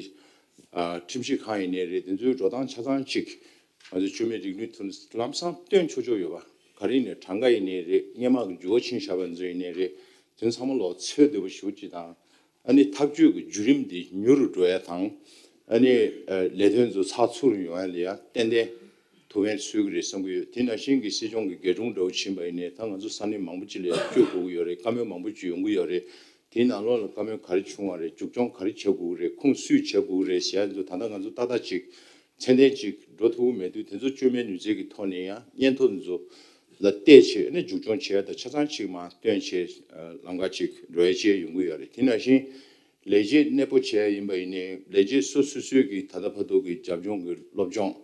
ཨ་ཁྲིམས་ཞིབ་ཁང་ཡིན་ནའི་རེད། དེ་ཚོའི་འགྲོ་སྟངས་ཆ་ཚང་གཅིག་ང་ཚོ་བཅོས་མིན་རིག་ནུས་ཐོག་ནས་ལམ་སང་སྟོན་ཆོག་ཆོག་ཡོད་པ། ག་རེ་ཡིན་ནའི་གྲངས་ཀ་ཡིན་ནའི་རེད། སྔོན་མ་གི་འགྱུར་བ་ཕྱིན་བཞག་པ་ཚོ་ཡིན་ནའི་རེད། དེ་ཚང་མ་ལོག་ཚོད་བདེ་པོ་ཞེ་པོ་ཅིག་དང་། ཨ་ནི་ཐག་གཅོད་ཀྱི་བརྒྱུད་རིམ་འདི་མྱུར་རུ་འགྲོ་ཡ་དང་། ཨ་ནི་ཨ་ལས་དོན་ཚོ་ཚགས་ཚུད་རུ་ཡོང་ཡ་ལ་ཡ་ཏན་ཏན་ཐུགས་ཕན་གསོས་ཀྱི་རེད་བསམ་གྱི་ཡོད། དེ་ནང་བཞིན་གྱི་སྲིད་སྐྱོང་གི་རྒྱལ་དྲུང་འདྲ་བོ་ཕྱིན་པ་ཡིན་ནའི་ད་ང་ཚོ་ས་གནས་མང་པོ་ཅིག་ལ་ཡ་བསྐྱོད་དགོས་ཀྱི་ཡོད་རེད། བཀའ་མོལ་མང་པོ་ཅིག་ཡོང་གི་ཡོད་རེད། དེའི་ནང་ལོགས་ལ་བཀའ་མོལ་ག་རེ་བྱུང་བ་རེད། མཇུག་སྐྱོང་ག་རེ་བྱ་དགོས་ཀྱི་རེད། ཁུངས་སུས་བྱ་དགོས་ཀྱི་རེད་ཟེར་ཡ་ཚོ་ད་ལྟ་ང་ཚོ་ཏག་ཏག་ཅིག་ཚད་ལྡན་ཅིག་འགྲོ་ཐུབ་ཀྱི་མེད་དུས། དེ་ཚོ་བཅོས་མའི་ནུས་རྩལ་གྱི་ཐོག་ནས་ཡང་སྙན་ཐོ་འདི་ཚོ་ལ་བལྟས་བྱས་ནས་མཇུག་སྐྱོང་བྱེད་ཡ་དང་ཆ་ཚང་ཅིག་མར་བཏོན་བྱས་ལམ་ཁ་ཅིག་འགྲོ་ཡ་ཅིག་ཡོང་གི་ཡོད་རེད། དེ་ནང་བཞིན་ལས་བྱེད་གནས་སྤོ་བྱས་ཡ་ཡིན་པ་ཡིན་ནའི་ལས་བྱེད་སོ་སོ་སོའི་གི་ད་ལྟ་བར་དུ་གི་རྒྱབ་ལྗོངས་ཀྱི་སློབ་སྦྱོང་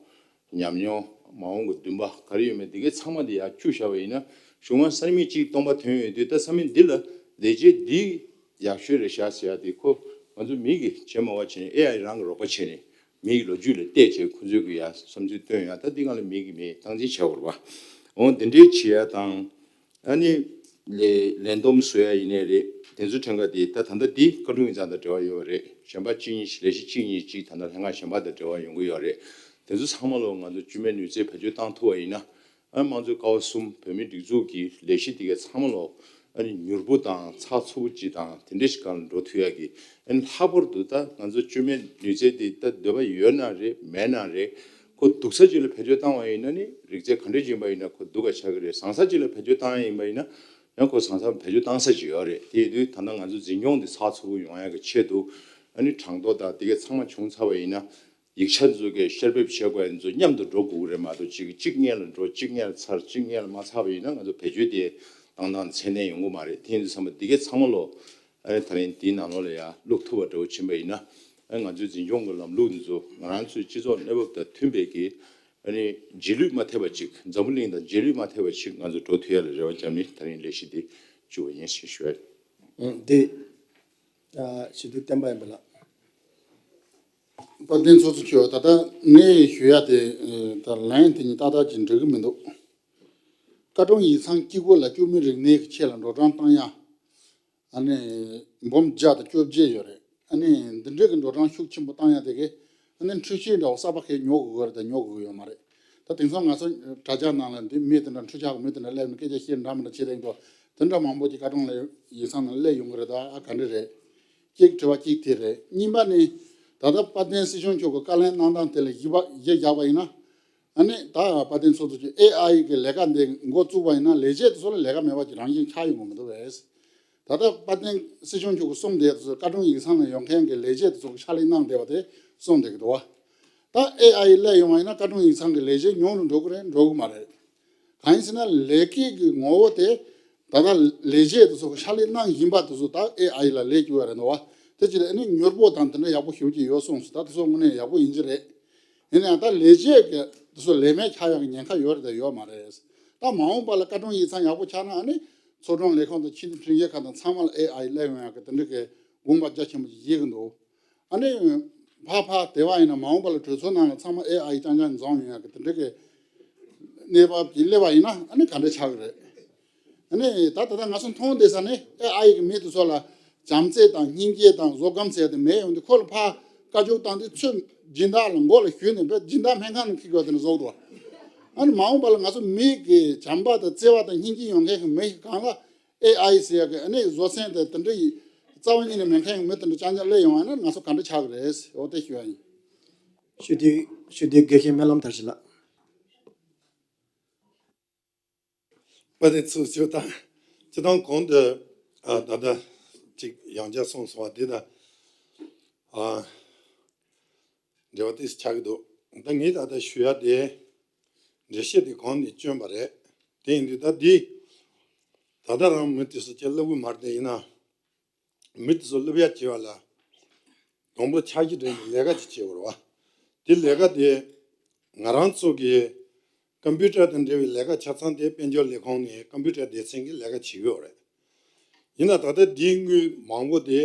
ཉམས་མྱོང་། མ་འོངས་ཀྱི་འདུན་པ་ག་རེ་ཡོད་མེད་འདི་གའི་ཚང་མ་འདི་ཡར་བཅུག་བཞག་པ་ཡིན་ན། གཞུག་མ་ས་མིག་གཅིག་སྟོང་པ་ཐོན་ཡོང་དུས་ད་ས་མིག་འདི་ལ་ལས་བྱེད་འདི་ཡག་ཤོས་རེད་ཤག་ཟེར་ཡ་དེ་ཁོ་ང་ཚོ་མི་གིས་བྱེད་མ་བ་བྱས་ནས་ཨེ་ཨའི་རང་གིས་རོགས་པ་བྱས་ནས་མི་གི་ལོ་རྒྱུས་ལ་བལྟས་བྱས་ཁོ་ཚོས་གི་ཡ་བསམ་ཚུལ་བཏོན་ཡ། ད་འདི་སྒང་ལ་མི་གིས་མི་སྟངས་འཛིན་བྱེད་དགོས་རེད་པ། འོ་འདི་འདྲའི་བྱེད་ཡ་དང་། ཨ་ནི་ལས་ལས་བསྡོམས་བཟོ་ཡ་ཡིན་ནའི་རེད། དེ་ཚོའི་ཁྲིམས་ཁང་དེ་ད་ད་ལྟ་འདི་བཀའ་དྲུང་ཡིག་ཚང་དང་འབྲེལ་བ་ཡོད་པ་རེད། གཞན་པ་གཅིག་གཉིས་ཤིག་ལས་གཞི་གཅིག་གཉིས་གཅིག་ད་ལྟ་ལྷན་ཁང་གཞན་པ་དང་འབྲེལ་བ་ཡོང་གི་ཡོད་རེད། དེ་ཚོ་ཚང་མ་ལོ་ང་ཚོ་བཅོས་མའི་ནུས་རྩལ་བེད་སྤྱོད་བཏང་ཐུབ་པ་ཡིན་ན། ཨ་དམངས་གཙོའི་ཀ་བ་གསུམ་བོད་མིའི་སྒྲིག་འཛུགས་ཀྱི་ལས་གཞི་དེ་གའི་ཚང་མ་ལོ་ཨ་ནི་མྱུར་པོ་དང་ཚགས་ཚུད་པོ་ཅིག་དང་དེ་འདྲ་ཞིག་སྒང་ལ་འགྲོ་ཐུབ་ཡ་གི། ཨ་ནི་ལྷག་པར་དུ་ད་ང་ཚོ་བཅོས་མའི་ནུས་རྩལ་དེ་ད་འདོད་པ་ཡོད་ན་རེད་མེད་ན་རེད། ཁོ་སྡུག་ས་ཅིག་ལ་བེད་སྤྱོད་བཏང་བ་ཡིན་ན་ནི་རིག་རྩལ་ག་འདྲ་ཅིག་ཡིན་པ་ཡིན་ན་ཁོ་སྡུག་ག་ཆགས་ཀྱི་རེད། བཟང་ས་ཅིག་ལ་བེད་སྤྱོད་བཏང་ཡ་ཡིན་པ་ཡིན་ན་ཡང་ཁོ་བཟང་ས་བེད་སྤྱོད་བཏང་ས་ཅིག་ཡོད་རེད། དེ་ཡིན་དུས་ད་ལྟ་ང་ཚོ་འཛིན་སྐྱོང་འདི་ཚགས་ཚུད་པོ་ཡོང་ཡ་གི་ཆེད་དུ། ཨ་ནི་གྲངས་ཐོ་དང་དེ་གའི་ཚང་མ་བྱུང་ཚར་བ་ཡིན་ན། ཡིག་ཆ་ཚོ་གི་བསྐྱར་ཕབ་བྱེད་དགོས་ཡ་ཚོ་མཉམ་དུ་འགྲོ་དགོས་ཀྱི་རེད་མ་གཏོགས་གཅིག་གཅིག་སྔོན་ལ་འགྲོ་གཅིག་སྔོན་ལ་ཚར་གཅིག་སྔོན་ལ་མ་ཚར་བ་ཡིན་ན་ང་ཚོ་བེད་སྤྱོད་དེ་ཏང་ཏང་ཚད་ལྡན་ཡོང་གི་མ་རེད། དེ་ཡིན་དུས་ཚང་མ་འདི་གའི་ཚང་མ་ལོ་ཨ་ནི་ད་རིང་འདིའི་ནང་ལོགས་ལ་ཡ་བླུག་ཐུབ་པ་འདྲ་བོ་ཕྱིན་པ་ཡིན་ན། ཨ་ནི་ང་ཚོའི་འཛིན་སྐྱོང་གི་ལམ་ལུགས་འདི་ཚོ་ང་རང་ཚོའི་སྤྱི་ཚོགས་གནས་བབ་དང་མཐུན་པའི་གི་ཨ་ནི་རྗེས་ལུས་མ་ཐེབས་པ་ཅིག་འཛམ་བུ་གླིང་དང་རྗེས་ལུས་མ་ཐེབས་པ་ཅིག་ང་ཚོ་འགྲོ་ཐུབ་ཡ་ལ་རེ་བ་བརྒྱབ་ནས་ད་རིང་ལས་གཞི་འདི་བཅུག་པ་ཡིན་ཞེས་ཞུ་ཡ་ཡིན། འདི་ཞུ་དུས་བསྟན་པ་ཡིན་པ་ལགས། དཔལ་ལྡན་ཚོགས་གཙོ་མཆོག་ད་ལྟ་ངས་ཞུ་ཡ་དེ་ད་ལན་དེ་གཉིས་ཏག་ཏག་ཅིག་འགྲིག་གི་མི་འདུག་བཀའ་དྲུང་ཡིག་ཚང་གཅིག་པོ་ལ་བཅོས་མའི་རིག་གནས་ཀྱི་ཆེད་ལ་འགྲོ་གྲོན་བཏང་ཡ། ཨ་ནི་འབུམ་བརྒྱ་དང་བཅོ་བརྒྱད་ཡོད་རེད། ཨ་ནི་འདི་འདྲའི་གི་འགྲོ་གྲོན་ཤུགས་ཆེན་པོ་བཏང་ཡ་དེ་གི་ཨ་ནི་འཕྲུལ་ཆས་འདྲ་བོ་གསར་པ་གི་ཉོ་དགོས་ཀྱི་རེད་དང་ཉོ་དགོས་ཀྱི་ཡོད་མ་རེད། ད་དེང་སང་ང་ཚོ་དྲ་རྒྱ་ནང་ལ་འདི་མི་དེ་འདྲ་འཕྲུལ་ཆས་གི་མི་དེ་འདྲ་སླེབས་ནས་སྐད་ཆ་བཤད་འདྲ་མི་འདྲ་བྱེད་དེ་འདུག་དེ་འདྲ་མང་པོ་ཅིག་བཀའ་དྲུང་ལ་ཡིག་ཚང་ནང་སླེབས་ཡོང་གི་རེད། ད་ཨ་ག་འདྲ་རེད། གཅིག་དྲི་བ་གཅིག་དེ་རེད། གཉིས་པ་ནི་ད་ལྟ་དཔལ་ལྡན་སྲིད་སྐྱོང་མཆོག་གི་བཀའ་ལན་གནང་སྟངས་དེ་ལ་གཞི་བ་གཞི་བཞག་པ་ཡིན་ན། ཨ་ནི་ད་དཔལ་ལྡན་ཚོགས་གཙོ་མཆོག་ཨེ་ཨའི་གི་ལས་ཀ་འདི་འགོ་བཙུགས་པ་ཡིན་ན་ལས་བྱེད་དེ་ཚོ་ལ་ལས་ཀ་མེད་པ་ཅིག་རང་བཞིན་ཆགས་ཡོང་གི་མི་འདུག་པས། ད་ལྟ་དཔལ་ལྡན་སྲིད་སྐྱོང་མཆོག་གིས་གསུངས་བསྡད་དེ་ཚོ་བཀའ་དྲུང་ཡིག་ཚང་ལ་ཡོང་མཁན་གྱི་ལས་བྱེད་དེ་ཚོ་གི་ཕྱག་ལས་གནང་བསྡད་པ་དེ་གསུངས་བསྡད་ཀྱི་འདུག་བ། ད་ཨེ་ཨའི་སླེབས་ཡོང་བ་ཡིན་ན་བཀའ་དྲུང་ཡིག་ཚང་གི་ལས་བྱེད་ཉུང་རུ་འགྲོ་གི་རེད་འགྲོ་གི་མ་རེད། གང་ཡིན་ཟེར་ན་ལས་ཀའི་གི་ངོ་བོ་དེ་ད་ལྟ་ལས་བྱེད་དེ་ཚོ་གི་ཕྱག་ལས་གནང་བཞིན་པ་དེ་ཚོ་ད་ཨེ་ཨའི་ལ་སླེབས་ཀྱི་ཡོད་རེད་འདུག་བ། དེ་ཅི་ལས་ཨ་ནི་མྱུར་པོ་དང་དེ་འདྲ་ཡག་པོ་ཞེ་པོ་ཅིག་ཡོད་གསུངས་སོང་། ད་དེ་ཚོ་དངོས་གནས་ཡག་པོ་ཡིན་གྱི་རེད། ཡིན་ན་ཡང་ད་ལས་བྱེད་ཀྱི་དེ་ཚོ་ལས་མེད་ཆགས་ཡག་གི་ཉེན་ཁ་ཡོད་རེད་དང་ཡོད་མ་རེད། ད་མ་འོངས་པ་ལ་བཀའ་དྲུང་ཡིག་ཚང་ཡག་པོ་ཆགས་ན་ཨ་ནི་ཚོགས་དྲུང་ལས་ཁང་དང་ཕྱི་དྲིལ་དྲིལ་ཡིག་ཁང་དང་ཚང་མ་ལ་ཨེ་ཨའི་སླེབས་ཡོང་ཡག་གི་དེ་འདྲ་གི་དགོངས་པ་རྒྱ་ཆེན་པོ་ཞིག་བཞེས་ཀྱི་འདུག་ཨ་ནི་ཕར་ཕར་དེ་བ་ཡིན་ན་མ་འོངས་པ་ལ་གྲོས་ཚོགས་ནང་ལ་ཚང་མ་ཨེ་ཨའི་རྐྱང་རྐྱང་འཛོམས་ཡོང་ཡག་གི་དེ་འདྲ་གི་གནས་བབ་ཅིག་སླེབས་པ་ཡིན་ན་ཨ་ནི་ག་འདྲ་ཆགས་ཀྱི་རེད། ཨ་ནི་ད་ད་ལྟ་ང་ཚོ་མཐོང་བསྡད་ས་ནི་ཨེ་ཨའི་གི་མི་དེ་ཚོ་ལ་བྱམས་བརྩེ་དང་སྙིང་རྗེ་དང་བཟོད་སྒོམ་ཟེར་དེ་མེད་ཡོང་དུས་ཁོ་ལ་ཕར་བཀའ་བཀྱོན་བཏང་དུས་ཚུར་སྦྱིན་བདག་ལ་མགོ་ལ་གཞུས་ནས་བས་སྦྱིན་བདག་སྨན་ཁང་ནང་འཁྱེར་དགོས་དེ་འདྲ་བཟོ་འགྲོ། ཨ་ནི་མ་འོངས་པ་ལ་ང་ཚོ་མི་གི་བྱམས་པ་དང་བརྩེ་བ་དང་སྙིང་རྗེ་ཡོད་མཁན་གྱི་མི་ཞིག་གང་ལ་ཨེ་ཨའི་ཟེར་ཡག་གི་ཨ་ནི་བཟོད་བསྲན་དེ་དེ་འདྲ་ཡི་རྩ་བ་ཉིད་ནས་མེད་མཁན་གྱི་མི་དེ་འདྲ་རྐྱང་རྐྱང་སླེབས་ཡོང་བ་ན་ང་ཚོ་ག་འདྲ་ཆགས་ཀྱི་རེད། འོ་དེ་ཞུ་ཡ་ཡིན། ཞུ་དེ་ཞུ་དེ་དགེ་བཤེས་སྨོན་ལམ་མཐར་ཕྱིན་ལགས། དཔལ་ལྡན་ཚོགས་གཙོ་དང་སྤྱི་བཏང་གོང་དུ་ཨ་ད་ལྟ་ཅིག་ཡང་བསྐྱར་གསུངས་སོང་བ་དེ་དང་ཨ་འབྲེལ་བ་ཏོག་ཙམ་ཆགས་ཀྱི་འདུག་ད་ངས་ད་ལྟ་ཞུ་ཡ་དེ་འགྲེལ་བཤད་དེ་གོང་ནས་བསྐྱོན་པ་རེད། དེ་ཡིན་དུས་ད་འདི་ད་ལྟ་རང་མི་དེ་ཚོ་ཅིག་སླེབས་ཀྱི་མ་རེད། དེ་ཡིན་ན། མི་དེ་ཚོ་སློབ་ཡ་བྱེད་པ་ལ་དང་པོ་འཆར་གཞི་སྒྲིག་ནས་ལས་ཀ་ཅིག་བྱེད་དགོས་རེད་བ། དེ་ལས་ཀ་དེ་ང་རང་ཚོ་གི་ཀམ་པུ་ཊར་དང་འབྲེལ་བའི་ལས་ཀ་ཆ་ཚང་དེ་དཔལ་འབྱོར་ལས་ཁུངས་ནས་ཀམ་པུ་ཊར་སྡེ་ཚན་གྱིས་ལས་ཀ་བྱེད་ཀྱི་ཡོད་རེད། ཡིན་ན་ད་ལྟ་འདིའི་དངུལ་མང་པོ་དེ་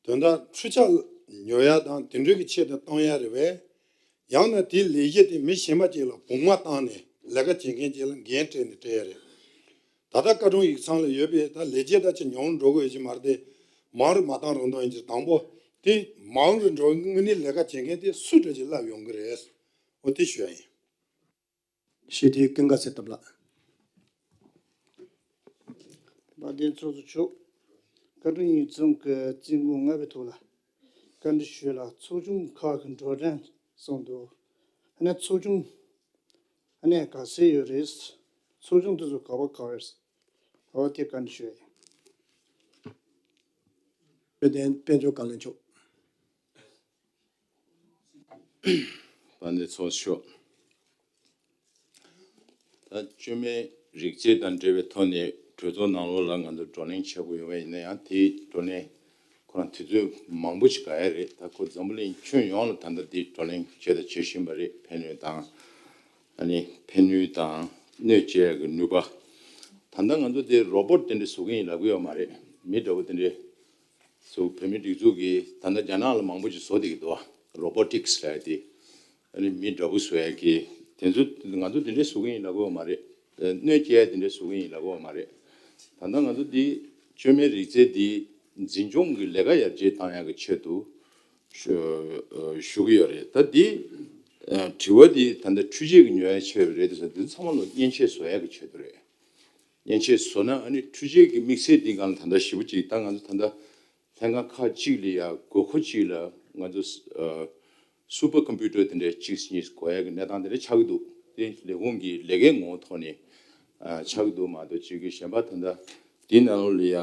དོན་དག་འཕྲུལ་ཆས་ཉོ་ཡ་དང་དེ་འདྲའི་གི་ཆེད་དུ་གཏོང་ཡ་རེད་བས། ཡང་ན་དེའི་ལས་གཞི་དེ་མི་གཞན་པ་ཅིག་ལ་བུང་བ་བཏང་ནས་ལས་ཀ་བྱེད་མཁན་ཅིག་ལ་འགན་སྤྲད་ནས་སྤྲད་ཡ་རེད། ད་ལྟ་བཀའ་དྲུང་ཡིག་ཚང་ལ་ཡོད་པའི་ད་ལས་བྱེད་ད་ཆ་ཉུང་འགྲོ་གི་ཡོད་ཀྱི་མ་རེད་དེ། མང་རུ་མ་བཏང་རུང་དོན་ཡིན་གྱི་དང་པོ་དེ་མང་རུ་འགྲོ་དངོས་གནས་ལས་ཀ་བྱེད་མཁན་དེ་སུ་འདྲ་ཅིག་སླེབས་ཡོང་གི་རེད། འོ་དེ་ཞུ་ཡ་ཡིན། ཞུ་དེ་ཀུན་དགའ་ཚེ་སྟོབས་ལགས། དཔལ་ལྡན་ཚོགས་གཙོ་མཆོག་བཀའ་དྲུང་ཡིག་ཚང་གི་རྩིས་འགོ་ལྔ་པའི་ཐོག་ལ་བཀའ་འདྲི་ཞུས་ལ་ཚོགས་ཆུང་ཁག་གི་འགྲོ་གྲོན་གསུངས་འདུག་ཨ་ནི་ཚོགས་ཆུང་ཨ་ནི་ག་ཚད་ཡོད་རེད། ཚོགས་ཆུང་དེ་ཚོ་ག་པར་ག་པར་རེད། འོ་དེ་བཀའ་འདྲི་ཞུ་ཡ་ཡིན། འཕྲོད་བསྟེན་དཔལ་འབྱོར་བཀའ་བློན་མཆོག་དཔལ་ལྡན་ཚོགས་གཙོ། ད་བཅོས་མའི་རིགས་རྫས་དང་འབྲེལ་བའི་ཐོག་ནས་གྲོས་ཚོགས་ནང་ལོགས་ལ་ང་ཚོ་བགྲོ་གླེང་བྱེད་དགོས་ཡོད་པ་ཡིན་ན་ཡང་། དེའི་བགྲོ་གླེང་ཁོ་རང་དུས་ཚོད་མང་པོ་ཞིག་འགོར་ཡ་རེད། ད་ཁོ་འཛམ་བུ་གླིང་ཁྱོན་ཡོངས་ལ་ད་ལྟ་འདི་བགྲོ་གླེང་བྱས་དང་བྱེད་བཞིན་པ་རེད། ཕན་ནུས་དང་། ཨ་ནི་ཕན་ནུས་དང་གནོད་བྱེད་ཡ་གི་ནུས་པ། ད་ལྟ་ང་ཚོ་དེ་རོ་བོ་ཊི་དེ་འདྲ་བཟོ་གི་ཡིན་ལབ་གི་ཡོད་མ་རེད། མི་འདྲ་བོ་དེ་འདྲ་བཟོ། བོད་མིའི་སྒྲིག་འཛུགས་ཀྱིས་ད་ལྟ་རྒྱ་ནག་ལ་མང་པོ་ཅིག་བཟོ་བསྡད་ཀྱི་འདུག་བ། རོ་བོ་ཊིག་སི་ལབ་ཡ་དེ། ཨ་ནི་མི་འདྲ་བོ་བཟོ་ཡ་གི། དེ་ཚོ་ང་ཚོ་དེ་འདྲ་བཟོ་གི་ཡིན་ལབ་གི་ཡོད་མ་རེད། གནོད་སྐྱེལ་ཡ་དེ་འདྲ་བཟོ་གི་ཡིན་ལབ་གི་ཡོད་མ་རེད། ད་ལྟ་ང་ཚོ་འདི་བཅོས་མའི་རིགས་རྫས་འདི་འཛིན་སྐྱོང་གི་ལས་ཀ་ཡར་རྒྱས་བཏང་ཡ་གི་ཆེད་དུ་ཞུ་ཞུ་གི་ཡོད་རེད། ད་འདི་དྲི་བ་འདི་ད་ལྟ་འཕྲུལ་ཆས་ཀྱི་ཉོ་ཡ་ཆེད་རེད་དེ། འདི་ཚང་མ་ལ་མཉེན་ཆས་བཟོ་ཡ་གི་ཆེད་དུ་རེད། མཉེན་ཆས་བཟོ་ན་ཨ་ནི་འཕྲུལ་ཆས་ཀྱི་དམིགས་བསལ་འདི་སྒང་ལ་ད་ལྟ་ཞེ་པོ་ཅིག་ད་ང་ཚོ་ད་ལྟ་ལྷན་ཁང་ཁག་ཅིག་ལ་ཡ་དགོས་མཁོ་ཅིག་ལ་ང་ཚོ་ཨ་སུ་པར་ཀམ་པུ་ཊར་དེ་འདྲའི་གཅིག་གཉིས་དགོས་ཡ་གི་གནས་སྟངས་དེ་འདྲ་ཆགས་ཀྱི་འདུག་དེ་ལས་ཁུངས་ཀྱི་ལས་ཀའི་ངོ་བོ་ཐོག་ནས་ཨ་ཆགས་ཀྱི་འདུག་མ་གཏོགས་ཅིག་གི་གཞན་པ་ད་ལྟ་འདི་ནང་ལོགས་ལ་ཡ་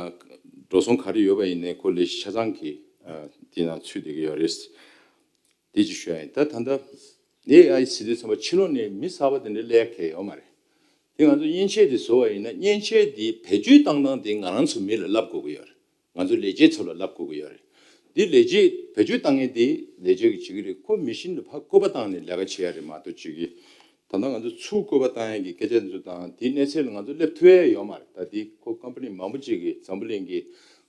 འགྲོ་སོང་ག་རེ་ཡོད་པ་ཡིན་ནའི་ཁོ་ལས་གཞི་ཆ་ཚང་གི་ཨ་འདི་ནང་ཚུད་བསྡད་ཀྱི་ཡོད་རེད། དེ་ཅིག་ཞུ་ཡ་ཡིན། ད་ད་ལྟ་ཨེ་ཨའི་ཟེར་དུས་ཙམ་པ་ཕྱི་ལོགས་ནས་མི་གསར་པ་དེ་འདྲ་སླེབས་ཡ་གང་ཡང་ཡོད་མ་རེད། དེ་ང་ཚོ་མཉེན་ཆས་དེ་བཟོ་བ་ཡིན་ན་མཉེན་ཆས་དེ་བེད་སྤྱོད་བཏང་སྟངས་དེ་ང་རང་ཚོ་མི་ལ་བསླབ་དགོས་ཀྱི་ཡོད་རེད། ང་ཚོ་ལས་བྱེད་ཚོ་ལ་བསླབ་དགོས་ཀྱི་ཡོད་རེད། དེ་ལས་བྱེད་བེད་སྤྱོད་བཏང་མཁན་དེ་ལས་བྱེད་ཀྱིས་བྱེད་ཀྱི་རེད། ཁོ་མེ་ཤིན་ལ་ཕར་བཀོད་པ་བཏང་ནས་ལས་ཀ་བྱེད་ཡ་རེད་མ་གཏོགས་བྱེད་ཀྱི། ད་ལྟ་ང་ཚོ་ཚུར་བཀོད་པ་བཏང་ཡ་གི་སྐད་ཆ་འདི་ཚོ་དང་དེའི་གནས་ཚད་ལ་ང་ཚོ་སླེབས་ཐུབ་ཡ་ཡོད་མ་རེད། ད་འདི་ཁོ་ཀམ་པ་ནི་མང་པོ་ཅིག་གིས་འཛམ་བུ་གླིང་གི་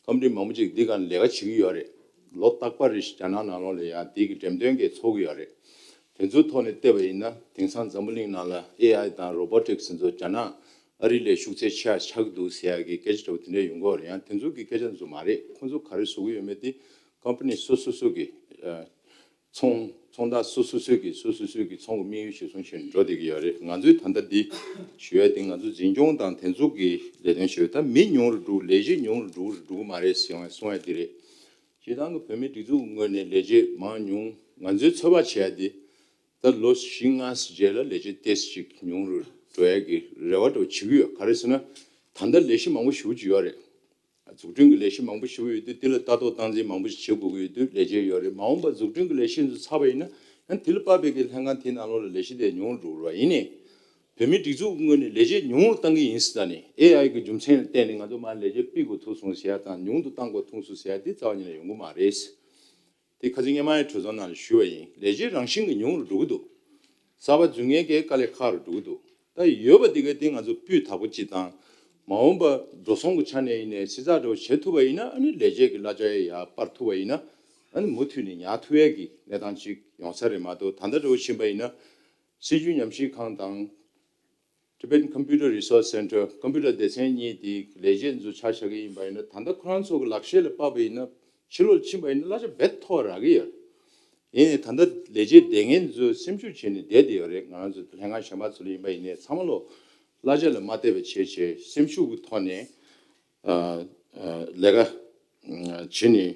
ཀམ་པ་ནི་མང་པོ་ཅིག་འདི་སྒང་ལས་ཀ་བྱེད་ཀྱི་ཡོད་རེད། ལོ་རྟག་པར་རེ་བཞིན་རྒྱ་ནག་ནང་ལོགས་ལ་ཡ་འདི་གི་འགྲེམས་སྟོན་གྱི་ཚོགས་ཀྱི་ཡོད་རེད། དེ་ཚོའི་ཐོག་ནས་བལྟས་པ་ཡིན་ན་དེང་སང་འཛམ་བུ་གླིང་ནང་ལ་ཨེ་ཨའི་དང་རོ་བོ་ཊིག་སི་ཚོ་རྒྱ་ནག་ཨ་རི་ལས་ཤུགས་ཚད་ཆེ་ཆགས་ཀྱི་འདུག་ཟེར་ཡ་གི་སྐད་ཆ་འདྲ་བོ་དེ་འདྲ་ཡོང་གི་ཡོད་རེད། ཡང་དེ་ཚོ་གི་སྐད་ཆ་འདི་ཚོ་མ་རེད། ཁོང་ཚོ་ག་རེ་བཟོ་གི་ཡོད་མེད་དེ་ཀམ་པ་ནི་སོ་སོ་སོ་གི་ཨ་ཚོང་ཚོང་བདག་སོ་སོ་སོ་གི་སོ་སོ་སོ་གི་ཚོང་གི་དམིགས་ཡུལ་གཞིར་བཟུང་བྱས་ནས་འགྲོ་བསྡད་ཀྱི་ཡོད་རེད། ང་ཚོས་ད་ལྟ་འདི་ཞུ་ཡ་དེ་ང་ཚོ་འཛིན་སྐྱོང་དང་དེ་ཚོ་གི་ལས་དོན་ཞུ་ཡ། ད་མི་ཉུང་རུ་འགྲོ་ལས་གཞི་ཉུང་རུ་འགྲོ་གི་རེད་འགྲོ་གི་མ་རེད་ཟེར་ཡང་གསུང་ཡ་དེ་རེད། སྤྱིར་བཏང་གི་བོད་མིའི་སྒྲིག་འཛུགས་ངོས་ནས་ལས་བྱེད་མང་ཉུང་ང་ཚོའི་ཚོད་དཔག་བྱས་ཏེ། ད་ལོ་བཞི་ལྔ་ཙམ་རྗེས་ལ་ལས་བྱེད་ཏོག་ཙམ་ཅིག་ཉུང་རུ་འགྲོ་ཡ་གི་རེ་བ་འདྲ་བོ་བྱེད་ཀྱི་ཡོད། ག་རེ་ཟེར་ན། ད་ལྟ་ལས་གཞི་མང་པོ་ཞེ་པོ་ཅིག་ཡོད་རེད། འཛུགས་སྐྲུན་གྱི་ལས་གཞི་མང་པོ་ཞེ་པོ་ཡོད་དུས་དེ་ལ་ལྟ་རྟོག་སྟངས་འཛིན་མང་པོ་ཞིག་བྱེད་དགོས་ཀྱི་ཡོད་དུས་ལས་བྱེད་ཡོད་རེད། མ་འོངས་པར་འཛུགས་སྐྲུན་གྱི་ལས་གཞི་ཚོ་ཚར་བ་ཡིན་ན་ཡང་དེ་ལ་དཔག་པའི་གི་ལྷན་ཁང་དེའི་ནང་ལོགས་ལ་ལས་གཞི་དེ་ཉུང་རུ་འགྲོ་གི་རེད་བ། ཡིན་ནའི། བོད་མིའི་སྒྲིག་འཛུགས་ངོས་ནས་ལས་བྱེད་ཉུང་རུ་བཏང་གི་ཡིན་ཟེར་ད་ནི་ཨེ་ཨའི་གི་རྒྱུ་མཚན་ལ་བརྟེན་ནས་ང་ཚོ་མར་ལས་བྱེད་སྤུས་དགོས་ཐུག་སོང་ཟེར་ཡ་དང་ཉུང་དུ་བཏང་དགོས་ཐུག་སོང་ཟེར་ཡ་དེ་རྩ་བ་ཉིད་ནས་ཡོང་གི་མ་རེད། དེ་ཁ་སང་སྔོན་མའི་གྲོས་ཚོགས་ནང་ལ་ཞུས་པ་ཡིན། ལས་བྱེད་རང་བཞིན་གྱིས་ཉུང་རུ་འགྲོ་གི་འདུག་གསར་པ་འཛུལ་མཁན་གྱི་དཀའ་ལས་ཁག་རུ་འགྲོ་གི་འདུག་ད་ཡོད་པ་དེ་ག་དེ་ང་ཚོ་སྤུས་དག་པོ་ཅིག་དང་། མ་འོངས་པ་འགྲོ་སོང་གི་ཆ་ནས་ཡིན་ནའི་བསྲི་ཚགས་འདྲ་བོ་བྱེད་ཐུབ་པ་ཡིན་ན་ཨ་ནི་ལས་བྱེད་ཀྱི་གླ་ཆ་ཡང་ཡར་སྤར་ཐུབ་པ་ཡིན་ན་ཨ་ནི་མུ་མཐུད་ནས་ཉར་ཐུབ་ཡས་ཀྱི་གནས་སྟངས་ཅིག་ཡོང་ས་རེད་མ་གཏོགས། ད་ལྟ་འདྲ་བོ་ཕྱིན་པ་ཡིན་ན་སྲིད་བྱུས་ཉམས་ཞིབ་ཁང་དང་། Tibetan Computer Resource Center ཀམ་པུ་ཊར་སྡེ་ཚན་གཉིས་དེ་ལས་བྱེད་ཚོ་ཆ་བཞག་གི་ཡིན་པ་ཡིན་ན། ད་ལྟ་ཁོ་རང་ཚོ་གི་ལག་ཤེས་ལ་དཔག་པ་ཡིན་ན་ཕྱི་ལོགས་ཕྱིན་པ་ཡིན་ན་གླ་ཆ་རྦད་མཐོ་བ་རག་གི་ཡོད། ཡིན་ནའི་ད་ལྟ་ལས་བྱེད་སྡེ་ངན་ཚོས་སེམས་ཤུགས་བྱས་ནས་བསྡད་བསྡད་ཡོད་རེད། ང་རང་ཚོ་ལྷན་ཁང་གཞན་པ་ཚོ་ལ་ཡིན་པ་ཡིན་ནའི་ཚང་མ་ལོ་གླ་ཆ་ལ་མ་བལྟས་པ་བྱས་བྱས་སེམས་ཤུགས་ཀྱི་ཐོག་ནས་ཨ་ཨ་ལས་ཀ་ཨ་བྱེད་ནས་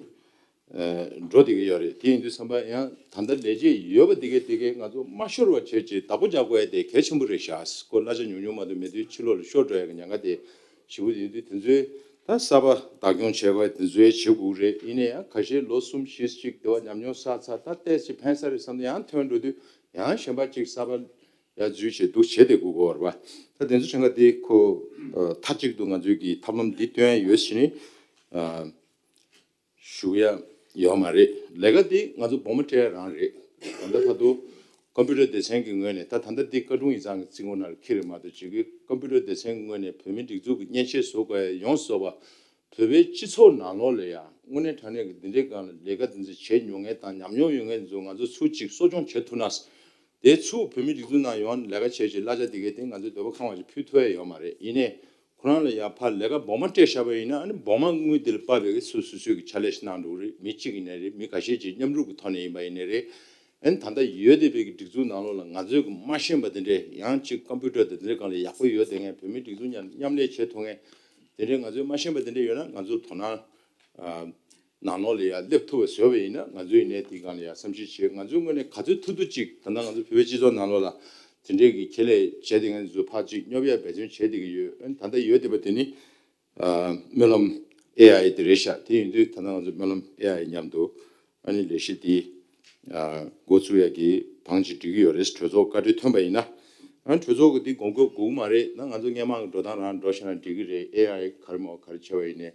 ཨ་འགྲོ་བསྡད་ཀྱི་ཡོད་རེད། དེ་ཡིན་དུས་ཙམ་པ་ཡང་ད་ལྟ་ལས་བྱེད་ཡོད་པ་དེ་གས་དེ་གས་ང་ཚོ་མ་ཤོར་བ་བྱས་བྱས་བདག་པོ་རྒྱག་དགོས་ཡ་དེ་གལ་ཆེན་པོ་རེད་ཤག་ཁོ་གླ་ཆ་ཉུང་ཉུང་མ་གཏོགས་མེད་དུས་ཕྱི་ལོགས་ལ་ཤོར་འགྲོ་ཡ་གི་ཉེན་ཁ་དེ་ཞེ་པོ་ཡོད་དུས་དེ་ཚོའི་ད་གསར་པ་བདག་སྐྱོང་བྱེད་དགོས་དེ་ཚོའི་བྱེད་དགོས་རེད། ཡིན་ནའི་ཡང་ཁ་ཤས་ལོ་གསུམ་བཞི་གཅིག་དེ་བ་ཉམས་མྱོང་བསགས་ཚར། ད་ཏོག་ཙམ་ཕན་ས་རེད་བསམ་དུས་ཡང་ཐོན་འགྲོ་དུས་ཡང་གཞན་པ་གཅིག་གསར་པ་ཡར་འཛུལ་བྱས་འདུག་བྱས་ཏེ་དགོས་ཀྱི་ཡོད་རེད་པ། ད་དེ་ཚོ་ཆ་འགའ་དེ་ཁོ་ཨ་མཐའ་གཅིག་ཏུ་ང་ཚོའི་གི་ཐབས་ལམ་འདི་སྟོན་ཡ་ཡོད་ཟེར་ནས་ཨ་ཞུ་ཡ་ཡོད་མ་རེད། ལས་ཀ་འདི་ང་ཚོ་སྦོམ་སྤྲད་ཡ་རང་རེད། ད་ལྟ་བར་དུ་ཀམ་པུ་ཊར་སྡེ་ཚན་གྱི་ངོས་ནས། ད་ད་ལྟ་འདི་བཀའ་དྲུང་ཡིག་ཚང་གི་རྩིས་ཁོངས་ནང་ལ་འཁྱེར་རེད་མ་གཏོགས་བྱེད་ཀྱི། ཀམ་པུ་ཊར་སྡེ་ཚན་གྱི་ངོས་ནས་བོད་མིའི་སྒྲིག་འཛུགས་ཀྱི་མཉེན་ཆས་བཟོ་དགོས་ཡ་ཡོངས་སུ་རྫོགས་པ་བོད་པའི་སྤྱི་ཚོགས་ནང་ལོགས་ལ་ཡང་དངོས་གནས་དྲང་གནས་ཀྱི་འདི་འདྲའི་སྒང་ལ་ལས་ཀ་འདི་འདྲ་བྱས་མྱོང་མཁན་དང་ཉམས་མྱོང་ཡོད་མཁན་ཚོ་ང་ཚོ་ཚུར་གཅིག་གསོ་སྐྱོང་བྱེད་ཐུབ་ན། དེ་ཚུར་བོད་མིའི་སྒྲིག་འཛུགས་ནང་ཡོང་ལས་ཀ་བྱས་བྱས་གླ་ཆ་དེ་གས་དེ་ང་ཚོའི་འདོད་པ་ཁེངས་པ་ཞིག་ཕུལ་ཐུབ་ཡ་ཡོད་མ་རེད། ཡིན་ནའི་ཁོ་རང་ལ་ཡང་ཕར་ལས་ཀ་སྦོམ་མ་སྤྲད་བཞག་པ་ཡིན་ན་ཨ་ནི་སྦོམ་མ་དངུལ་དེ་ལ་དཔག་པའི་གི་སོ་སོ་སོའི་གི་ཕྱག་ལས་ཤིག་གནང་འགྲོ་གི་རེད། མི་གཅིག་ཡིན་ནའི་རེད། མི་ཁ་ཤས་ཅིག་མཉམ་རུབ་ཀྱི་ཐོག་ནས་ཡིན་པ་ཡིན་ནའི་རེད། ཨ་ནི་ད་ལྟ་ཡོད་བསྡད་པའི་གི་སྒྲིག་འཛུགས་ནང་ལོགས་ལ་ང་ཚོའི་གི་མ་ཤེས་པ་དེ་འདྲས་ཡང་ཅིག་ཀམ་པུ་ཊར་དེ་འདྲའི་སྒང་ལ་ཡག་པོ་ཡོད་བསྡད་མཁན་བོད་མིའི་སྒྲིག་འཛུགས་མཉམ་མཉམ་ལས་བྱེད་ཐུབ་མཁན་དེ་འདྲའི་ང་ཚོའི་མ་ཤེས་པ་དེ་འདྲས་ཡོད་ན་ང་ཚོ་དོ་སྣང་ཨ་ནང་ལོགས་ལ་ཡང་སླེབས་ཐུབ་པ་བཟོས་པ་ཡིན་ན་ང་ཚོ་ཡིན་ནའི་དེའི་སྒང་ལ་ཡང་བསམ་གཞིག་བྱེད། ང་ཚོའི་ངོས་ནས་ག་ཚོད་ཐུབ་ཐུབ་ཅིག་ད་ལྟ་ང་ཚོ་བོད་པའི་སྤྱི་ཚོགས་ནང་ལོགས་ལ་དེ་འདྲའི་གི་ཁྱད་ལས་བྱས་ཏེ་ང་ཚོ་ཕར་ཅིག་སྙོབ་ཡ་འབད་བརྩོན་བྱས་བསྡད་ཀྱི་ཡོད། ཨ་ནི་ད་ལྟ་ཡོད་བསྡད་པ་དེ་ནི་ཨ་སྨོན་ལམ་ ཨེ་ཨའི་དེ་རེད་ཤག་དེ་ཡིན་དུས་ད་ལྟ་ང་ཚོ་སྨོན་ལམ་ཨེ་ཨའི་མཉམ་དུ་ཨ་ནི་ལས་གཞི་འདི་འགོ་ཚུགས་ཡ་གི་བང་ཅིག་སྒྲིག་གི་ཡོད་རེད། གྲོས་ཚོགས་བཀའ་འཁྲོལ་ཐོན་པ་ཡིན་ན། ཨ་ནི་གྲོས་ཚོགས་ཀྱི་འདི་དགོངས་སྐོར་དགོས་ཀྱི་མ་རེད། ད་ང་ཚོ་སྔོན་མ་གི་འགྲོ་སྟངས་རང་འགྲོ་ཤེས་ན་འགྲིག་གི་རེད། ཨེ་ཨའི་ག་རེ་མོ་ག་རེ་བྱས་པ་ཡིན་ནའི་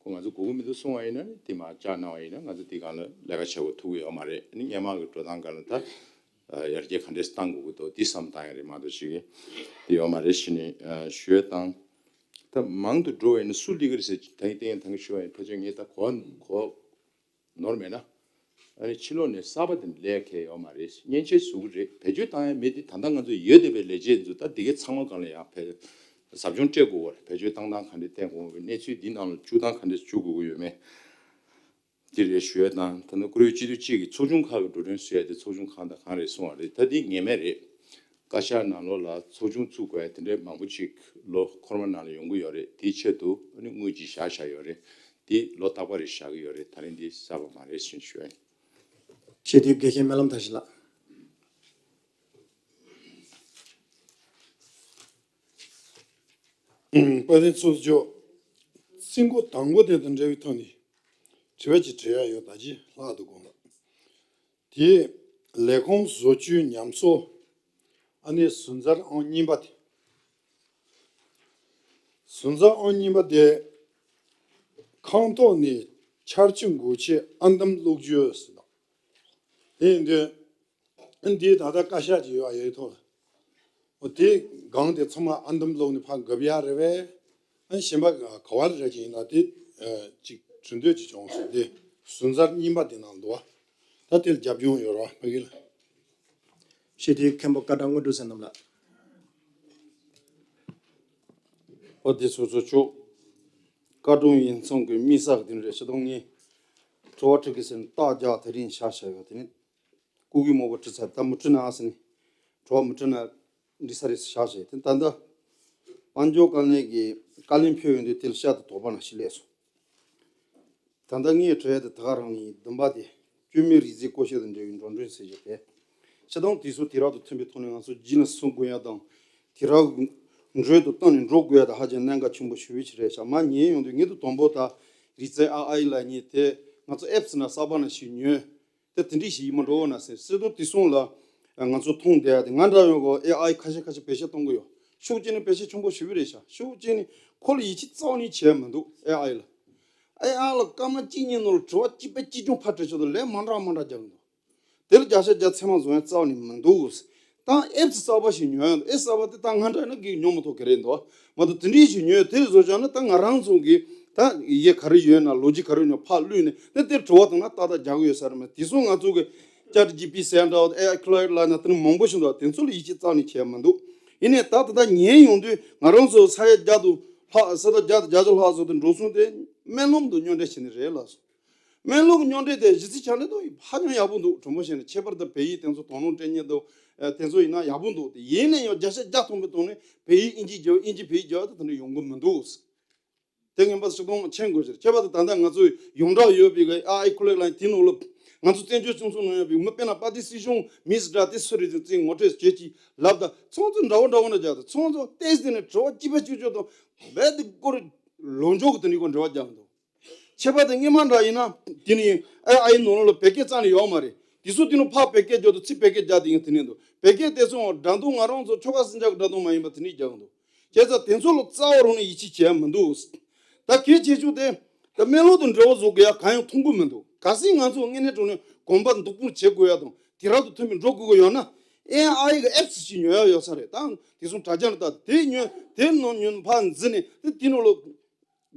ཁོ་ང་ཚོ་དགོས་ཀྱི་མི་འདུག་གསུངས་པ་ཡིན་ན་ནི་དེ་མར་བཅག་གནང་བ་ཡིན་ན་ང་ཚོ་འདི་སྒང་ལ་ལས་ཀ་བྱེད་དགོས་ཐུག་གི་ཡོད་མ་རེད། ཨ་ནི་སྔོན་མ་གི་འགྲོ་སྟངས་སྒང་ལ་ད་ཡར་རྒྱས་ག་འདྲས་བཏང་དགོས་ཀྱི་འདུག་འདི་བསམ་བཏང་ཡ་རེད་མ་གཏོགས་ཅིག་གི་འདི་ཡོད་མ་རེད་ཞེས་ནས་ཞུ་ཡ་དང་། ད་མང་དུ་འགྲོ་བ་ཡིན་ན་སུ་སླེབས་ཀྱི་རེད་ཟེར་ད་གིན་ཏན་ཏན་ཞུ་བ་ཡིན། ཕལ་ཆེར་ངས་ད་གོ་གོ་ནོར་མེད་ན། ཨ་ནི་ཕྱི་ལོགས་ནས་གསར་པ་དེ་ལས་ཁེ་ཡོད་མ་རེད། མཉེན་ཆས་བཟོ་གི་རེད། བེད་སྤྱོད་བཏང་ཡ་མེད་དེ་ད་ལྟ་ང་ཚོ་ཡོད་བསྡད་པའི་ལས་བྱེད་ཚོ་ད་འདི་གའི་ཚང་མ་སྒང་ལ་ཡང་ཕེ་ཟབ་སྦྱོང་སྤྲད་དགོས་པ་རེད། བེད་སྤྱོད་བཏང་སྟངས་ག་འདྲས་བསྟན་དགོས་པའི་གནས་ཚུལ་འདི་ནང་ལ་བཅུག་སྟངས་ག་འདྲས་བཅུག་དགོས་ཀྱི་ཡོད་མེད་འདི་རེད་ཞུ་ཡ་དང་། ད་ལྟ་བཀུར་འོས་སྤྱི་འཐུས་གཅིག་གིས་ཚོགས་ཆུང་ཁག་གི་འགྲོ་གྲོན་བཟོ་ཡ་དེ་ཚོགས་ཆུང་ཁག་དང་གང་རེད་གསུངས་པ་རེད། ད་འདི་ངེས་མེད་རེད། བཀའ་ཤག་ནང་ལོགས་ལ་ཚོགས་ཆུང་བཙུགས་དགོས་ཡ་དེ་འདྲའི་མང་པོ་ཅིག་ལོ་འཁོར་བ་ནང་ལ་ཡོང་གི་ཡོད་རེད། དེའི་ཆེད་དུ་ཨ་ནི་དངུལ་ཅིག་བཞག་བཞག་ཡོད་རེད། དེ་ལོ་རྟག་པར་རེ་བཞག་གི་ཡོད་རེད། ད་རིང་འདི་གསར་པ་མ་རེད་ཞེས་ཞུ་ཡ་ཡིན། ཆེས་མཐོའི་དགེ་རྒན་སྨོན་ལམ་དར་ཞིང་ལགས། དཔལ་ལྡན་ཚོགས་གཙོ། ཚིག་མགོ་དང་པོ་དེ་དང་འབྲེལ་བའི་ཐོག་ནས་དྲི་བ་ཅིག་དྲི་ཡ་ཡོད། ད་ཅི་ལྷག་ཏུ་དགོངས་པ། དེའི་ལས་ཁུངས་བཟོ་བཅོས་ཉམས་གསོ། ཨ་ནི་ཟུར་འཛར་ཨང་གཉིས་པ་དེ། ཟུར་འཛར་ཨང་གཉིས་པ་དེ་ཁང་ཐོག་ནས་འཆར་ཅན་སྒོ་ཕྱེ་ཨར་འདམ་སློག་རྒྱུ་ཟེར་དང་། དེ་ཡིན་དུས་འདི་ད་ལྟ་བཀའ་ཤག་ཅིག་ཡོད་ཨ་ཡོད་ཐོག་ལ། འོ་དེ་སྒང་དེ་ཚང་མ་ཨར་འདམ་སློག་ནས་ཕར་འགབ་ཡག་རེད་པས། ཨ་གཞན་པ་ག་བ་རེ་རེ་ཅིག་ཡིན་ན་དེ་ཅིག་གྲོས་འདོད་ཅིག་བྱུང་སོང་། དེ་ཟུར་འཛར་གཉིས་པ་དེ་ནང་འདུག་བ། ད་དེ་ལ་རྒྱབ་ལྗོངས་ཡོད་ར་ཕ་གི་ལ། ཞེས་དེའི་མཁན་པོ་བཀའ་དྲང་དངོས་གྲུབ་ཟེར་རྣམས་ལ། ཨོ་དེ་ཚོ་ཚོ་ཆོག་བཀའ་དྲུང་ཡིན་ཚང་གི་མི་ས་གི་དེ་རེད་ཤི་དང་ངས་དྲི་བ་དྲི་གི་ཟེར་ནས་རྟགས་རྒྱག་དེ་རིང་བཞག་བཞག་ཡོད། དེ་ནི་སྐུ་གི་མོ་བོ་དྲི་ཚར་ད་མི་དྲི་ན་ཟེར་ནས་དྲི་བ་མི་དྲི་ན་འདྲི་ས་རེད་བཞག་བཞག་དེ་ད་ལྟ་དཔལ་འབྱོར་བཀའ་བློན་གྱི་བཀའ་ལན་ཕེབས་ཡོང་དུས་དེ་ལ་ཤ་དང་དོགས་པ་ན་ཞིག་སླེབས་སོང་། ད་ལྟ་ངས་དྲི་ཡ་དེ་ད་ག་རང་ཡིན། བདུན་པ་དེ་བཅོས་མའི་རིགས་འཛིན་བཀོད་ཤག་དང་འབྲེལ་བའི་འགྲོ་གྲོན་ཟེར་རྒྱུ་དེ། སྤྱི་བཏང་དུས་སུ་དུས་རབས་དང་མཐུན་པའི་ཐོག་ནས་ང་ཚོ་རྒྱུན་ལ་སྲུང་དགོས་ཡ་དང་། དུས་རབས་འགྲོས་དང་བསྟུན་ནས་འགྲོ་དགོས་ཡ་དང་ཧ་ཅང་གནད་འགག་ཆེན་པོ་ཞེ་པོ་ཅིག་རེད་ཤག་མ་ཉན་ཡོང་དུས་ངེད་དུ་དང་པོ་ད་རིག་རྩལ་ཨ་ཨའི་ལ་ཉེ་དེ་ང་ཚོ་ཨེབ་སི་ན་གསར་པ་ན་ཞིག་ཉོས། དེ་དེ་འདྲ་ཞིག་ཡིན་མ་འགྲོ་བ་ན་ཟེར། སྲིད་དོན་དེ་སོང་ལ་ང་ཚོ་མཐོང་བསྡད་ཡ་དེ་ང་འདྲ་ཡོང་གོ་ཨེ་ཨའི་ཁ་ཤས་ཁ་ཤས་བེད་སྤྱོད་གཏོང་གི་ཡོད། ཤུགས་ཅན་ནི་བེད་སྤྱོད་ཆེན་པོ་ཞེ་པོ་རེད་ཤག་ཤུགས་ཅན་ནི་ཁོ་ལ་ཡིད་ཆེས་རྩ་བ་ནས་བྱས་མི་འདུག་ཨེ་ཨའི་ལ། ཨེ་ཨའི་ལ་སྐར་མ་གཅིག་གཉིས་ནང་ལ་དྲི་བ་གཅིག་པ་གཅིག་རྐྱང་ཕར་དྲིས་ཆོག་ཏུ་ལན་མང་དྲགས་མང་དྲགས་རྒྱག་གི་འདུག་དེ་ལ་བརྒྱ་ཆ་བརྒྱ་ཚད་མ་བཟུང་ཡ་རྩ་བ་ནས་མི་འདུག་ད་ཨེབ་སི་གསར་པ་ཞིག་ཉོ་ཡ་འདུག་ཨེབ་སི་གསར་པ་དེ་ད་ང་འདྲ་ན་གིས་ཉོ་མི་ཐུབ་ཀྱི་རེད་འདུག་མ་གཏོགས་དེ་འདྲའི་ཞིག་ཉོས་དེ་བཟོ་བྱས་ན་ད་ང་རང་ཚོ་གི་ད་ཡི་གེ་ག་རེ་ཡོད་ན་ལོ་རྒྱུས་ག་རེ་ཡོད་ན་ཕར་བླུགས་ནས་ད་དེ་དྲི་བ་བཏང་ན་ཏག་ཏག་རྒྱག་གི་ཡོད་ས་རེད་མ། དེ་སོང་ང་ཚོ་གི་ཅེ་ཊི་ཇི་པི་ཟེར་འདྲ་བ་ཨེ་ཨའི་ཁི་ལོ་ཡར་ལ་ན་དེ་ནི་མང་པོ་ཞིག་འདུག་དེ་ཚོ་ལ་ཡིད་ཆེས་རྩ་ནས་བྱས་མི་འདུག་ཡིན་ནའི་ད་ད་ལྟ་ཉན་ཡོང་དུས་ང་རང་ཚོ་ས་ཡ་བརྒྱ་དང་ལྷག་ས་ཡ་བརྒྱ་དང་བརྒྱད་ཅུ་ལྷག་ཙམ་དུ་འགྲོ་སོང་དེ་སྨན་ལམ་དུ་སྙོན་འགྲོ་བྱས་ནས་རེད་ལགས་སོ། སྨན་ལམ་གྱི་སྙོན་འགྲོ་དེ་གཞི་རྩའི་ཆ་ནས་དང་ཧ་ཅང་ཡག་པོ་འདུག་དྲང་པོ་བཤད་ན་ཁྱད་པར་དུ་བལ་ཡུལ་དེ་ཚོ་དོ་སྣང་སྤྲད་མཁན་དང་དེ་ཚོ་ཡིན་ན་ཡག་པོ་འདུག་དེ་ཡིན་ན་ཡང་བརྒྱ་ཆ་བརྒྱ་ཐམ་པའི་ཐོག་ནས་བལ་ཡུལ་དབྱིན་ཇི་རྒྱབ་དབྱིན་ཇི་བལ་ཡུལ་རྒྱབ་དེ་དེ་འདྲ་ཡོང་གི་མི་འདུག་དེ་ངན་པ་ཞིག་དང་མཁྱེན་དགོས་ཤེས་ཁྱད་པར་དུ་ད་ལྟ་ང་ཚོ་ཡོངས་གྲགས་ཡོད་པའི་གི་ཨ་ཨའི་ཁི་ལོ་ཡར་ལ་དེ་ནང་ལ་ང་ཚོ་བཙན་བྱོལ་སྤྱི་ཚོགས་ནང་ཡོད་པའི་མི་དཔེར་ན་པ་ཏི་སྲིད་གཞུང་མི་སི་དྲ་དེ་སུ་རེད་ཟེར་ཚིག་ངོ་སྤྲོད་བྱེད་ཀྱི་ལབ་ད་ཚང་ཚོ་འདྲ་བོ་འདྲ་བོ་ན་རྒྱག་ད་ཚང་ཚོ་ཏེས་དེ་ནས་དྲི་བ་གཅིག་པ་གཅིག་ཆོད་དང་རྦད་དེ་སྐོར་ལོ་མཇུག་གི་དེ་འདྲའི་སྐོར་འབྲེལ་བ་རྒྱག་གི་འདུག་ཁྱད་པར་དུ་སྔོན་མ་འདྲ་ཡིན་ན་དེ་ནི་ཨ་ཨའི་ནང་ལོགས་ལ་བོད་སྐད་རྩ་ནས་ཡོད་མ་རེད། དེ་ཚོ་དེ་ནི་ཕར་བོད་སྐད་རྒྱག་དུས་ཚིག་བོད་སྐད་རྒྱག་དེ་ཡིན་དེ་ནས་འདུག་བོད་སྐད་དེ་ཚོ་སྒྲ་འདོགས་ང་རང་ཚོ་ཆོལ་ཁ་གསུམ་ཆ་གི་སྒྲ་འདོགས་མ་ཡིན་པ་དེ་ནས་རྒྱག་གི་འདུག་བྱས་ཙང་དེ་ཚོ་ལ་རྩ་བ་རང་ནས་ཡིད་ཆེས་བྱས་མི་འདུག་ད་གལ་ཆེ་ཤོས་དེ་ད་སྨན་ལམ་དང་འབྲེལ་བ་བཟོ་དགོས་ཡ་གང་ཡང་མཐོང་གི་མི་འདུག་གལ་སྲིད་ང་ཚོ་དངོས་གནས་དྲང་གནས་གོམ་པ་མདུན་སྤོ་བྱེད་དགོས་ཡ་དང་དུས་རབས་དང་མཐུན་པའི་འགྲོ་དགོས་ཀྱི་ཡོད་ན་ཨེ་ཨའི་གི་ཨེབ་སི་ཞིག་ཉོ་ཡ་ཡོད་ས་རེད། ད་དེ་ཚོ་དྲ་རྒྱ་ནས་ད་དེ་ཉོ་དེ་ནང་ཉོ་ཕར་འཛིན་ནས་དེ་དེ་ནང་ལོགས་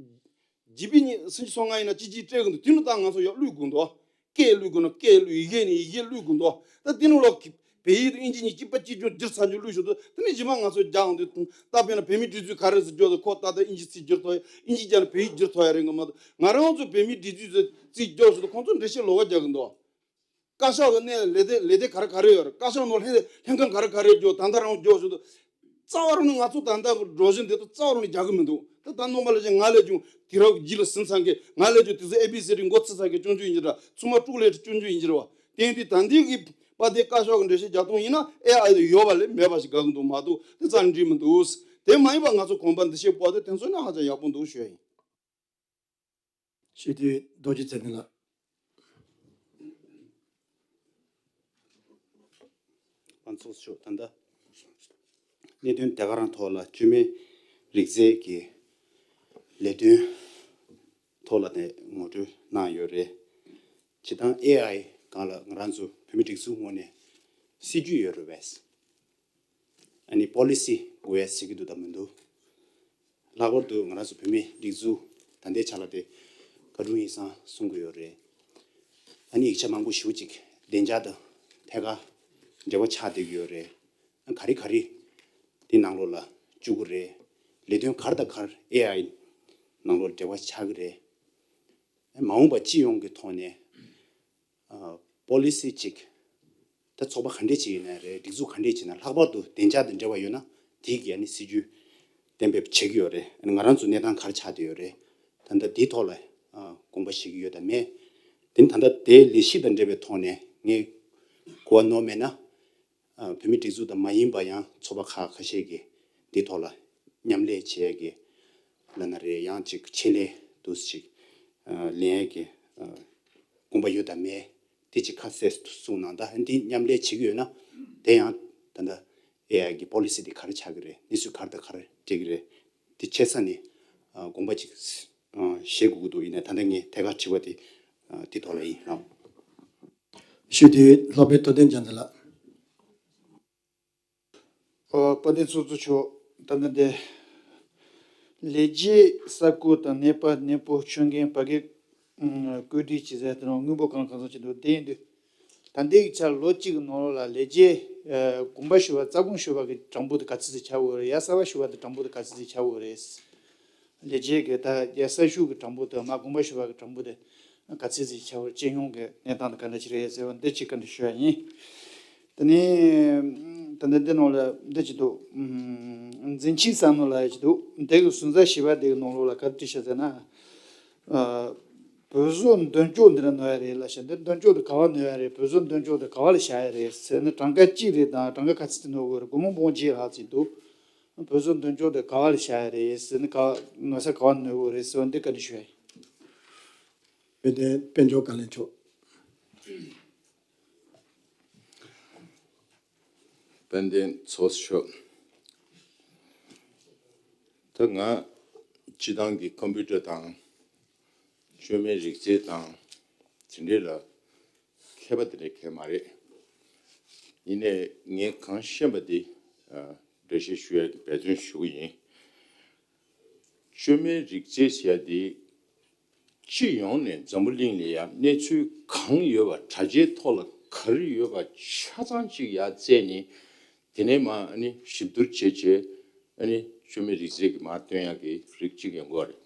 ཇི་པི་ཉི་སུམ་ཅུ་སོ་ལྔ་ཡིན་ན་གཅིག་གཅིག་སྤྲད་གི་འདུག་དེ་ནི་ད་ང་ཚོ་ཡར་བླུག་དགོས་འདུག་སྐད་བླུག་དགོས་ན་སྐད་བླུག་ཡི་གེ་ནས་ཡི་གེ་བླུག་དགོས་འདུག་ད་དེ་ནི་ལོག་བལ་ཡུལ་དང་དབྱིན་ཇི་གཉིས་གཅིག་པ་གཅིག་རྐྱང་བསྒྱུར་ཚར་རྒྱུ་བླུག་ཞུ་འདུག་དེ་ནི་རྗེས་མ་ང་ཚོ་རྒྱག་འོང་དུས་ད་དཔེར་ན་བོད་མིའི་སྒྲིག་འཛུགས་ག་རེ་ཟེར་རྒྱུ་དང་ཁོ་ད་ལྟ་དབྱིན་ཇི་ཚིག་བསྒྱུར་ཐོག་དབྱིན་ཇི་རྒྱག་ན་བལ་ཡུལ་བསྒྱུར་ཐོག་ཡ་རེད་ང་མ་གཏོགས་ང་རང་ཚོ་བོད་མིའི་སྒྲིག་འཛུགས་ཚིག་བསྒྱུར་ཞུ་འདུག་ཁོང་ཚོ་འགྲེལ་བཤད་ལོགས་ཀ་རྒྱག་གི་འདུག་བཀའ་ཤག་གི་གནས་ལས་སྡེ་ལས་སྡེ་ག་རེ་ག་རེ་ཡོད་རེད། བཀའ་ཤག་ནང་ལྷན་ལྷན་ཁང་ག་རེ་ག་རེ་རྒྱུ་ད་ལྟ་རང་རྒྱུ་ཞུ་འདུག་རྩ་བ་རང་ནས་ང་ཚོ་ད་ལྟ་གི་སྒྲོག་གཞི་འདི་ཚོ་རྩ་བ་རང་ནས་རྒྱག་གི་མི་འདུག་ད་ད་ནང་པ་ལ་ཅན་ང་ལས་ཀྱང་དུས་རབས་ཀྱི་རྗེས་ལ་ཟིན་ཚར་མཁན་ང་ལས་ཀྱང་དུས་ཚོད་ཨེ་བི་སི་ཌི་འགོ་ཚུགས་ཚར་མཁན་སྐྱོན་བརྗོད་ཡིན་གྱི་ར་ཚང་མ་དཀྲུག་ལས་སྐྱོན་བརྗོད་ཡིན་གྱི་ར་བ། དེ་ཡིན་དུས་ད་འདི་གི་པ་དེ་བཀའ་ཤག་གི་འགྲེལ་བཤད་རྒྱག་སྟངས་ཡིན་ན་ཨེ་ཨའི་དེ་ཡོད་པ་ལས་མེད་པ་ཞིག་དགའ་གི་འདུག་མ་གཏོགས་དེ་རྩ་ནས་འགྲིག་མི་འདུག་དེ་མ་ཡིན་པ་ང་ཚོ་གོམ་པ་འདི་ཤེས་པོ་དེ་དེ་ཚོ་ནི་ཧ་ཅང་ཡག་པོ་འདུག་ཞུ་ཡ་ཡིན། སྤྱི་འཐུས་རྡོ་རྗེ་ཚེ་བརྟན་ལགས། ཕར་ཚུར་ཞོག་ད་ལྟ་གནད་དོན་དེ་ག་རང་ཐོག་ལ་བཅོས་མའི་རིག་རྩལ་གྱི་ལས་དོན་ཐོག་ལ་ནས་ངོ་སྤྲོད་གནང་ཡོད་རེད། སྤྱིར་བཏང་ཨེ་ཨའི་སྒང་ལ་ང་རང་ཚོ་བོད་མི་སྒྲིག་འཛུགས་ངོས་ནས་སྲིད་ཇུས་ཡོད་རེད་པས། ཨ་ནི་པོ་ལི་སི་དགོས་ཡ་ཟེར་གྱི་འདུག་དང་མི་འདུག་ལྷག་པར་དུ་ང་རང་ཚོ་བོད་མིའི་སྒྲིག་འཛུགས་ད་ལྟའི་ཆ་ལ་དེ་བཀའ་དྲུང་ཡིག་ཚང་གསུང་གི་ཡོད་རེད། ཨ་ནི་ཡིག་ཆ་མང་པོ་ཞེ་པོ་ཅིག་བདེ་འཇགས་དང་ཐད་ཀར་འབྲེལ་བ་ཆགས་བསྡད་ཀྱི་ཡོད་རེད། ཨ་ག་རེ་ག་རེ་དེ་ནང་ལོགས་ལ་བཅུག་གི་རེད། ལས་དོན་ག་རེ་དང་ག་རེ་ཨེ་ཨའི་ནང་ལོགས་འབྲེལ་བ་ཆགས་ཀྱི་རེད། མ་འོངས་པ་སྤྱི་ཡོངས་ཀྱི་ཐོག་ནས་ཨ་པོ་ལི་སི་ཅིག་ད་ཚོགས་པ་ག་འདྲས་ཅིག་ཡིན་ན་རེད། སྒྲིག་འཛུགས་ག་འདྲས་ཅིག་ན་ལྷག་པར་དུ་བདེ་འཇགས་དང་འབྲེལ་བ་ཡོད་ན་དེའི་གི་ཨ་ནི་སྲིད་ཇུས་གཏན་འབེབས་བྱེད་ཀྱི་ཡོད་རེད། ཨ་ནི་ང་རང་ཚོ་གནས་སྟངས་ག་རེ་ཆགས་བསྡད་ཡོད་རེད། ད་ལྟ་དེའི་ཐོག་ལ་ཨ་དགོངས་པ་བཞེས་ཀྱི་ཡོད་དམ་མེད། དེ་ནི་ད་ལྟ་དེའི་ལས་གཞི་དང་འབྲེལ་བའི་ཐོག་ནས་ངས་གོ་བ་ནོར་མེད་ན། ཨ་བོད་མི་སྒྲིག་འཛུགས་དང་མ་ཡིན་པ་ཡང་ཚོགས་པ་ཁག་ཁ་ཤས་ཀྱིས་འདིའི་ཐོག་ལ་མཉམ་ལས་བྱེད་ཡས་ཀྱི་ལབ་ན་རེད། ཡང་ཅིག་ཆེད་ལས་འདུག་ཅིག་ཨ་ལེན་ཡས་ཀྱི་ཨ་དགོངས་པ་ཡོད་དམ་མེད་དེ་ཅིག་ཁ་གསལ་གསུངས་གནང་། ད་འདི་མཉམ་ལས་བྱེད་ཀྱི་ཡོད་ན་དེ་ཡང་ད་ལྟ་ཨེ་ཨའི་གི་པོ་ལི་སི་དེ་ག་རེ་ཆགས་ཀྱི་རེད། གནས་ཚུལ་ག་རེ་དང་ག་རེ་འགྲིག་གི་རེད། དེ་ཆེ་ས་ནས་ཨ་དགོངས་པ་ཅིག་ཨ་བཞེས་དགོས་ཀྱི་འདུག་ཡིན་ན་ད་ལྟ་ངས་ཐད་ཀར་དྲི་བ་དེ་ཨ་དེ་ཐོག་ལ་ཡིན་ལགས། ཞུ་དུས་ལྷག་པའི་ཐུབ་བསྟན་རྒྱལ་མཚན་ལགས། ཨོ། དཔལ་ལྡན་ཚོགས་གཙོ་མཆོག་ད་ལྟ་འདི་ལས་བྱེད་ས་ཁུལ་དང་ནད་པ་ནད་པོ་ཆོད་མཁན་ཕ་གིར་ཨུམ་བཀོད་སྒྲིག་བྱེད་ས་དེ་རང་དངོས་པོ་གང་གང་ཚང་ཆེད་དུ་བསྡད་ཡིན་དུས། ད་ལྟའི་ཆར་ལོ་གཅིག་གི་ནང་ལོགས་ལ་ལས་བྱེད་ཨ་གོམ་པ་ཞུ་བ་རྩ་དགོངས་ཞུ་བ་གི་གྲངས་འབོར་དེ་ག་ཚོད་ཙམ་ཆགས་ཡོད་རེད། ཡ་གསར་པ་ཞུ་བ་དེ་གྲངས་འབོར་དེ་ག་ཚོད་ཙམ་ཆགས་ཡོད་རེད། ལས་བྱེད་ཀྱི་ད་ཡ་གསར་ཞུགས་ཀྱི་གྲངས་འབོར་དང་མ་དགོངས་པ་ཞུ་བ་གི་གྲངས་འབོར་དེ་ག་ཚོད་ཅིག་ཆགས་པར་སྤྱི་ཡོངས་ཀྱི་གནས་སྟངས་དེ་ག་འདྲ་ཅིག་རེད་ཟེར་བ་འདི་ཅིག་བཀའ་འདྲི་ཞུ་ཡ་ཡིན། དེ་ནས་ད་ལྟ་འདི་ནང་ལ་འདི་ཅིག་འདུག་ཨམ་འཛིན་སྤྱི་བསམ་བློ་ལ་ཡ་ཅིག་འདུག་འདི་གི་སོན་རྩ་བཞི་པ་འདི་གི་ནང་ལོགས་ལ་ག་རེ་བྲིས་ཤག་ཟེར་ན། ཨ་བོད་བཟོ་འདོན་ཅོག་འདི་ལ་ནོར་ཡ་རེད་ལབ་ཤག་འདི་འདོན་ཅོག་དེ་ག་བ་ནོར་ཡ་རེད། བོད་བཟོ་འདོན་ཅོག་དེ་ག་བ་ལ་བཞག་ཡ་རེད་ཟེར་ན། གྲངས་ཀ་གཅིག་རེད་དང་གྲངས་ཀ་ག་ཚོད་ཅིག་ནོར་དགོས་རེད། སྒོར་མོ་འབུམ་བརྒྱད་ལྷག་ཅིག་འདུག་བོད་བཟོ་འདོན་ཅོག་དེ་ག་བ་ལ་བཞག་ཡ་རེད་ཟེར་ན། ག་ནོར་ས་ག་བ་ནོར་དགོས་རེད་ཟེར་བ་འདི་བཀའ་འདྲི་ཞུ་ཡ་ཡིན། དཔལ་ལྡན་དཔལ་འབྱོར་བཀའ་བློན་མཆོག་དཔལ་ལྡན་ཚོགས་གཙོ་མཆོག་ད་ང་སྤྱི་བཏང་གི་ཀམ་པུ་ཊར་དང་བཅོས་མའི་རིག་རྩལ་དང་དེ་འདྲས་ལ་མཁས་པ་དེ་འདྲས་གང་ཡང་མ་རེད། ཡིན་ནའི་ངས་གང་ཤེས་པ་དེ་ཨ་འགྲེལ་བཤད་ཞུ་ཡ་གི་འབད་བརྩོན་ཞུ་གི་ཡིན། བཅོས་མའི་རིག་རྩལ་ཟེར་ཡ་དེ་སྤྱི་ཡོངས་ནས་འཛམ་བུ་གླིང་ལ་ཡ་གནས་ཚུལ་གང་ཡོད་པ། དྲ་རྒྱའི་ཐོག་ལ་ག་རེ་ཡོད་པ་ཆ་ཚང་གཅིག་ཡར་བཙལ་ནས། དེ་ནས་མར་ཨ་ནི་ཞིབ་བསྡུར་བྱས་བྱས་ཨ་ནི་བཅོས་མའི་རིག་རྩལ་གྱི་མར་སྟོན་ཡག་གི་རིགས་གཅིག་ཡོང་གི་ཡོད་རེད།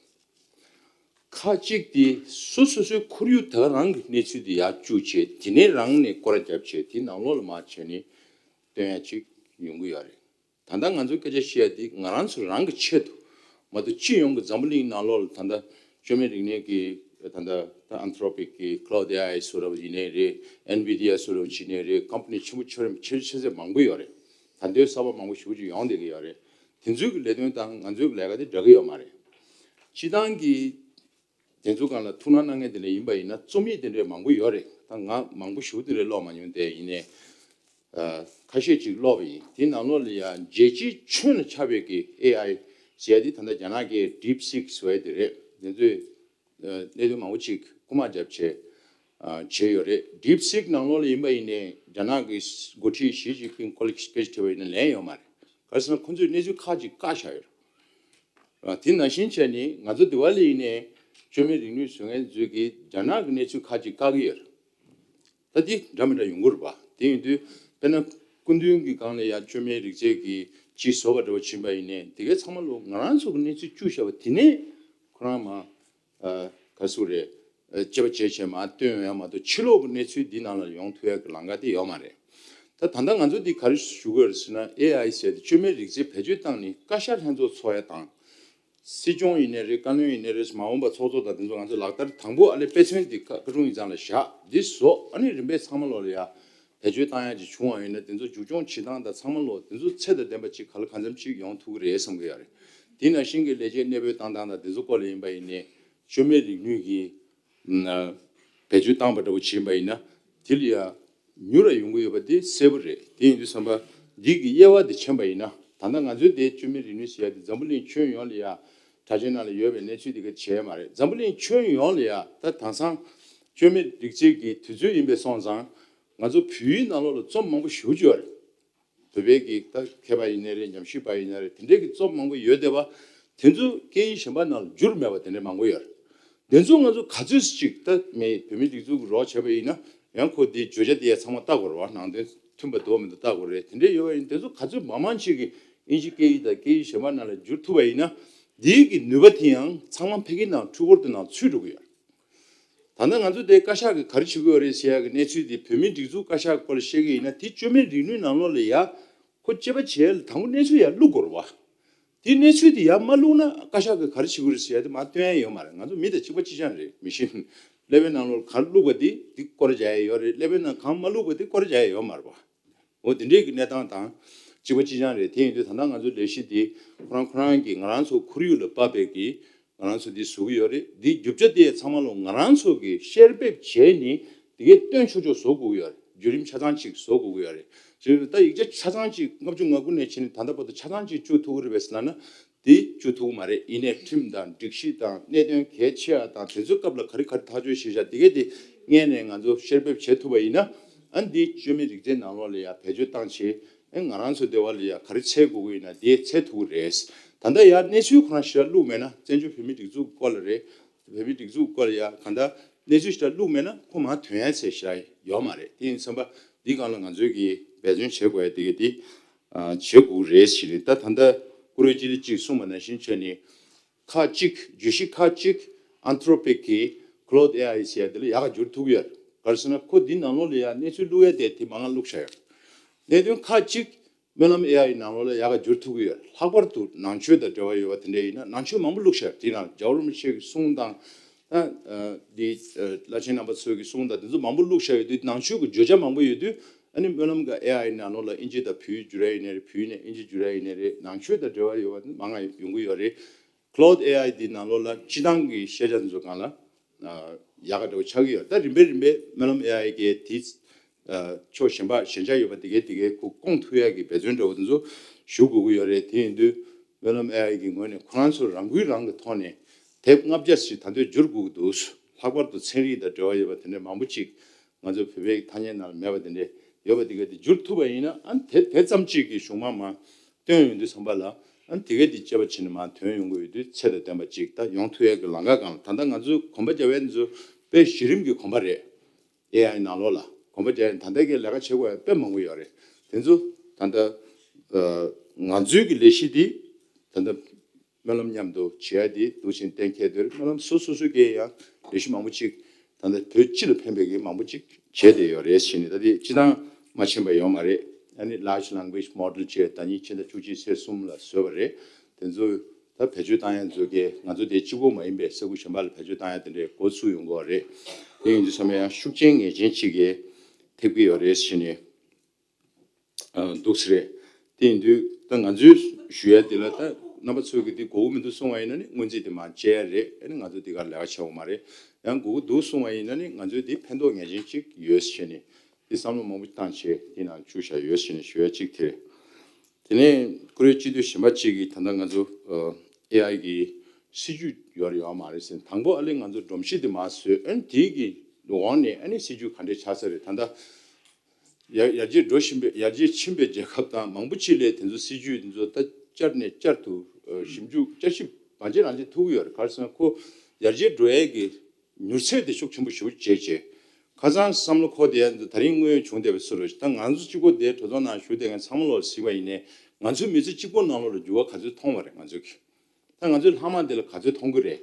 ཁག་གཅིག་དེ་སོ་སོ་སོའི་ཁོར་ཡུག་དེ་ག་རང་གི་གནས་ཚུལ་དེ་ཡར་བཅུག་བྱས། དེ་ནས་རང་ནས་སྐོར་ར་བརྒྱབ་བྱས་དེ་ནང་ལོགས་ལ་མར་བྱས་ནས་སྟོན་ཡག་གཅིག་ཡོང་གི་ཡོད་རེད། ད་ལྟ་ང་ཚོས་སྐད་ཆ་བཤད་ཡ་དེ་ང་རང་ཚོ་རང་གི་ཆེད་དུ་མ་གཏོགས་སྤྱི་ཡོངས་ཀྱི་འཛམ་བུ་གླིང་ནང་ལོགས་ལ་ད་ལྟ་བཅོས་མའི་རིག་གནས་ཀྱི་ད་ལྟ་ད་Anthropic གི་Claude ཨེ་ཨའི་བཟོ་འདྲ་བོ་ཡིན་ནའི་རེད། Nvidia བཟོ་འདྲ་བོ་ཡིན་ནའི་རེད། ཀམ་པ་ནི་ཆེན་པོ་ཆེ་ཆེ་ཆེ་མང་པོ་ཡོད་རེད། ད་ལྟའི་གསར་པ་མང་པོ་ཞེ་པོ་ཅིག་ཡོང་བསྡད་ཀྱི་ཡོད་རེད། དེ་ཚོའི་གི་ལས་དོན་དང་ང་ཚོའི་གི་ལས་ཀ་དེ་འདྲ་གི་ཡོད་མ་རེད། སྤྱི་བཏང་གི་དེ་ཚོ་སྒང་ལ་ཐུགས་སྣང་གནང་མཁན་དེ་འདྲ་ཡིན་པ་ཡིན་ན་རྩོམ་ཡིག་དེ་འདྲ་མང་པོ་ཡོད་རེད། ད་ང་མང་པོ་ཞེ་པོ་དེ་འདྲ་ཀློག་མ་མྱོང་སྟེ། ཡིན་ནའི་ཨ་ཁ་ཤས་ཅིག་ཀློག་པ་ཡིན། དེའི་ནང་ལོགས་ལ་ཡང་རྒྱལ་སྤྱིའི་ཁྱོན་ལ་ཁྱབ་པའི་གི་ཨེ་ཨའི་ཟེར་ཡ་དེ་ད་ལྟ་རྒྱ་ནག་གི་DeepSeek ཟེར་བ་དེ་རེད། དེ་ཚོས་ཨ་གནད་དོན་མང་པོ་ཅིག་རྐུ་མ་བརྒྱབ་བྱས་ཨ་བྱས་ཡོད་རེད། DeepSeek ནང་ལོགས་ལ་ཡིན་པ་ཡིན་ནའི་རྒྱ་ནག་གི་འགོ་ཁྲིད་ཞི་ཅིན་ཕིང་ཁོ་ལ་སྐད་ཆ་དྲིས་པ་ཡིན་ན་ལན་ཡོད་མ་རེད། ག་རེ་ཟེར་ན་ཁོ་ཚོས་གནས་ཚུལ་ཁག་ཅིག་བཀག་བཞག་ཡོད་རེད། ཨ་དེ་ནང་བཞིན་བྱས་ནས་ང་ཚོ་འདི་བ་ལ་ཡིན་ནའི་བཅོས་མའི་རིག་ནུས་བཟོ་མཁན་ཚོས་ཀྱིས་རྒྱ་ནག་གི་གནས་ཚུལ་ཁག་ཅིག་བཀག་གི་ཡོད་རེད། ད་འདི་འདྲ་མི་འདྲ་ཡོང་གི་རེད་པ། དེ་ཡིན་དུས་དཔེར་ན་སྐུ་མདུན་གྱི་སྒང་ལ་ཡང་བཅོས་མའི་རིག་རྩལ་གྱི་སྤྱི་བཟོ་བ་འདྲ་བོ་ཕྱིན་པ་ཡིན་ནའི་དེ་གའི་ཚང་མ་ལོ་ང་རང་ཚོ་གི་གནས་ཚུལ་བཅུག་བཞག་པ་དེ་ནས་ཁོ་རང་མ་ཨ་ག་ཟེར་རེད། ཨ་དཔྱད་པ་བྱས་བྱས་མར་བཏོན་ཡོང་ཡ་མ་གཏོགས་ཕྱི་ལོགས་ཀྱི་གནས་ཚུལ་འདི་ནང་ལ་ཡོང་ཐུབ་ཡ་གི་ལམ་ཁ་དེ་ཡོད་མ་རེད། ད་ད་ལྟ་ང་ཚོ་འདི་ག་རེ་ཞུ་དགོས་རེད་ཟེར་ན། ཨེ་ཨའི་ཟེར་དེ་བཅོས་མའི་རིག་རྩལ་བེད་སྤྱོད་བཏང་ནས་བཀའ་ཤག་ལྷན་ཚོགས་ཚོགས་ཡ་དང་། སྲིད་སྐྱོང་ཡིན་ནའི་རེད། བཀའ་བློན་ཡིན་ནའི་རེད། མ་འོངས་པ་ཚོགས་གཙོ་དང་དེ་ཚོ་ང་ཚོ་ལག་བསྟར་དང་པོ་ཨ་ལས་དཔེ་མཚོན་འདི་བཀའ་བཀའ་དྲུང་ཡིག་ཚང་ལ་བཞག་འདི་བཟོ། ཨ་ནི་རིམ་པས་ཚང་མ་ལོག་ལ་ཡ་བེད་སྤྱོད་བཏང་ཡ་ཅིག་བྱུང་བ་ཡིན་ན་དེ་ཚོ་མཇུག་སྐྱོང་བྱེད་སྟངས་དང་ཚང་མ་ལོག་དེ་ཚོ་ཚད་དང་ལྡན་པ་ཅིག་ག་ལ་གང་འཚམ་ཅིག་ཡོང་ཐུབ་ཀྱི་རེད་བསམ་གྱི་ཡོད་རེད། དེ་ནང་བཞིན་གྱི་ལས་བྱེད་གནས་སྤོས་བཏང་སྟངས་དང་དེ་ཚོ་སྐོར་ལ་ཡིན་པ་ཡིན་ནའི་ བཅོས་མའི་རིག་ནུས་ཀྱི་ཨ་བེད་སྤྱོད་བཏང་པ་འདྲ་བོ་བྱས་པ་ཡིན་ན། དེ་ལ་ཡ་མྱུར་ར་ཡོང་གི་ཡོད་པ་དེ་གསལ་པོ་རེད། དེ་ཡིན་དུས་ཙམ་པ་འདི་གི་དབྱེ་བ་དེ་མཚོན་པ་ཡིན་ན། ད་ལྟ་ང་ཚོའི་དེ་བཅོས་མའི་རིག་ནུས་ཟེར་ཡ་དེ་འཛམ་བུ་གླིང་ཁྱོན་ཡོངས་ལ་ཡ་དྲ་རྒྱའི་ནང་ལ་ཡོད་པའི་གནས་ཚུལ་དེ་ག་བྱས་མ་རེད། འཛམ་བུ་གླིང་ཁྱོན་ཡོངས་ལ་ཡ་ད་དེང་སང་བཅོས་མའི་རིག་རྩལ་གྱི་དུས་ཚོད་ཡིན་པས་སོང་ཙང་། ང་ཚོ་བོད་ཡིག་ནང་ལོགས་ལ་རྩོམ་མང་པོ་ཞེ་པོ་ཅིག་ཡོད་རེད། བོད་པའི་གི་ད་མཁས་པ་ཡིན་ནའི་རེད། ཉམས་ཞིབ་པ་ཡིན་ནའི་རེད། དེ་འདྲའི་གི་རྩོམ་མང་པོ་ཡོད་བསྡད་པ་དེ་ཚོ་སྐད་ཡིག་གཞན་པ་ནང་ལ་བསྒྱུར་མེད་པ་དེ་འདྲ་མང་པོ་ཡོད་རེད། དེ་ཚོ་ང་ཚོ་ག་ཚོད་ཅིག་ད་མི་བོད་མིའི་སྒྲིག་འཛུགས་ཀྱི་རོགས་བྱས་པ་ཡིན་ན། ཡང་ཁོ་དེའི་བརྗོད་བྱ་དེ་ཡང་ཚང་མ་ལྟ་དགོས་རེད་བ། ནང་དོན་མཐུན་པ་འདུག་མི་འདུག་ལྟ་དགོས་རེད། དེ་འདྲའི་ཡོད་པ་ཡིན། དེ་ཚོ་ག་ཚོད་མང་མང་ཅིག་གིས་དབྱིན་ཇི་སྐད་ཡིག་དང་སྐད་ཡིག་གཞན་པ་ནང་ལ་བསྒྱུར་ཐུབ་པ་ཡིན་ན། དེའི་གི་ནུས་པ་དེ་ཡང་ཚང་མ་ཕ་གི་ནང་འཕྲུལ་འཁོར་དེ་ནང་ཚུད་འགྲོ་གི་ཡོད་རེད། ད་ལྟ་ང་ཚོ་དེ་བཀའ་ཤག་གིས་ག་རེ་བྱེད་ཀྱི་ཡོད་རེད་ཟེར་ཡག་གི་གནས་ཚུལ་དེ། བོད་མིའི་སྒྲིག་འཛུགས་བཀའ་ཤག་གི་སྐོར་ལ་བཤད་ཀྱི་ཡིན་ན། དེ་བཅོས་མའི་རིག་ནུས་ནང་ལོགས་ལ་ཡ་ཁོ་དཔྱད་པ་བྱས་ལ་དང་པོ་གནས་ཚུལ་ཡར་བླུག་དགོས་རེད་བ། དེ་གནས་ཚུལ་དེ་ཡར་མ་བླུག་ན་བཀའ་ཤག་གིས་ག་རེ་བྱེད་ཀྱི་ཡོད་རེད་ཟེར་ཡག་དེ་མར་སྟོན་ཡག་ཡོད་མ་རེད། ང་ཚོ་མི་དང་གཅིག་པ་གཅིག་རྐྱང་རེད། མི་ཤེས། ཀླད་པའི་ནང་ལོགས་ག་རེ་བླུག་པ་དེ་དེ་སྐོར་རྒྱག་ཡག་ཡོད་རེད། ཀླད་པའི་ནང་གང་མ་བླུག་པ་དེ་སྐོར་རྒྱག་ཡག་ཡོད་མ་རེད་བ། འོ་དེ་འདྲའི་གི་གནས་སྟངས་དང་གཅིག་པ་གཅིག་རྐྱང་རེད། དེ་ཡིན་དུས་ད་ལྟ་ང་ཚོ་ལས་གཞི་འདི་ཁོ་རང་ཁོ་རང་གི་ང་རང་ཚོ་ཁོར་ཡུག་ལ་དཔག་པའི་གི་ང་རང་ཚོ་འདི་བཟོ་གི་ཡོད་རེད། འདི་རྒྱུ་ཆ་དེ་ཚང་མ་ལོ་ང་རང་ཚོ་གི་བཤེར་འབེབས་བྱས་ནས་དེ་གའི་སྟོན་ཆོག་ཆོག་བཟོ་དགོས་ཀྱི་ཡོད་རེད། བརྒྱུད་རིམ་ཆ་ཚང་ཅིག་བཟོ་དགོས་ཀྱི་ཡོད་རེད། བྱས་ཙང་ད་ཡིག་ཆ་ཆ་ཚང་ཅིག་ལྔ་བཅུ་ང་དགུ་ནས་བྱས་ནས་ད་ལྟ་བར་དུ་ཆ་ཚང་ཅིག་བཅུག་ཐུབ་ཀྱི་རེད་པས་ཟེར་ལབ་ན། དེ་བཅུག་ཐུབ་ཀྱི་མ་རེད། ཡིན་ནའི་ཁྲིམས་དང་སྒྲིག་གཞི་དང་གནད་དོན་གལ་ཆེ་བ་དང་དེ་ཚོའི་སྐབས་ལ་ག་རེ་ག་རེ་ཐག་གཅོད་བྱས་བཞག་དེ་གའི་དེ་སྔོན་ནས་ང་ཚོ་བཤེར་འབེབས་བྱེད་ཐུབ་པ་ཡིན་ན། ཨ་ནི་འདི་བཅོས་མའི་རིག་རྩལ་ནང་ལོགས་ལ་ཡ་བེད་སྤྱོད་བཏང་བྱས། ཨ་ནི་ང་རང་ཚོ་སྡེ་བ་ལ་ཡ་ག་རེ་འཚོལ་དགོས་ཀྱི་ཡིན་ན་དེ་འཚོལ་ཐུབ་ཀྱི་རེད། ད་ལྟ་ཡ་གནས་ཚུལ་ཁོ་རང་ཞེ་དྲག་བླུགས་མེད་ན། བཙན་བྱོལ་བོད་མིའི་སྒྲིག་འཛུགས་སྐོར་ལ་རེད། བོད་མིའི་སྒྲིག་འཛུགས་སྐོར་ལ་ཡ་གང་ལྟར་གནས་ཚུལ་ཞེ་དྲག་བླུགས་མེད་ན་ཁོ་མར་ཐོན་ཡ་ཚད་ཞེ་དྲག་ཡོད་མ་རེད། དེ་ཡིན་ཙམ་པ་འདི་སྒང་ལ་ང་ཚོས་ཀྱིས་འབད་བརྩོན་བྱེད་དགོས་ཡ་དེ་ག་དེ་ཨ་བྱེད་དགོས་རེད་ཟེར་ནས། ད་ད་ལྟ་བཀུར་འོས་སྤྱི་འཐུས་གཅིག་གསུངས་པ་ནང་བཞིན་བྱས་ནས། ཁག་གཅིག་བརྗོད་གཞི་ཁག་གཅིག Anthropic་གི་Claude A I་ཟེར་ཡ་དེ་ལ་ཡག་ག་བསྒྱུར་ཐུབ་ཀྱི་ཡོད་རེད། ག་རེ་ཟེར་ན་ཁོ་འདི་ནང་ལོགས་ལ་ཡ་གནས་ཚུལ་བླུག་ཡ་དེ་དེ་མང་ང་བླུགས་བཞག་ཡོད་རེད། གནད་དོན་ཁག་གཅིག་སྨོན་ལམ་A I་ནང་ལོགས་ལ་ཡག་ག་བསྒྱུར་ཐུབ་ཀྱི་ཡོད་རེད། ལྷག་པར་དུ་ནང་ཆོས་དང་འབྲེལ་བ་ཡོད་པ་དེ་འདྲ་ཡིན་ན་ནང་ཆོས་མང་པོ་བླུགས་བཞག་ཡོད་རེད། དེ་ནང་རྒྱལ་བ་རིན་པོ་ཆེ་གི་གསུང་དང་། ཨ་ཨ་འདི་ཨ་བླ་ཆེན་རྣམ་པ་ཚོ་གི་གསུང་དང་དེ་ཚོ་མང་པོ་བླུགས་བཞག་ཡོད་དུས། ནང་ཆོས་ཀྱི་བརྗོད་བྱ་མང་པོ་ཡོད་དུས། ཨ་ནི་སྨོན་ལམ་གྱི་A I་ནང་ལོགས་ལ་དབྱིན་ཇི་དང་བོད་ཡིག་བསྒྱུར་ཡ་ཡིན་ནའི་རེད། བོད་ཡིག་ནས་དབྱིན་ཇི་བསྒྱུར་ཡ་ཡིན་ནའི་རེད། ནང་ཆོས་དང་འབྲེལ་བ་ཡོད་པ་མང་ང་ཡོང་གི་ཡོད་རེད། Claude A I་འདི་ནང་ལོགས་ལ་སྤྱི་བཏང་གི་ཤེས་བྱ་ཚོ་སྒང་ལ་ཨ་ཡག་ག་འདྲ་བོ་ཆགས་ཀྱི་ཡོད། ད་རིམ་པས་རིམ་པས་སྨོན་ལམ་A I་གིས་དེ་ཨ་ཕྱོགས་གཞན་པ་ཞན་ཆ་ཡོད་པ་དེ་གའི་དེ་གའི་ཁོ་སྐོང་ཐུབ་ཡ་གི་འབད་བརྩོན་འདྲ་བོ་དེ་ཚོ་ཞུ་དགོས་ཀྱི་ཡོད་རེད། དེ་ཡིན་དུས་སྨོན་ལམ་A I་གི་ངོས་ནས་ཁོ་རང་ཚོ་རང་འགུལ་རང་གི་ཐོག་ནས་དེབ་ལྔ་བརྒྱ་ཞིག་ད་དུང་བསྒྱུར་དགོས་ཀྱི་འདུག། ལྷག་པར་དུ་ཚན་རིག་དང་འབྲེལ་བ་ཡོད་པ་དེ་འདྲ་མང་པོ་ཅིག་ང་ཚོ་བོད་པའི་ཐ་སྙད་ནང་ལ་མེད་པ་དེ་འདྲ་ཡོད་པ་དེ་ག་དེ་བསྒྱུར་ཐུབ་པ་ཡིན་ན། ཨ་ནི་དེ་དེ་ཙམ་ཅིག་གི་གཞུང་མང་མང་བཏོན་ཡོང་དུས་ཙམ་པ་ལ། ཨ་ནི་དེ་ག་དེ་དཔྱད་པ་བྱས་ནས་མར་ཐོན་ཡོང་གི་ཡོད་དུས་ཚད་དང་ལྡན་པ་ཅིག་ད་ཡོང་ཐུབ་ཡ་གི་ལམ་ཁ་སྒང་ལ། ད་ལྟ་ང་ཚོས་གོམ་པ་རྒྱག་ཡ་འདི་ཚོ་དཔེ་གཞི་རིམ་གྱི་གོམ་པ་རེད། A I་ནང་ལོགས་ལ་གོམ་པ་རྒྱག་ཡ་ད་ལྟ་གི་ལས་ཀ་བྱེད་དགོས་ཡ་དཔེ་མང་པོ་ཡོད་རེད། དེ་ཚོ་ད་ལྟ་ཨ་ང་ཚོའི་གི་ལས་གཞི་འདི་ད་ལྟ་སྨོན་ལམ་མཉམ་དུ་བྱེད་ཡ་དེ་འདུག་ཅིང་གཏན་འཁེལ་དེར། སྨོན་ལམ་སོ་སོ་སོ་སོ་གིས་ཡང་ལས་གཞི་མང་པོ་ཅིག་ད་ལྟ་བོད་སྤྱི་ལ་ཕན་པའི་གི་མང་པོ་ཅིག་བྱས་བསྡད་ཡོད་རེད་ཟེར་ནས། ད་དེ་སྤྱི་བཏང་མ་ཕྱིན་པ་ཡོད་མ་རེད། ཨ་ནི་Large Language Model་བཅས་ཟླ་ཉིན་ཕྱི་ཟླ་བཅུ་གཅིག་ཚེས་གསུམ་ལ་བཟོས་པ་རེད། དེ་ཚོ་ད་བེད་སྤྱོད་བཏང་ཡ་ཚོ་གིས་ང་ཚོ་དེ་གཅིག་པོ་མ་ཡིན་པའི་ས་ཁུལ་གཞན་པ་ལ་བེད་སྤྱོད་བཏང་ཡ་དེ་འདྲའི་འགོ་ཚུགས་ཡོང་གི་ཡོད་རེད། དེ་ཡིན་དུས་ཙམ་ཡང་ཤུགས་རྐྱེན་ངེས་ཅན་ཅིག་གིས་ཐེབས་ཀྱི་ཡོད་རེད་ཟེར་ནས། ཨ་འདུག་སེ་རེད། དེ་ཡིན་དུས་ད་ང་ཚོས་ཞུ་ཡ་དེ་ལ། ད་རྣམ་པ་ཚོས་ཀྱི་དེ་དགོས་ཀྱི་མི་འདུག་གསུང་བ་ཡིན་ན་ནི་སྔོན་རྩིས་དེ་མར་བཅད་ཡ་རེད། ཨ་ནི་ང་ཚོ་དེ་གར་ལས་ཀ་བྱེད་འོང་མ་རེད། ཡང་དགོས་ཀྱི་འདུག་གསུང་བ་ཡིན་ན་ནི་ང་ཚོས་དེ་ཕན་ཐོགས་ངེས་ཅན་ཅིག་ཡོད་ཟེར་ནས་དེ་བསམ་བློ་མང་པོ་བཏང་བྱས་དེ་ནང་བཅུག་བཞག་ཡོད་ཟེར་ནས་ཞུ་ཡ་གཅིག་དེ་རེད། དེ་ནས་བཀུར་འོས་སྤྱི་འཐུས་གཞན་པ་གཅིག་གིས་ད་ལྟ་ང་ཚོ་ཨ་ཨེ་ཨའི་གི་སྲིད་ཇུས་ཡོད་རེད་ཡོད་མ་རེད་ཟེར། དང་པོ་ཨ་ལས་ང་ཚོ་སྒྲོམ་གཞི་དེ་མར་བཟོས། ཨ་ནི་དེའི་གི་འོག་ནས་ཨ་ནི་སྲིད་ཇུས་ག་འདྲས་ཆགས་ས་རེད། ད་ལྟ་ཡར་ཡར་རྒྱས་འགྲོ་བཞིན་པའི་ཡར་རྒྱས་ཕྱིན་པའི་རྒྱལ་ཁབ་དང་མང་པོ་ཅིག་ལས་དེ་ཚོ་སྲིད་ཇུས་དེ་ཚོ་ད་བསྐྱར་ནས་བསྐྱར་དུ་ཨ་ཞིབ་འཇུག་བསྐྱར་ཞིབ་མ་བྱས་རང་བྱས་ཐུབ་ཀྱི་ཡོད་རེད། ག་རེ་ཟེར་ན་ཁོ་ཡར་རྒྱས་འགྲོ་ཡས་ཀྱི་མྱུར་ཚད་དེ་ཤུགས་ཆེན་པོ་ཞེ་པོ་བྱས་བྱས། ཁ་སང་བསམ་བློ་འཁོར་བསྡད་ཡ་འདི་ད་རིང་དངོས་ཡོད་བྱུང་བསྡད་པའི་བཟོ་འདྲ་ཞིག། ད་ང་ཚོ་གཅིག་པོ་དེ་གྲོས་ཚོགས་ནང་བཞུགས་བསྡད་མཁན་ཚང་མ་ལོག་གཟིགས་པ་ཡིན་ནའི་ང་ཚོའི་མི་ཚེ་གཅིག་པོ་ནང་ལོགས་ལ་འགྱུར་བ་ག་ཚོད་མཐོང་བ་རེད། ང་ཚོས་ཀྱིས་ད་ང་ཚོའི་ལྷག་མ་དེ་ལ་ག་ཚོད་མཐོང་གི་རེད།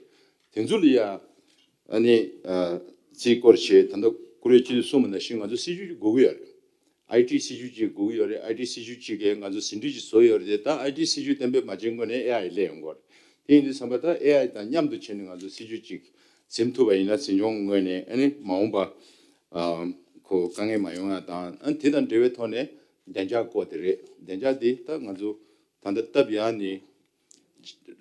དེ་ཚོ་ལ་ཡ་ཨ་ནི་ཨ་རྩིས་སྐོར་བྱས། ད་ལྟ་བཀུར་འོས་སྤྱི་འཐུས་གསུངས་པ་ནང་བཞིན་ང་ཚོ་སྲིད་ཇུས་ཅིག་དགོས་ཀྱི་ཡོད་རེད། ཨའི་ཊི་སྲིད་ཇུས་ཅིག་དགོས་ཀྱི་ཡོད་རེད། ཨའི་ཊི་སྲིད་ཇུས་ཅིག་གིས་ང་ཚོ་ཟིན་བྲིས་ཅིག་བཟོ་ཡོད་རེད། དེ་ད་ཨའི་ཊི་སྲིད་ཇུས་གཏན་འབེབས་མ་བྱས་སྔོན་ནས་ཨེ་ཨའི་སླེབས་ཡོང་གི་ཡོད་རེད། དེ་ཡིན་དུས་ཙམ་པ་ད་ཨེ་ཨའི་དང་མཉམ་དུ་བྱས་ནས་ང་ཚོ་སྲིད་ཇུས་ཅིག་འཛིན་ཐུབ་པ་ཡིན་ན། འཛིན་སྐྱོང་ངོས་ནས་ཨ་ནི་མ་འོངས་པ་ཨ་ཁོ་དཀའ་ངལ་མ་ཡོང་ཡ་དང་། ཨ་ནི་དེ་དང་འབྲེལ་བའི་ཐོག་ནས་བདེ་འཇགས་སྐོར་དེ་རེད། བདེ་འཇགས་དེ་ད་ང་ཚོ་ད་ལྟ་སྟབས་ཡག་ནས་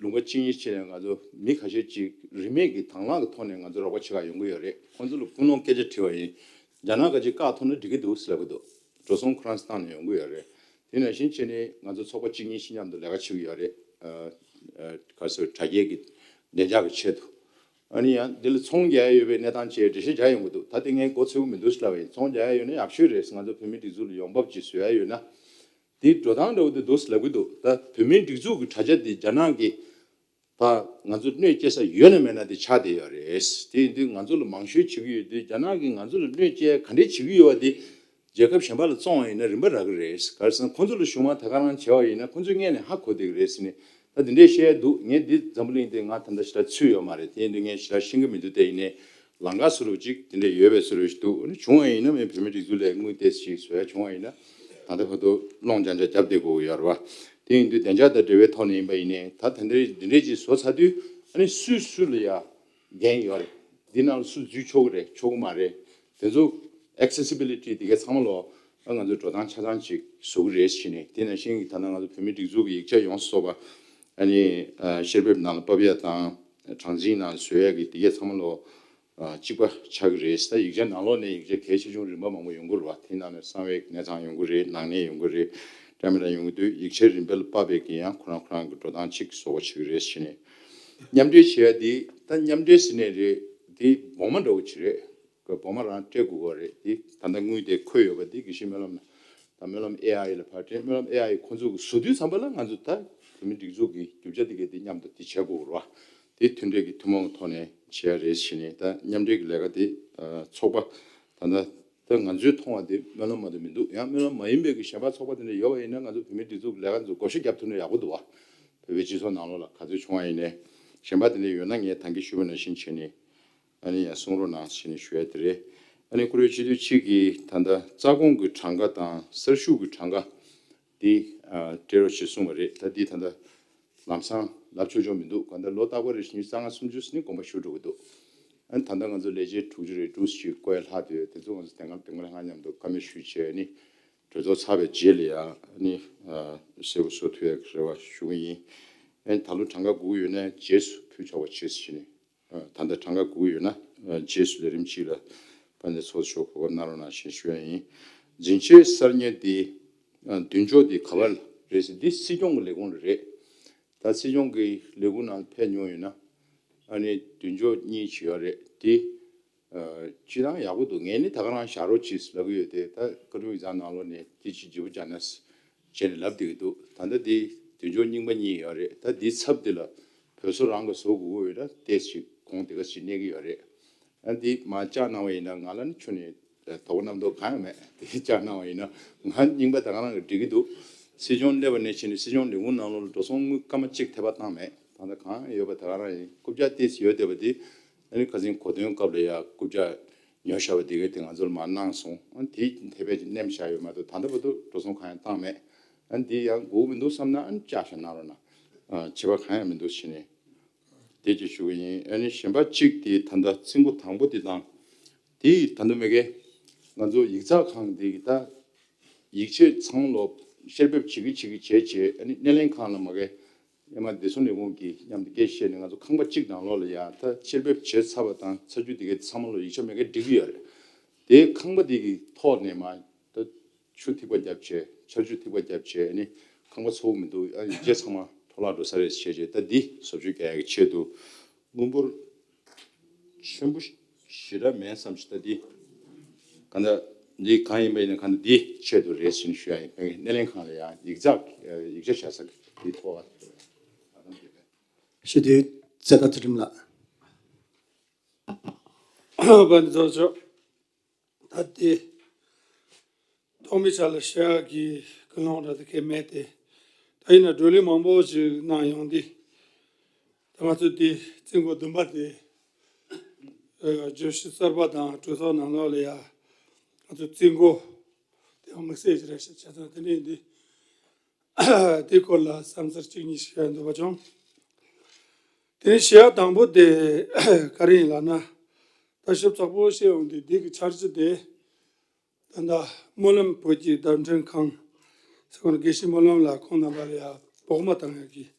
ལུང་པ་གཅིག་གཉིས་བྱས་ནས་ང་ཚོ་མི་ཁ་ཤས་ཅིག་རིན་མེད་ཀྱི་དང་བླངས་ཀྱི་ཐོག་ནས་ང་ཚོ་རོགས་པ་བྱེད་ག་ཡོང་གི་ཡོད་རེད། ཁོང་ཚོ་ལ་ཀུན་སློང་སྐད་ཆ་དྲིས་པ་ཡིན། རྒྱ་ནག་ག་ཅིག་བཀག་ཐུབ་ན་འགྲིག་གི་འདུག་ཟེར་ལབ་ཀྱི་འདུག་འགྲོ་སོང་ཁོ་རང་ཚོ་བཏང་ནས་ཡོང་གི་ཡོད་རེད། དེ་ནང་བཞིན་བྱས་ནས་ང་ཚོ་ཚོགས་པ་གཅིག་གཉིས་ཤིག་མཉམ་དུ་ལས་ཀ་བྱེད་ཀྱི་ཡོད་རེད། ཨ་ཨ་ག་ཚོད་དྲ་རྒྱའི་གི་བདེ་འཇགས་ཀྱི་ཆེད་དུ། ཨ་ནི་ཡང་འདི་ལ་ཚོང་རྒྱག་ཡ་ཡོད་པའི་གནས་སྟངས་བཅས་འགྲེལ་བཤད་རྒྱག་ཡོང་གི་འདུག་ད་དེ་ངས་མགོ་ཚོས་ཀྱི་མི་འདུག་ཟེར་ལབ་པ་ཡིན། ཚོང་རྒྱག་ཡ་ཡོད་ན་ཡག་ཤོས་རེད། ང་ཚོ་བོད་མིའི་སྒྲིག་འཛུགས་ལ་ཡོང་འབབ་ཅིག་བཟོ་ཡ་ཡོད་ན། དེའི་འགྲོ་སྟངས་འདྲ་བོ་དེ་འདུག་ཟེར་ལབ་ཀྱི་འདུག་ད་བོད་མིའི་སྒྲིག་འཛུགས་ཀྱི་དྲ་རྒྱ་དེ་རྒྱ་ནག་གིས་ད་ང་ཚོ་གནོད་སྐྱེལ་ས་ཡོད་ན་མེད་ན་དེ་ཆགས་བསྡད་ཡོད་རེད། དེ་ཡིན་དུས་ང་ཚོ་ལ་མང་ཤོས་བྱེད་ཀྱི་ཡོད་དུས་རྒྱ་ནག་གིས་ང་ཚོ་ལ་གནོད་སྐྱེལ་ག་འདྲས་བྱེད་ཀྱི་ཡོད་པ་དེ་རྒྱལ་ཁབ་གཞན་པ་ལ་བཙོང་བ་ཡིན་ན་རིན་པ་རག་གི་རེད། ག་རེ་ཟེར་ན་ཁོང་ཚོ་ལ་གཞུག་མ་ད་ག་རང་བྱས་པ་ཡིན་ན་ཁོང་ཚོས་སྔས་ནས་ཧ་གོ་བསྡད་ཀྱི་རེད་ཟེར་ནས་ད་དེ་འདྲས་བཤད་ཡ་འདུག་ངས་འདི་འཛམ་བུ་གླིང་དེ་ང་ད་ལྟ་ཞེ་དྲག་ཚུད་ཡོད་མ་རེད། དེ་ཡིན་དུས་ངས་ཞེ་དྲག་ཤེས་ཀྱི་མི་འདུག་དེ་ཡིན་ནའི་ལམ་ཁ་བཟོ་འདྲ་ཅིག་དེ་འདྲས་ཡོད་པའི་བཟོ་འདྲ་ཞིག་འདུག་ཨ་ནི་བྱུང་བ་ཡིན་ན་མི་བོད་མིའི་སྒྲིག་འཛུགས་ལས་དངུལ་ཏོག་ཙམ་ཞིག་བཟོ་ཡ་བྱུང་བ་ཡིན་ན་ད་ལྟ་བར་དུ་སློང་རྐྱང་རྐྱང་རྒྱབ་བསྡད་དགོས་ཀྱི་ཡོད་རེད་བ། དེ་ཡིན་དུས་བདེ་འཇགས་དང་འབྲེལ་བའི་ཐོག་ནས་ཡིན་པ་ཡིན་ནའི་ད་དེ་འདྲས་འདི་འདྲས་ཅིག་བཟོ་ཚར་དུས་ཨ་ནི་སུས་སུ་ལ་ཡ་འགན་ཡོད་རེད། འདི་ནང་ལ་སུ་འཛུལ་ཆོག་གི་རེད་ཆོག་གི་མ་རེད། དེ་ཚོ་accessibility་དེ་གའི་ཚང་མ་ལོ་ཨ་ང་ཚོས་འགྲོ་སྟངས་ཆ་ཚང་ཅིག་བཟོ་གི་རེད་ཟེར་ནས། དེ་ནང་བཞིན་གྱི་ད་ལྟ་ང་ཚོ་བོད་མིའི་སྒྲིག་འཛུགས་ཀྱི་ཡིག་ཆ་ཡོངས་སུ་རྫོགས་པ་ཨ་ནི་ཨ་བཤེར་འབེབས་ནང་ལ་ཕབ་ཡ་དང་གྲངས་འཛིན་ནང་བཟོ་ཡ་གི་དེ་གའི་ཚང་མ་ལོ་ཨ་གཅིག་པ་ཆགས་ཀྱི་རེད། ད་ཡིག་ཆ་ནང་ལོགས་ནས་ཡིག་ཆ་གལ་ཆེ་ཆུང་རིམ་པ་མང་པོ་ཡོང་གི་རེད་བ། དེ་ནང་ནས་གསང་བའི་གནས་ཚང་ཡོང་གི་རེད། ནང་གནས་ཡོང་གི་རེད། འདྲ་མི་འདྲ་ཡོང་གི་འདུག་ཡིག་ཆའི་རིམ་པ་ལ་དཔག་པའི་གི་ཡང་ཁོ་རང་ཁོ་རང་གི་འགྲོ་སྟངས་གཅིག་བཟོ་བ་བྱེད་ཀྱི་རེད་ཟེར་ནས། མཉམ་འབྲེལ་བྱེད་ཡ་དེ་ད་མཉམ་འབྲེལ་ཟེར་ནས་རེད། དེ་སྦོང་མ་འདྲ་བོ་ཅིག་རེད། སྦོང་མ་རང་སྤྲད་དགོས་པ་རེད། དེ་ད་ལྟ་དངུལ་དེ་འཁོད་ཡོད་པ་དེ་དགེ་བཤེས་སྨོན་ལམ་ད་སྨོན་ལམ་ཨེ་ཨའི་ལ་ཕར་སྤྲད། སྨོན་ལམ་ཨེ་ཨའི་ཁོང་ཚོ་གི་བཟོ་དུས་ཙམ་པ་ལ་ང་ཚོ་ད་བོད་མི་སྒྲིག་འཛུགས་ཀྱི་རྒྱུ་ཆ་དེ་གའི་དེ་མཉམ་དུ་དེ་བྱེད་དགོས་རེད་བ། དེ་མཐུན་འབྲེལ་གྱི་ཐུན་མོང་གི་ཐོག་ནས་བྱེད་ཡ་རེད་ཟེར་ནས། ད་མཉམ་འབྲེལ་གྱི་ལས་ཀ་དེ་ཚོགས་པ་ད་ལྟ་ད་ང་ཚོས་མཐོང་བ་དེ་སྨོན་ལམ་མ་གཏོགས་མི་འདུག་ཡང་སྨོན་ལམ་མ་ཡིན་པའི་གི་གཞན་པ་ཚོགས་པ་དེ་འདྲ་ཡོད་པ་ཡིན་ན་ང་ཚོ་བོད་མི་སྒྲིག་འཛུགས་ཀྱི་ལས་ཀ་ཚོ་བགོ་བཤའ་རྒྱབ་ཐུབ་ན་ཡག་པོ་འདུག་བ། བོད་པའི་སྤྱི་ཚོགས་ནང་ལོགས་ལ་ག་ཚོད་བྱུང་བ་ཡིན་ནའི་གཞན་པ་དེ་འདྲ་ཡོད་ན་ངས་ད་གིན་ཞུས་པ་ནང་བཞིན་བྱས་ནས་ཨ་ནི་ཡང་གསུང་རོགས་གནང་ཞེས་ནས་ཞུ་ཡ་དེ་རེད། ཨ་ནི་བཀུར་འོས་སྤྱི་འཐུས་གཅིག་གིས་ད་ལྟ་རྩ་དགོངས་ཀྱི་གྲངས་ཀ་དང་གསར་ཞུགས་ཀྱི་གྲངས་ཀ་འདི་ཨ་སྤྲད་རོགས་ཞེས་གསུངས་པ་རེད། ད་འདི་ད་ལྟ་ལམ་སང་ལབ་ཆོག་ཆོག་མི་འདུག་གང་ལྟར་ལོ་རྟག་པར་རེ་བཞིན་རྩ་ལྔ་སུམ་ཅུ་ཟིན་ནས་དགོངས་པ་ཞུ་འགྲོ་གི་འདུག་ཨ་ནི་ད་ལྟ་ང་ཚོ་ལས་བྱེད་དྲུག་ཅུ་རེ་དྲུག་ཅུ་ཞིག་བསྐོ་ཡ་ལྷག་འདུག་དེ་ཚོ་ང་ཚོ་དེ་སྔ་དེ་སྔ་ལྷག་མཉམ་དུ་བཀའ་མོལ་ཞུས་བྱས་ནི་གྲོས་ཚོགས་ཚར་བའི་རྗེས་ལ་ཡང་ནི་ཨ་གསལ་པོ་བཟོ་ཐུབ་ཡ་གི་རེ་བ་ཞུ་གི་ཡིན། ཨ་ནི་ད་ལོ་གྲངས་ཀ་དགོས་ཀྱི་ཡོད་ན་རྗེས་སུ་ཕུལ་ཆོག་པ་བྱེད་ཟེར་ནས། ཨ་ད་ལྟ་གྲངས་ཀ་དགོས་ཀྱི་ཡོད་ན་ཨ་རྗེས་སུ་ལས་རིམ་གཅིག་ལ་དཔལ་ལྡན་ཚོགས་གཙོ་མཆོག་གོ་སྐབས་གནང་རོགས་གནང་ཞེས་ཞུ་ཡ་ཡིན། འཛིན་ཆོས་གསར་རྙེད་འདི་ཨ་མདུན་ཅོག་འདི་ག་པར་རེད་ཟེར། འདི་སྲིད་སྐྱོང་གི་ལས་ཁུངས་ལ་རེད། ད་སྲིད་སྐྱོང་གི་ལས་ཁུངས་ནང་ཕེབས་མྱོང་ཡོད་ན་ཨ་ནི་མདུན་ཅོག་གཉིས་ཅིག་ཡོད་རེད། འདི་ཨ་སྤྱིར་བཏང་ཡག་པོ་འདུག་ངས་ནི་ད་ག་རང་བཞག་རོགས་གྱིས་ལབ་ཀྱི་ཡོད་དེ། ད་བཀའ་དྲུང་ཡིག་ཚང་ནང་ལོགས་ནས་འདི་ཅིག་བརྗེ་པོ་རྒྱག་ན་བྱས་ནས་ལབ་བསྡད་ཀྱི་འདུག་ད་ལྟ་འདི་མདུན་ཅོག་རྙིང་པ་གཉིས་ཡོད་རེད། ད་འདིའི་ཚབ་འདི་ལ་བོད་བཟོ་རང་གིས་བཟོ་དགོས་ཀྱི་ཡོད་ན་ཏོག་ཙམ་གོང་དེ་ག་ཞིག་གནས་ཀྱི་ཡོད་རེད། ཨ་འདི་མར་བཅག་གནང་བ་ཡིན་ན་ང་ལ་ནི་ཁྱོན་ནས་དོགས་པ་རྣམ་རྟོག་གང་ཡང་མེད། དེ་བཅག་གནང་བ་ཡིན་ན་ང་རྙིང་པ་ད་ག་རང་གིས་འགྲིག་གི་འདུག་སྲིད་སྐྱོང་སླེབས་པ་ནས་བྱས་ནས་སྲིད་སྐྱོང་ལས་ཁུངས་ནང་ལོགས་ལ་འགྲོ་སོང་དངུལ་སྐར་མ་གཅིག་ཐེབས་པ་བཏང་མེད། ད་ལྟ་གང་ཡོད་པ་ད་ག་རང་ཡིན། རྐུབ་བཀྱག་ཏོག་ཙམ་ཡོད་བསྡད་པ་འདི་ཨ་ནི་ཁ་སང་གོ་སྟོན་སྐབས་ལ་ཡ་རྐུབ་བཀྱག་ཉོ་བཞག་པ་དེ་ག་དེ་ང་ཚོར་མར་གནང་སོང་། ཨ་ནི་དེ་དེ་བས་ཀྱི་མནན་བཞག་ཡོད་མ་གཏོགས་ད་ལྟ་བར་དུ་འགྲོ་སོང་གང་ཡང་བཏང་མེད། ཨ་ནི་དེ་ཡང་དགོས་མི་འདུག་བསམ་ན་ཨ་ནི་བཅག་བཞག་གནང་རོགས་གནང་། ཨ་བྱེད་པ་གང་ཡང་མི་འདུག་བྱས་ནས་དེ་ཅིག་ཞུ་གི་ཡིན། ཨ་ནི་གཞན་པ་གཅིག་དེ་ད་ལྟ་རྩིས་འགོ་དང་པོ་དེ་དང་དེ་ད་ལྟ་མེ་གེ་ང་ཚོ་ཡིག་ཚགས་ཁང་དེ་གི་ད་ཡིག་ཆ་ཚང་ལོ་བཤེར་འབེབས་བྱེད་ཀྱི་བྱེད་ཀྱི་བྱས་བྱས། ཨ་ནི་སྣེ་ལེན་ཁང་ལ་མ་གི་ཨེ་མ་བདེ་སྲུང་ལས་ཁུངས་ཀྱིས་མཉམ་དུ་སྐད་བཤད་ནས་ང་ཚོ་ཁང་པ་གཅིག་ནང་ལོགས་ལ་ཡ་ད་བཤེར་འབེབས་བྱས་ཚར་བ་དང་ཚར་རྒྱུ་དེ་གའི་ཚང་མ་ལོ་ཡིག་ཆ་མེད་མཁན་འགྲིག་གི་ཡོད་རེད། དེ་ཁང་པ་དེ་གི་ཐོག་ནས་མ་ད་ཆུ་ཐིགས་པ་བརྒྱབ་བྱས་ཆར་ཆུ་ཐིགས་པ་བརྒྱབ་བྱས་ཨ་ནི་ཁང་པ་ཚོགས་མི་འདུག་ཨ་ཡིག་ཆ་ཚང་མ་འཕྲོ་བརླག་འགྲོ་ས་རེད་བྱས་བྱས། ད་འདི་བཟོ་བཅོས་རྒྱག་ཡག་གི་ཆེད་དུ་དངུལ་འབོར་ཆེན་པོ་ཞེ་དྲག་མེད་བསམ་ཞིག་ད་འདི་གང་ལྟར་འདི་གང་ཡིན་པ་ཡིན་ན་གང་ལྟར་འདི་ཆེད་དུ་རེད་ཟེར་ནས་ཞུ་ཡ་ཡིན། སྣེ་ལེན་ཁང་ལ་ཡང་ཡིག་ཚགས་ཡིག་ཆ་བཞག་ས་འདི་ཐོག་ཞེས་དུས་ཚེ་ད་ཚེ་རིམ་ལགས། བན་ཚོགས་ཆོག་ད་ལྟའི་ཐོག་མའི་ཆ་ལ་བཤད་ཡག་གི་ཀུན་སློང་འདྲ་དེ་གས་མེད་དེ། ད་ཡིན་ན་བགྲོ་གླེང་མང་པོ་ཞིག་གནང་ཡོང་དུས། ད་ང་ཚོ་དེ་རྩིས་འགོ་བདུན་པ་དེ་ཨ་བརྗོད་གཞི་གསར་པ་དང་གྲོས་ཚོགས་ནང་ལོགས་ལ་ཡ་ང་ཚོ་རྩིས་འགོ་དེ་ཡང་དམིགས་བསལ་ཞིག་རེད་ཤག་བྱས་ཙང་དེ་འདྲ་ཡིན་དུས། དེའི་སྐོར་ལ་བསམ་ཚུལ་གཅིག་གཉིས་ཞུ་ཡ་འདོད་པ་བྱུང་། དེ་ནས་ཞུ་ཡ་དང་པོ་དེ་ག་རེ་ཡིན་ལབ་ན། ད་ཞིབ་ཚགས་པོ་བཤད་ཡོང་དུས་འདི་གི་འཆར་གཞི་དེ་ད་ལྟ་སྨོན་ལམ་བོད་ཀྱི་བརྡ་འཕྲིན་ཁང་ཟེར་བ་ནི་དགེ་བཤེས་སྨོན་ལམ་ལགས་ཁོང་རྣམ་པ་ལ་ཡ་བོགས་མ་བཏང་ཡ་གི་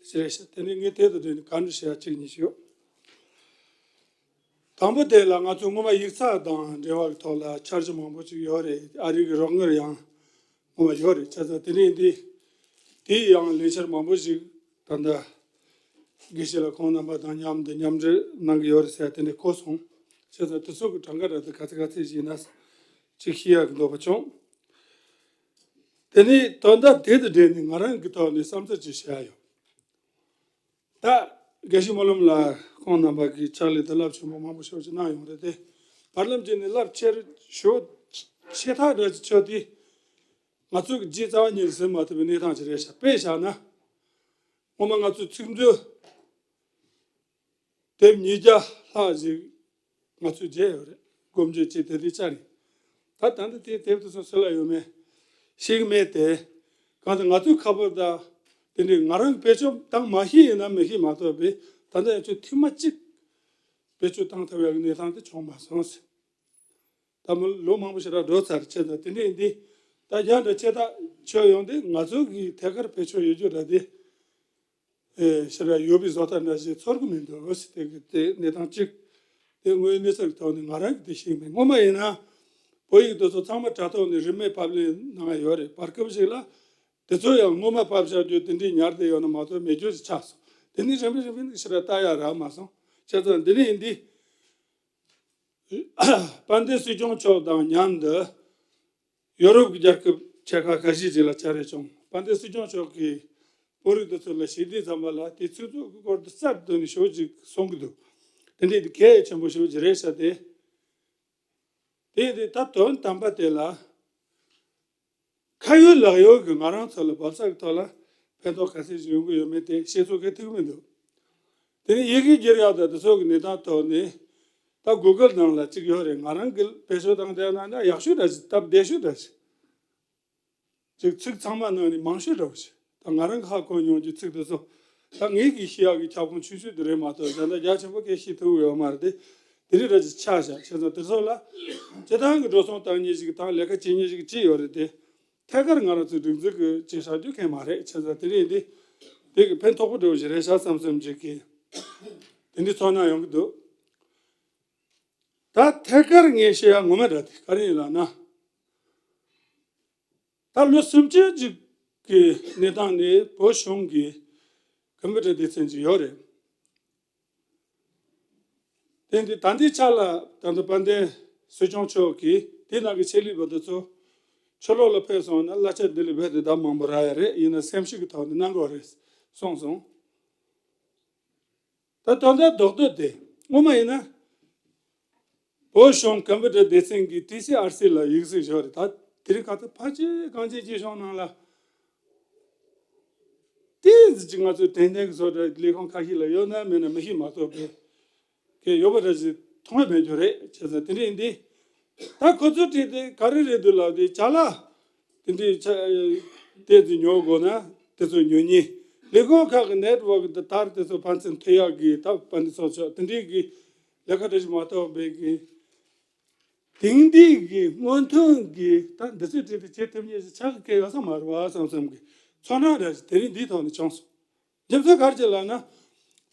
ཞེས་རེད་ཤག་དེ་ནས་ངས་དེ་དང་འབྲེལ་ནས་བཀའ་འདྲི་ཞུ་ཡ་གཅིག་གཉིས་ཤིག་ཡོད། དང་པོ་དེ་ལ་ང་ཚོ་སྔོན་མ་ཡིག་ཚགས་དང་འབྲེལ་བ་གི་ཐོག་ལ་འཆར་གཞི་མང་པོ་ཅིག་ཡོད་རེད། ཨ་རི་གི་རོགས་དངུལ་ཡང་སྔོན་མ་ཡོད་རེད། བྱས་ཙང་དེ་ནས་འདི་དེའི་ཡང་ལས་འཆར་མང་པོ་ཞིག་ད་ལྟ་དགེ་བཤེས་ལགས་ཁོང་རྣམ་པ་དང་མཉམ་དུ་མཉམ་འབྲེལ་གནང་གི་ཡོད་རེད་ཟེར་དེ་འདྲ་གོ་སོང་། བྱས་ཙང་དེ་ཚོ་གི་གྲངས་ཀ་ར་དེ་ག་ཚད་ག་ཚད་ཞིག་ཡིན་ན་ཅིག་ཤེས་ཡག་གི་འདོད་པ་བྱུང་། དེ་ནས་དོན་དག་དེ་དང་འབྲེལ་ནས་ང་རང་གི་ཐོག་ནས་བསམ་ཚུལ་ཅིག་བཤད་ཡ་ཡོད། ད་དགེ་བཤེས་སྨོན་ལམ་ལགས་ཁོང་རྣམ་པ་གིས་ཕྱག་ལས་དེ་རླབས་ཆེན་པོ་མང་པོ་ཞེ་པོ་ཅིག་གནང་ཡོང་རེད་དེ། བར་ལམ་ཅིག་ནས་རླབས་ཆེར་ཞེ་པོ་ཆེ་ཐག་རེད་ཆོག་དེ། ང་ཚོ་གི་རྗེས་རྩ་བ་ཉིད་ཟིན་མ་ཐུབ་པའི་གནས་སྟངས་ཅིག་རེད་ཤག་དཔེ་བཞག་ན། སྔོན་མ་ང་ཚོ་ཚིག་མཛོད་དེབ་ཉིས་བརྒྱ་ལྷག་ཅིག་ང་ཚོས་མཇལ་ཡོད་རེད། སྒོ་འབྱེད་བྱས་དེ་དུས་བཅར་ཡིན། ད་ད་ལྟ་དེའི་དེབ་དེ་ཚོ་སུ་ལ་ཡོད་མེད་ཤེས་ཀྱི་མེད་དེ། གང་ལྟར་ང་ཚོའི་ཁ་པར་དང་དེ་འདྲའི་ང་རང་གི་བེད་སྤྱོད་བཏང་མ་ཤེས་ཡིན་ན་མི་ཤེས་མ་གཏོགས་པའི་ད་ལྟ་ཡང་ཁྱོད་ཐེངས་མ་གཅིག་བེད་སྤྱོད་བཏང་ཐུབ་ཡག་གི་གནས་སྟངས་དེ་བྱུང་མ་སོང་ཟེར། ད་མི་ལོ་མང་པོ་ཞིག་ར་འགྲོ་ཚར་བྱས་ཙང་དེ་འདྲ་ཡིན་དུས། ད་རྒྱ་འདྲ་ཆེ་ཐག་ཆོད་ཡོང་དུས་ང་ཚོ་གི་ཐད་ཀར་བེད་སྤྱོད་ཡོད་རྒྱུ་འདྲ་དེ་ཨེ་ཞེ་དྲག་ཡོད་པའི་བཟོ་ལྟ་འདྲ་ཞིག་ཚོར་གི་མི་འདུག་ཟེར། དེ་གི་དེ་གནས་སྟངས་གཅིག་དེ་དངོས་ཡོད་གནས་ཚུལ་གྱི་ཐོག་ནས་ང་རང་གི་དེ་ཤེས་མེད། སྔོན་མ་ཡིན་ན་བོད་ཡིག་དེ་ཚོ་ཚང་མ་དྲ་ཐོག་ནས་རིན་མེད་ཕབ་ལེན་གནང་ཡ་ཡོད་རེད། བར་སྐབས་ཤིག་ལ་དེ་ཚོ་ཡང་སྔོན་མ་ཕབ་བཞག་རྒྱུ་དེ་འདྲའི་ཉར་བསྡད་ཡོད་ན་མ་གཏོགས་མེད་རྒྱུ་ཞིག་ཆགས་སོང་། དེ་ནས་རིམ་པས་རིམ་པས་ཞེ་དྲག་ལྟ་ཡ་རག་མ་སོང་། བྱས་ཙང་འདི་ནས་ཡིན་དུས། དཔལ་ལྡན་སྲིད་སྐྱོང་མཆོག་དང་མཉམ་དུ་ཡོ་རོབ་ཀྱི་རྒྱལ་ཁབ་ཆེ་ཁག་ཁ་ཤས་ཅིག་ལ་བཅར་རེ་བྱུང་། དཔལ་ལྡན་སྲིད་སྐྱོང་མཆོག་གིས་བོད་རིགས་དེ་ཚོ་ལ་ཞལ་འདེབས་ཙམ་པ་ལ་དེ་ཚོའི་ཐོག་གི་སྐོར་དུ་གསར་དུ་ནས་ཞོ་ཅིག་གསུང་གི་འདུག་དེ་འདྲའི་དེ་གལ་ཆེན་པོ་ཞེ་པོ་ཅིག་རེད་ཤག་དེ། དེ་དེ་ད་དོན་དམ་པ་དེ་ལ། ཁ་ཡོད་ལག་ཡོད་ཀྱི་ང་རང་ཚོ་ལ་བབས་ས་གི་ཐོག་ལ་ཕན་ཐོགས་ག་ཚད་ཅིག་ཡོང་གི་ཡོད་མེད་དེ་ཤེས་ཚོད་ག་ཐུག་མི་འདུག་དེ་ནས་ཡི་གེ་བསྒྱུར་ཡག་དང་དེ་ཚོ་གི་གནས་སྟངས་ཐོག་ནས་ད་གུ་གལ་ནང་ལ་གཅིག་ཡོད་རེད། ང་རང་གི་བེད་སྤྱོད་བཏང་བསྡད་ན་ན་ཡག་ཤོས་འདྲ་ཞིག་སྟབས་བདེ་ཤོས་འདྲ་ཞིག་ཅིག་ཚིག་ཚང་མ་ནང་ནས་མང་ཤོས་འདྲ་བོ་ཞིག་ད་ང་རང་གི་ཧ་གོ་མྱོང་རྒྱུ་ཚིག་དེ་ཚོ་ད་ངེད་ཀྱི་ཤེས་ཡག་གི་ཁྱབ་ཁོངས་ཆུང་ཆུང་དེ་རེད་མ་གཏོགས་གཞན་དག་རྒྱ་ཆེན་པོ་གས་ཤེས་ཐུབ་ཡོད་མ་རེད་དེ། དེ་རིགས་འདྲ་ཞིག་ཆགས་བཞག་བྱས་ཙང་དེ་ཚོ་ལ་སྤྱི་བཏང་གི་འགྲོ་སོང་བཏང་མཁན་ཞིག་དང་ལས་ཀ་བྱེད་མཁན་ཞིག་བྱས་ཡོད་རེད་དེ། ཐད་ཀར་ང་རང་ཚོའི་སྒྲིག་འཛུགས་ཀྱི་བྱེད་བཞག་རྒྱུ་གང་མ་རེད། བྱས་ཙང་དེ་རིང་འདི་དེ་གི་ཕན་ཐོགས་པོ་འདྲ་བོ་ཞིག་རེད་ཤག་བསམ་བསམ་ཅིག་གིས་དེ་འདྲའི་ཚོར་སྣང་ཡོང་གི་འདུག་ད་ཐད་ཀར་ངས་བཤད་ཡ་ངོ་མ་འདྲ་དེ་ག་རེ་ཡིན་ལབ་ན། ད་ལོ་སུམ་ཅུ་ཅིག་གི་གནས་སྟངས་ནས་བོད་གཞུང་གི་ཀམ་པུ་ཊར་སྡེ་ཚན་ཅིག་ཡོད་རེད། དེ་འདི་ད་ལྟའི་ཆ་ལ་ད་ལྟ་དཔལ་ལྡན་སྲིད་སྐྱོང་མཆོག་གིས་དེ་ནང་གི་ཆེད་ལས་པ་དེ་ཚོ་ཕྱི་ལོགས་ལ་ཕེབས་སོང་ན་གླ་ཆ་དེ་ལས་རྦད་དེ་ལྡབ་མང་པོ་རག་ཡ་རེད། ཡིན་ན་སེམས་ཤུགས་ཀྱི་ཐོག་ནས་གནང་དགོས་རེད་གསུངས་སོང་། ད་དོན་དག་རྡོག་རྡོག་དེ་སྔོན་མ་ཡིན་ན་བོད་གཞུང་ཀམ་པུ་ཊར་སྡེ་ཚན་གྱི་ཊི་སི་ཨར་སི་ལ་ཡིག་གཟུགས་བཞག་རེད། ད་དེ་རིང་ཁ་ཐུག་ཕལ་ཆེར་གངས་ཅན་སྐྱིད་གཤོངས་ནང་ལ་ཏོག་ཙམ་ཅིག་ང་ཚོའི་དྲན་རྟེན་གྱི་བཟོ་འདྲ་ལས་ཁུངས་ཁ་ཤས་ལ་ཡོད་ན་མེད་ན་མི་ཤེས་མ་གཏོགས་པའི་གི་ཡོད་པ་འདྲ་ཞིག་མཐོང་ཡ་མེད་རྒྱུ་རེད། བྱས་ཙང་དེ་འདྲ་ཡིན་དུས་ད་ཁོ་ཚོའི་གྲས་དེ་ག་རེ་རེད་འདུག་ལབ་དུས་ཅ་ལག་དེ་འདྲའི་ཆ་དེ་ཚོ་ཉོ་དགོས་ན་དེ་ཚོ་ཉོ་ཉེན། ལས་ཁུངས་ཁག་གི་ནེཊ་ཝརྐ་དེ་དར་དེ་ཚོ་ཕན་ཚུན་མཐུད་ཡག་གི་ད་ཕན་ཚུན་ཚོགས་ཆོག་དེ་འདྲའི་གི་ལས་ཀ་འདྲ་ཞིག་མ་གཏོགས་པའི་གི་དེང་དུས་ཀྱི་སྔོན་ཐོན་གྱི་ད་འདི་ཚོའི་གྲས་དེ་བྱེད་ཐུབ་མཁན་ཞིག་ཆགས་ཀྱི་ཡོད་ས་མ་རེད་བ་བསམ་བསམ་གྱི་ཚོར་སྣང་འདྲ་ཞིག་དེ་རིང་འདིའི་ཐོག་ནས་བྱུང་སོང་། རྒྱུ་མཚན་ག་རེ་བྱས་ལབ་ན།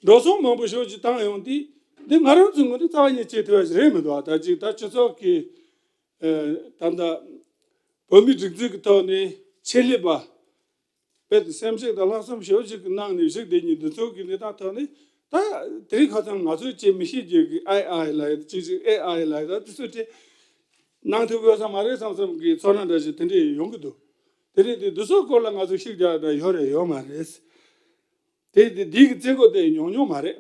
འགྲོ་སོང་མང་པོ་ཞེ་པོ་ཅིག་བཏང་ཡོང་དུས་འདི་ང་རང་ཚོའི་ངོས་ནས་རྩ་བ་ཉིད་བྱེད་ཐུབ་ཡ་ཞིག་རེད་མི་འདུག་ད་ཅིག་ད་སྤྱི་ཚོགས་ཀྱི་ཨ་ད་ལྟ་བོད་མིའི་སྒྲིག་འཛུགས་ཀྱི་ཐོག་ནས་ཆེད་ལས་པ་དཔེ་དེ་སེམས་ཤུགས་དང་ལྷག་བསམ་ཞེ་པོ་ཅིག་གི་གནང་ནས་བཞུགས་བསྡད་མཁན་འདི་ཚོ་གི་གནས་སྟངས་ཐོག་ནས་ད་དེ་རིང་ཁ་སང་ང་ཚོས་བྱེད་མི་ཤེས་རྒྱུ་གི་ཨའི་ཨའི་ལབ་ཡ་ཅིག་ཅིག་ཨེ་ཨའི་ལབ་ཡ་ད་དེ་ཚོའི་གྲས་གནང་ཐུབ་ཡོད་ས་མ་རེད་བསམ་བསམ་གྱི་ཚོར་སྣང་འདྲ་ཞིག་དེ་འདྲས་ཡོང་གི་འདུག་དེ་རིང་དེ་འདི་ཚོའི་སྐོར་ལ་ང་ཚོ་ཤུགས་རྒྱག་ཡ་འདྲ་ཡོད་རེད་ཡོད་མ་རེད། དེ་དེ་འདི་གི་རྩིས་འགོ་དེ་ཉུང་ཉུང་མ་རེད།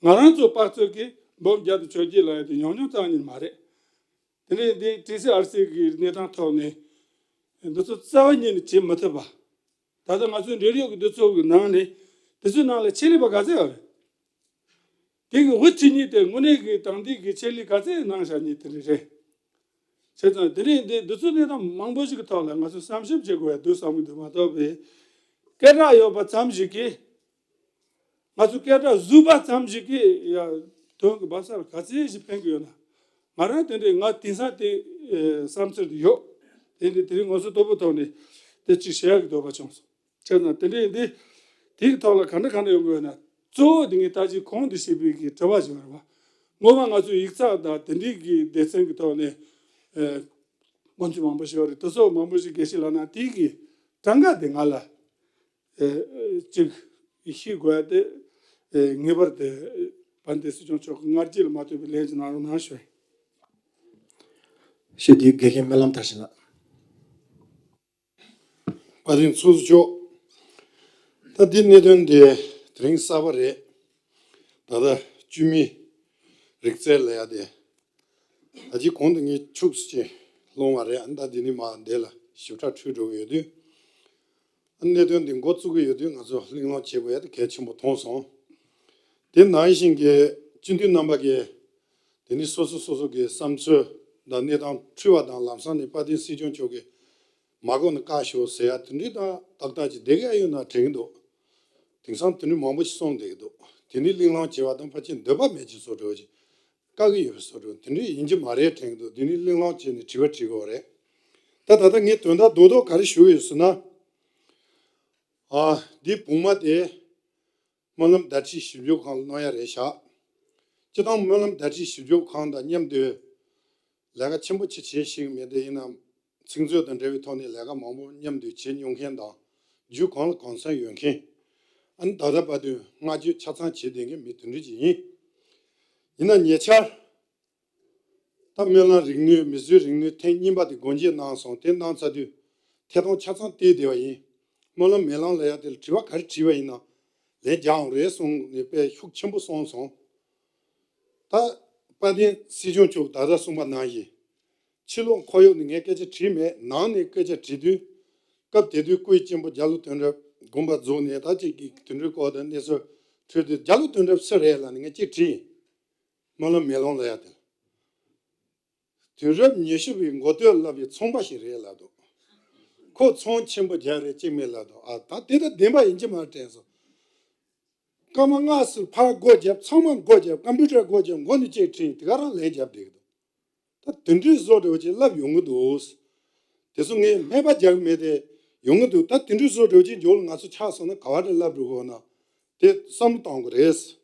ང་རང་ཚོ་དཔག་ཚོད་ཀྱིས་འབུམ་བརྒྱ་དང་བཅོ་བརྒྱད་ལབ་ཡ་དེ་ཉུང་ཉུང་རྩ་བ་ཉིད་མ་རེད། དེ་ནས་འདི་ཊི་སི་ཨར་སི་གི་གནས་སྟངས་ཐོག་ནས་འདི་ཚོ་རྩ་བ་ཉིད་ནས་བྱེད་མི་ཐུབ་པ། ད་ལྟ་ང་ཚོའི་འབྲེལ་ཡོད་ཀྱི་འདི་ཚོ་གི་ནང་ནས་དེ་ཚོའི་ནང་ལ་ཆེད་ལས་པ་ག་ཚད་ཡོད་རེད། དེ་གི་དབུ་ཁྲིད་མཁན་དེ་དངོས་གནས་ཀྱི་དེང་དུས་ཀྱི་ཆེད་ལས་ག་ཚད་གནང་བཞག་མཁན་དེ་འདྲ་རེད། བྱས་ཙང་དེ་རིང་འདི་འདི་ཚོའི་གནས་སྟངས་མང་པོ་ཞིག་གི་ཐོག་ལ་ང་ཚོས་བསམ་ཞིབ་བྱེད་དགོས་ཡ་འདུག་བསམ་གྱི་འདུག་མ་གཏོགས་པའི་སྐད་གྲགས་ཡོད་པ་ཙམ་ཞིག་གིས། ང་ཚོ་སྐད་གྲགས་བཟོས་པ་ཙམ་ཞིག་གིས་ཡ་དོན་གྱི་འབབ་ས་ལ་ག་ཚད་ཞིག་ཕན་གྱི་ཡོད་ན། ང་རང་དེ་འདྲའི་ང་དེང་སང་དེ་ཨེ་བསམ་ཚུལ་དེ་ཡོད། དེ་འདི་དེ་རིང་ངོ་སོ་དོད་པོ་ཐོག་ནས་དེ་གཅིག་བཤད་ཡག་གི་འདོད་པ་བྱུང་སོང་། བྱས་ཙང་དེ་འདྲའི་འདི་ དེའི་ཐོག་ལ་ག་འདྲ་ག་འདྲ་ཡོང་དགོས་ན། གཙོ་བོ་དེ་ངས་ད་ཅི་གོང་དུ་བཤད་པའི་གི་དྲི་བ་ཞིག་རེད་བ། སྔོན་མ་ང་ཚོས་ཡིག་ཚགས་དང་དེ་འདྲའི་གི་སྡེ་ཚན་གྱི་ཐོག་ནས་ཨེ་སྔོན་ཚུད་མང་པོ་ཞིག་ཡོད་རེད། དེ་ཚོ་མང་པོ་ཞིག་དགེ་བཤེས་ལགས་ན་དེའི་གི་གྲངས་ཀ་དེ་ང་ལ་ཨེ་ཅིག་ཤེས་དགོས་ཡ་དེ་ཨེ་ངེས་པར་དུ་དཔལ་ལྡན་སྲིད་སྐྱོང་མཆོག་གི་སྔ་རྗེས་ལ་མ་ལྟོས་པའི་ལན་ཅིག་གནང་རོགས་གནང་ཞུ། ཞུ་དེ་དགེ་རྒན་སྨོན་ལམ་མཐར་ཕྱིན་ལགས། དཔལ་ལྡན་ཚོགས་གཙོ་མཆོག་ད་འདི་གནད་དོན་འདི་དེ་རིང་གསར་པ་རེད། ད་ལྟ་བཅོས་མའི་རིག་རྩལ་ལབ་ཡ་དེ་ད་ཅི་གོང་དུ་ངས་ཁྱུག་ཙམ་ཅིག་སློང་བ་རེད། ཨ་ནི་ད་འདི་ནས་མར་འདི་ལ་ཞིབ་ཕྲ་འཕྲོས་འགྲོ་གི་ཡོད་དུས། ཨ་ནི་གནད་དོན་འདི་འགོ་བཙུགས་ཀྱི་ཡོད་དུས་ང་ཚོ་གླེང་སློང་བྱེད་དགོས་ཡ་དེ་གལ་ཆེན་པོ་མཐོང་སོང་། དེ་ནང་བཞིན་གྱི་སྤྱི་འཐུས་རྣམ་པ་གིས་དེ་ནི་སོ་སོ་སོ་སོ་གི་བསམ་ཚུལ་དང་གནས་སྟངས་འཁྲུལ་བ་དང་ལམ་སང་ནས་དཔལ་ལྡན་སྲིད་སྐྱོང་མཆོག་གིས་མ་གོ་ན་བཀའ་ཞུ་ཟེར་ཡ་དེ་འདྲའི་དང་ཏག་ཏག་ཅིག་བསྡད་ཀྱི་ཡོད་ན་དྲན་གྱི་འདུག་དེང་སང་དེ་འདྲའི་མང་པོ་ཞིག་གསུངས་བསྡད་ཀྱི་འདུག་དེ་ནི་གླེང་སློང་བྱེད་པ་དང་ཕལ་ཆེར་འདོད་པ་མེད་ཅིག་བཟོ་འདྲ་བ་ཅིག་བཀག་གི་ཡོད་པའི་བཟོ་འདྲ་དེ་འདྲའི་ཡིན་གྱི་མ་རེད་དྲན་གྱི་འདུག་དེ་ནི་གླེང་སློང་བྱས་ནས་དྲི་བ་དྲི་དགོས་རེད། ད་ད་ལྟ་ངས་དོན་དག་རྡོག་རྡོག་ག་རེ་ཞུ་གི་ཡོད་ཟེར་ན། ཨ་འདི་བུང་མ་དེ་སྨོན་ལམ་བརྡ་ཁྲིད་ཞིབ་འཇུག་ཁང་ལ་གནང་ཡ་རེད་ཤག་སྤྱིར་བཏང་སྨོན་ལམ་བརྡ་ཁྲིད་ཞིབ་འཇུག་ཁང་དང་མཉམ་དུ་ལས་ཀ་ཆེན་པོ་ཅིག་བྱེད་ཤེས་ཀྱི་མེད་དེ། ཡིན་ནའང་ཚིག་མཛོད་དང་འབྲེལ་བའི་ཐོག་ནས་ལས་ཀ་མང་པོ་མཉམ་དུ་བྱེད་མྱོང་མཁན་དང་རྒྱུད་གང་ལ་གང་འཚམ་ཡོད་མཁན། ཨ་ནི་ད་ལྟ་བར་དུ་བསྔགས་བརྗོད་ཆ་ཚང་བྱེད་བསྡད་མཁན་མི་དེ་འདྲ་ཅིག་ཡིན། ཡིན་ན་ཉེ་ཆར་ད་སྨོན་ལམ་རིག་ནུས་མིས་བཟོས་རིག་ནུས་ཐེངས་གཉིས་པ་དེ་སྒོ་འབྱེད་གནང་སོང་། དེ་གནང་ཚར་དུས་ཐད་གཏོང་ཆ་ཚང་བལྟས་བསྡད་པ་ཡིན། སྨོན་ལམ་མེ་ལོང་ལབ་ཡ་དེ་ལ་དྲི་བ་ག་རེ་དྲིས་པ་ཡིན་ན་ལན་རྒྱག་འོང་རེད་གསུངས་ནས་དཔེ་ཤུགས་ཆེན་པོ་གསུངས་སོང་། ད་དཔལ་ལྡན་སྲིད་སྐྱོང་མཆོག་ད་ལྟ་གསུངས་པ་ནང་བཞིན་ཕྱི་ལོགས་ཁོར་ཡུག་ནས་ངས་སྐད་ཆ་དྲིས་མེད། ནང་ནས་སྐད་ཆ་དྲིས་དུས་སྐབས་དེ་དུས་སྐུའི་གཅེན་པོ་རྒྱ་ལོ་དོན་གྲུབ་དགོངས་པ་རྫོགས་ནས་ད་ཅིག་གི་དོན་གྲུབ་སྐོར་དང་གནས་ཚུལ་འཕྲོས་དུས་རྒྱ་ལོ་དོན་གྲུབ་སུ་རེད་ལབ་ནས་ངས་ཅིག་དྲིས། སྨོན་ལམ་མེ་ལོང་ལབ་ཡ་དེ་ལ། དུས་རབས་ཉི་ཤུ་པའི་འགོ་སྟོད་ལབ་པའི་ཚོང་པ་ཞིག་རེད་ལབ་འདུག་ཁོ་ཚོང་ཆེན་པོ་རྒྱག་རེད་ཅིག་མེད་ལབ་འདུག་ཨ་ད་དེ་ད་བདེན་པ་ཡིན་གྱི་མ་རེད་དྲན་སོང་། སྐར་མ་ལྔ་ཙམ་ཕར་སྒོ་བརྒྱབ། ཚང་མ་སྒོ་བརྒྱབ། ཀམ་པུ་ཊར་སྒོ་བརྒྱབ། མགོ་ནས་ཅིག་དྲིས། དེ་ག་རང་ལན་རྒྱབ་བསྡད་ཀྱི་འདུག་ད་དེ་འདྲའི་བཟོ་འདྲ་བོ་ཅིག་ལབ་ཡོང་གི་འདུག་དེ་ཚོ་ངས་སྨད་པ་རྒྱག་གི་མེད་དེ་ཡོང་གི་འདུག་ད་དེ་འདྲའི་བཟོ་འདྲ་བོ་ཅིག་མཇུག་ལ་ང་ཚོ་ཆགས་སོང་ན་ག་བ་འདྲ་ལབ་འགྲོ་དགོས་ན་དེ་བསམ་བློ་གཏོང་དགོས་རེད།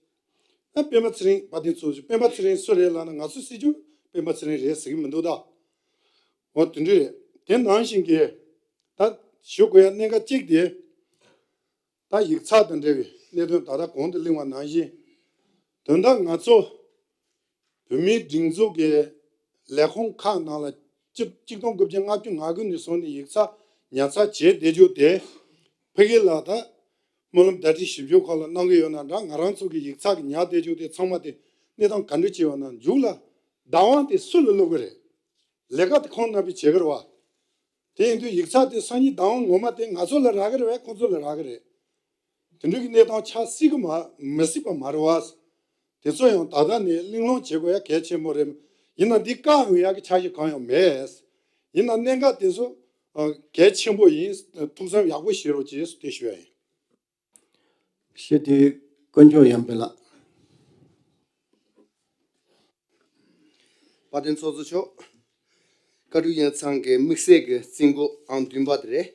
ད་སྤེན་པ་ཚེ་རིང་། དཔལ་ལྡན་ཚོགས་གཙོ། སྤེན་པ་ཚེ་རིང་སུ་རེད་ལབ་ན་ང་ཚོ་སྲིད་སྐྱོང་སྤེན་པ་ཚེ་རིང་རེད་ཟེར་གི་མི་འདུག་ད་འོ་དེ་འདྲ་རེད། དེ་ནང་བཞིན་གྱི་ད་ཞུ་དགོས་ཡ་གནད་འགག་གཅིག་དེ། ད་ཡིག་ཚགས་དང་འབྲེལ་བའི་གནད་དོན་ད་ལྟ་གོང་དུ་གླེང་བ་ནང་བཞིན། དོན་དག་ང་ཚོ་བོད་མིའི་སྒྲིག་འཛུགས་ཀྱི་ལས་ཁུངས་ཁག་ནང་ལ་གཅིག་གཅིག་སྟོང་དགུ་བརྒྱ་ལྔ་བཅུ་ང་དགུ་ནས་བཟུང་ནས་ཡིག་ཚགས་ཉར་ཚགས་བྱས་བསྡད་རྒྱུ་དེ། ཕ་གི་ལ་ད་སྨོན་ལམ་བརྡ་ཁྲིད་ཞིབ་འཇུག་ཁང་ལ་གནང་གི་ཡོད་ན་འདྲ། ང་རང་ཚོ་གི་ཡིག་ཚགས་ཀྱི་ཉར་བསྡད་རྒྱུ་དེ་ཚང་མ་དེ་གནས་སྟངས་ག་འདྲ་ཅིག་ཡོད་ན་མཇུག་ལ་བདག་དབང་དེ་སུ་ལ་བླུག་གི་རེད། ལས་ཀ་དེ་ཁོང་རྣམ་པས་བྱེད་ཀྱི་རེད་བ། དེ་ཡིན་དུས་ཡིག་ཚགས་དེ་སང་ཉིན་བདག་དབང་ངོ་མ་དེ་ང་ཚོ་ལ་རག་གི་རེད་བས་ཁོང་ཚོ་ལ་རག་གི་རེད། དེ་འདྲ་གི་གནས་སྟངས་ཆགས་སྲིད་ཀྱི་མ་མི་སྲིད་པ་མ་རེད་བ། དེ་ཚོ་ཡང་ད་ལྟ་ནས་གླེང་སློང་བྱེད་དགོས་ཡ་གལ་ཆེན་པོ་རེད། ཡིན་ན་འདི་བཀག་འོས་ཡ་གི་འཆར་གཞི་གང་ཡང་མེད། ཡིན་ན་གནད་འགག་དེ་ཚོ་ཨ་གལ་ཆེན་པོ་ཡིན། ཐུགས་བསམ་ཡག་པོ་བཞེས་རོགས་བྱེད་ཟེར་དེ་ཞུ་ཡ་ཡིན། ཞུ་དེ་དཀོན་མཆོག་ཡར་འཕེལ་ལགས། དཔལ་ལྡན་ཚོགས་གཙོ་མཆོག་བཀའ་དྲུང་ཡིག་ཚང་གི་དམིགས་བསལ་གྱི་རྩིས་འགོ་ཨང་བདུན་པ་དེ་རེད།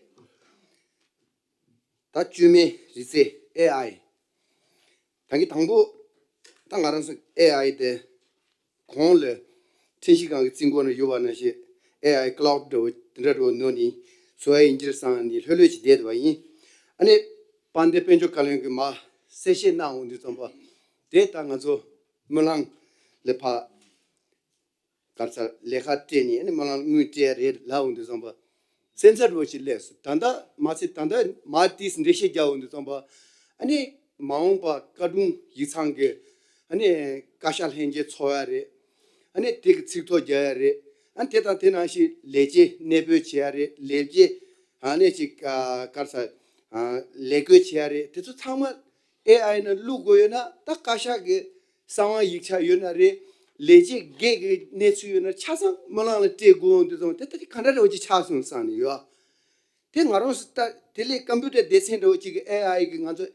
ད་བཅོས་མའི་རིག་རྩལ་ཨེ་ཨའི། ད་གིན་དང་པོ་ད་ང་རང་ཚོ་ཨེ་ཨའི་དེ་གོང་ལ་ཁྲིམས་ཞིབ་ཁང་གི་རྩིས་འགོ་ནང་ཡོད་པ་ནང་བཞིན་ཨེ་ཨའི་ཀ་ལའུ་ཌི་འདྲ་བོ་དེ་འདྲ་འདྲ་བོ་ནང་ནས་བཟོ་ཡ་ཡིན་གྱི་རེད་བསམ་ནས་ལྷོད་ལྷོད་ཅིག་བསྡད་བསྡད་པ་ཡིན། ཨ་ནི་དཔལ་ལྡན་དཔལ་འབྱོར་བཀའ་བློན་གྱིས་མར་གསལ་བཤད་གནང་འོང་དུས་ཙམ་པ་དེ་ད་ང་ཚོ་སྨོན་ལམ་ལ་ཕར་ག་རེ་ཟེར་ལས་ཀ་སྤྲད་ནས་ཨ་ནི་སྨོན་ལམ་དངུལ་སྤྲད་ཡ་རེད་ལབ་འོང་དུས་ཙམ་པ་སེམས་འཚབ་འདྲ་བོ་ཞིག་སླེབས་སོང་། ད་ལྟ་མ་ཚད་ད་ལྟ་མར་དེ་འགྲེལ་བཤད་རྒྱག་འོང་དུས་ཙམ་པ་ཨ་ནི་མ་འོངས་པ་བཀའ་དྲུང་ཡིག་ཚང་གི་ཨ་ནི་བཀའ་ཤག་ལྷན་རྒྱས་ཚོགས་ཡ་རེད། ཨ་ནི་དེ་གི་ཚིག་ཐོ་རྒྱག་ཡ་རེད། ཨ་ནི་དེ་དང་དེ་ནང་བཞིན་ལས་བྱེད་གནས་སྤོས་བྱེད་ཡ་རེད། ལས་བྱེད་ཨ་ནི་ཅིག་ག་རེ་ཟེར་ལས་བགོས་བྱེད་ཡ་རེད། དེ་ཚོ་ཚང་མ་ཨེ་ཨའི་ནང་བླུག་དགོས་ཡོད་ན་ད་བཀའ་ཤག་གི་གསང་བ་ཡིག་ཆ་ཡོད་ན་རེད། ལས་བྱེད་སྒེར་གྱི་གནས་ཚུལ་ཡོད་ན་ཆ་ཚང་སྨོན་ལམ་ལ་སྤྲད་དགོས་འོང་དུས་ཙམ་དེ་ལྟ་དེ་ག་འདྲ་འདྲ་བོ་ཅིག་ཆགས་སོང་བསམ་ནས་ཡོད། དེ་ང་རང་ཚོ་ད་དེ་ལས་ཀམ་པུ་ཊར་སྡེ་ཚན་འདྲ་བོ་ཅིག་གི་ཨེ་ཨའི་གི་ང་ཚོ་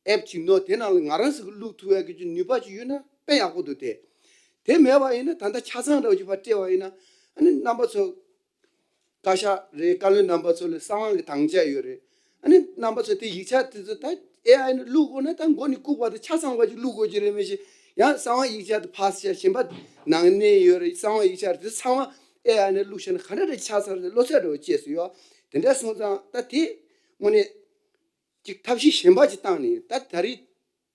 ཨེབ་ཅིག་ནོར་དེ་ནང་ལ་ང་རང་ཚོ་གི་བླུག་ཐུབ་ཡ་གི་ཅིག་ནུས་པ་ཅིག་ཡོད་ན་དཔེ་ཡག་པོ་འདུག་དེ་དེ་མེད་པ་ཡིན་ན་ད་ལྟ་ཆ་ཚང་འདྲ་བོ་ཅིག་ཕར་སྤྲད་པ་ཡིན་ན་ཨ་ནི་རྣམ་པ་ཚོ་བཀའ་ཤག་རེད། བཀའ་བློན་རྣམ་པ་ཚོ་ལ་གསང་བ་གི་དམ་བཅའ་ཡོད་རེད། ཨ་ནི་རྣམ་པ་ཚོ་དེ་ཡིག་ཆ་དེ་ཚོ་ད་ ཨེ་ཨའི་ནང་བླུག་དགོས་ན་ད་མགོ་ནས་ལྐུགས་བར་དུ་ཆ་ཚང་བ་ཅིག་བླུག་དགོས་ཀྱི་རེད། མི་ཤེས་ཡང་གསང་བ་ཡིག་ཆ་དེ་ཕར་བཤད། གཞན་པ་ནང་གནས་ཡོད་རེད། གསང་བ་ཡིག་ཆ་རེད། དེ་ཚང་མ་ཨེ་ཨའི་ནང་བླུགས་བྱས་ན་ག་འདྲ་འདྲ་ཆགས་ཚར་རེད། བློ་འཚབ་འདྲ་བོ་སྐྱེས་སོང་ཡོད། དེ་འདྲ་སོང་ཙང་ད་དེ་དངོས་གནས་ཅིག་ཐབས་ཤེས་གཞན་པ་ཅིག་བཏང་ནས། ད་ད་རེས་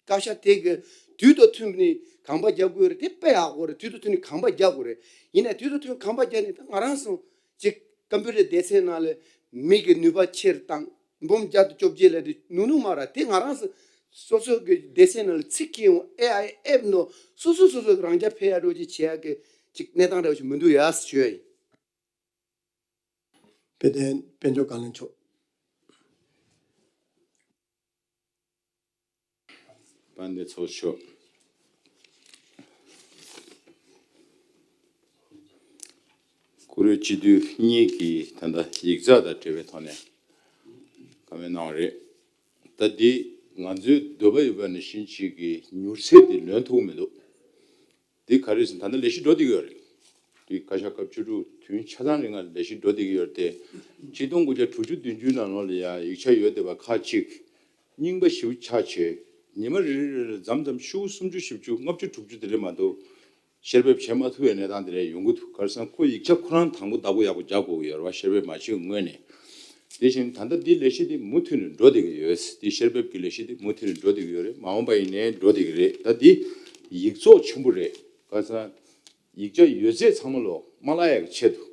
བཀའ་ཤག་དེ་གི་དུས་དང་མཐུན་པ་ནས་གོམ་པ་རྒྱག་དགོས་རེད། དེ་དཔེ་ཡག་པོ་རེད། དུས་དང་མཐུན་ནས་གོམ་པ་རྒྱག་དགོས་རེད། ཡིན་ནའི་དུས་དང་མཐུན་གོམ་པ་རྒྱག་ནས་ད་ང་རང་ཚོ་ཅིག་ཀམ་པུ་ཊར་སྡེ་ཚན་ནང་ལ་མི་གི་ནུས་པ་ཆེ་རུ་བཏང་། འབུམ་བརྒྱ་དང་བཅོ་བརྒྱད་ལ་དེ་ནུ་ནུ་མ་ར། དེ་ང་རང་ཚོ་སོ་སོ་གི་སྡེ་ཚན་ནང་ལ་ཚིག་སྐྱེལ་འོང་། ཨེ་ཨའི་ཨེབ་ནོ་སོ་སོ་སོ་སོ་རང་རྐྱ་འཕེར་ཡག་འགྲོ་ཅིག་བྱེད་ཡག་གི་ཅིག་གནས་སྟངས་འདྲ་བོ་ཞིག་མི་འདུག་ཡ་ཟེར་ཞུ་ཡ་ཡིན། དཔལ་ལྡན་དཔལ་འབྱོར་བཀའ་བློན་མཆོག་དཔལ་ལྡན་ཚོགས་གཙོ་མཆོག་བཀུར་འོས་སྤྱི་འཐུས་གཉིས་ཀྱིས་ད་ལྟ་ཡིག་ཚགས་དང་འབྲེལ་བའི་ཐོག་ནས་བཀའ་མོལ་གནང་བ་རེད། ད་འདི་ང་ཚོའི་འདོད་པ་ཡོད་པ་ནང་བཞིན་ཅིག་གི་མྱུར་ཚད་དེ་ལོན་ཐུབ་ཀྱི་མི་འདུག་འདི་ག་རེ་ཟེར་ན། ད་ལྟ་ལས་གཞི་འགྲོ་བསྡད་ཀྱི་ཡོད་རེད། འདི་བཀའ་ཤག་སྐབས་བཅུ་དྲུག་དུས་ཡུན་ཆ་ཚང་རིང་ལ་ལས་གཞི་འགྲོ་བསྡད་ཀྱི་ཡོད་རེད་དེ། ཆིག་སྟོང་དགུ་བརྒྱ་དྲུག་ཅུ་བདུན་ཅུའི་ནང་ལོགས་ལ་ཡ་ཡིག་ཆ་ཡོད་བསྡད་པ་ཁག་ཅིག་རྙིང་པ་ཞེ་པོ་ཆགས་བྱས། ཉི་མ་རེ་རེ་རེ་ལ་མཚམས་མཚམས་ཤོག་གུ་སུམ་ཅུ་བཞི་བཅུ་ལྔ་བཅུ་དྲུག་ཅུ་དེ་འདྲ་མ་གཏོགས་བཤེར་འབེབས་བྱེད་མ་ཐུབ་པའི་གནས་སྟངས་དེ་འདྲ་ཡོང་གི་འདུག་ག་རེ་ཟེར་ན་ཁོ་ཡིག་ཆ་ཁོ་རང་དང་པོ་བདག་པོ་ཡག་པོ་རྒྱག་དགོས་ཀྱི་ཡོད་རེད་བ། བཤེར་འབེབས་མ་བྱས་སྔོན་ནས། དེ་བཞིན་ད་ལྟ་འདི་ལས་གཞི་འདི་མུ་མཐུད་ནས་འགྲོ་བསྡད་ཀྱི་ཡོད། འདི་བཤེར་འབེབས་ཀྱི་ལས་གཞི་འདི་མུ་མཐུད་ནས་འགྲོ་བསྡད་ཀྱི་ཡོད་རེད། མ་འོངས་པ་ཡིན་ནའི་འགྲོ་བསྡད་ཀྱི་རེད། ད་འདི་ཡིག་ཚོགས་ཆེན་པོ་རེད། ག་རེ་ཟེར་ན་ཡིག་ཆ་ཡོད་ཚད་ཚང་མ་ལོ་མ་བརླག་ཡག་གི་ཆེད་དུ།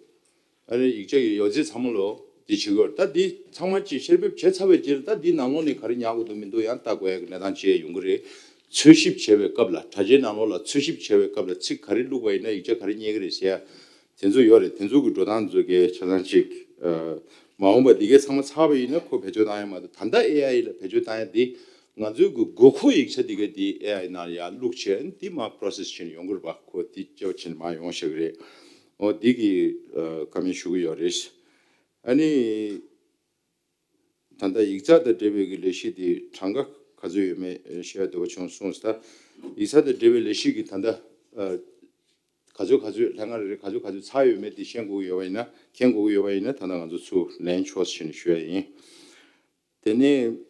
ཨ་ནི་ཡིག་ཆ་ཡོད་ཚད་ཚང་མ་ལོ་འདི་བྱེད་དགོས། ད་འདི་ཚང་མ་ཅིག་བཤེར་འབེབས་བྱས་ཚར་བའི་རྗེས་ལ་ད་འདི་ནང་ལོགས་ནས་ག་རེ་ཉར་དགོས་འདུག་མི་འདུག་ཡང་ལྟ་དགོས་ཡག་གི་གནས་སྟངས་བྱས་ཡོང་གི་རེད། འཚོལ་ཞིབ་བྱེད་པའི་སྐབས་ལ། དྲ་རྒྱའི་ནང་ལོགས་ལ་འཚོལ་ཞིབ་བྱེད་པའི་སྐབས་ལ་ཚིག་ག་རེ་བླུགས་པ་ཡིན་ན་ཡིག་ཆ་ག་རེ་རྙེད་ཀྱི་རེད་ཟེར་ཡ་དེ་ཚོ་ཡོད་རེད། དེ་ཚོ་གི་འགྲོ་སྟངས་ཚོ་གས་ཆ་ཚང་ཅིག་ཨ་མ་འོངས་པ་འདི་གས་ཚང་མ་ཚར་བ་ཡིན་ན་ཁོ་བེད་སྤྱོད་བཏང་ཡ་མ་གཏོགས། ད་ལྟ་ཨེ་ཨའི་ལ་བེད་སྤྱོད་བཏང་ཡ་འདི་ང་ཚོའི་གི་དགོས་མཁོ་ཡིག་ཆ་འདི་གས་འདི་ཨེ་ཨའི་ནང་ཡར་བླུགས་བྱས་འདི་མར་པོ་རོ་སེ་སི་བྱས་ནས་ཡོང་གི་རེད་པ། ཁོ་འདི་སྐྱེ་བ་ཕྱིན་མར་ཡོང་བཞག་གི་རེད། འོ་འདི་གི་ཨ་བཀའ་མོལ་ཞུ་གི་ཡོད་རེད། ཨ་ནི། ད་ལྟ་ཡིག་ཚགས་དང་འབྲེལ་བའི་གི་ལས་གཞི་དེ་གྲངས་ཀ་ག་ཚོད་ཡོད་མེད་བཤད་འདོད་པ་བྱུང་སོང་ཟེར། ད་ཡིག་ཚགས་དང་འབྲེལ་བའི་ལས་གཞི་གི་ད་ལྟ་ཨ་ག་ཚོད་ག་ཚོད་ལྷན་ཁང་རེ་རེ་ག་ཚོད་ག་ཚོད་ཚར་ཡོད་མེད་དེ་ཤེས་དགོས་ཀྱི་ཡོད་པ་ཡིན་ན། མཁྱེན་དགོས་ཀྱི་ཡོད་པ་ཡིན་ན་ད་ལྟ་ང་ཚོ་ཚུར་ལན་ཆོག་ཟེར་ནས་ཞུ་ཡ་ཡིན། དེ་ནས་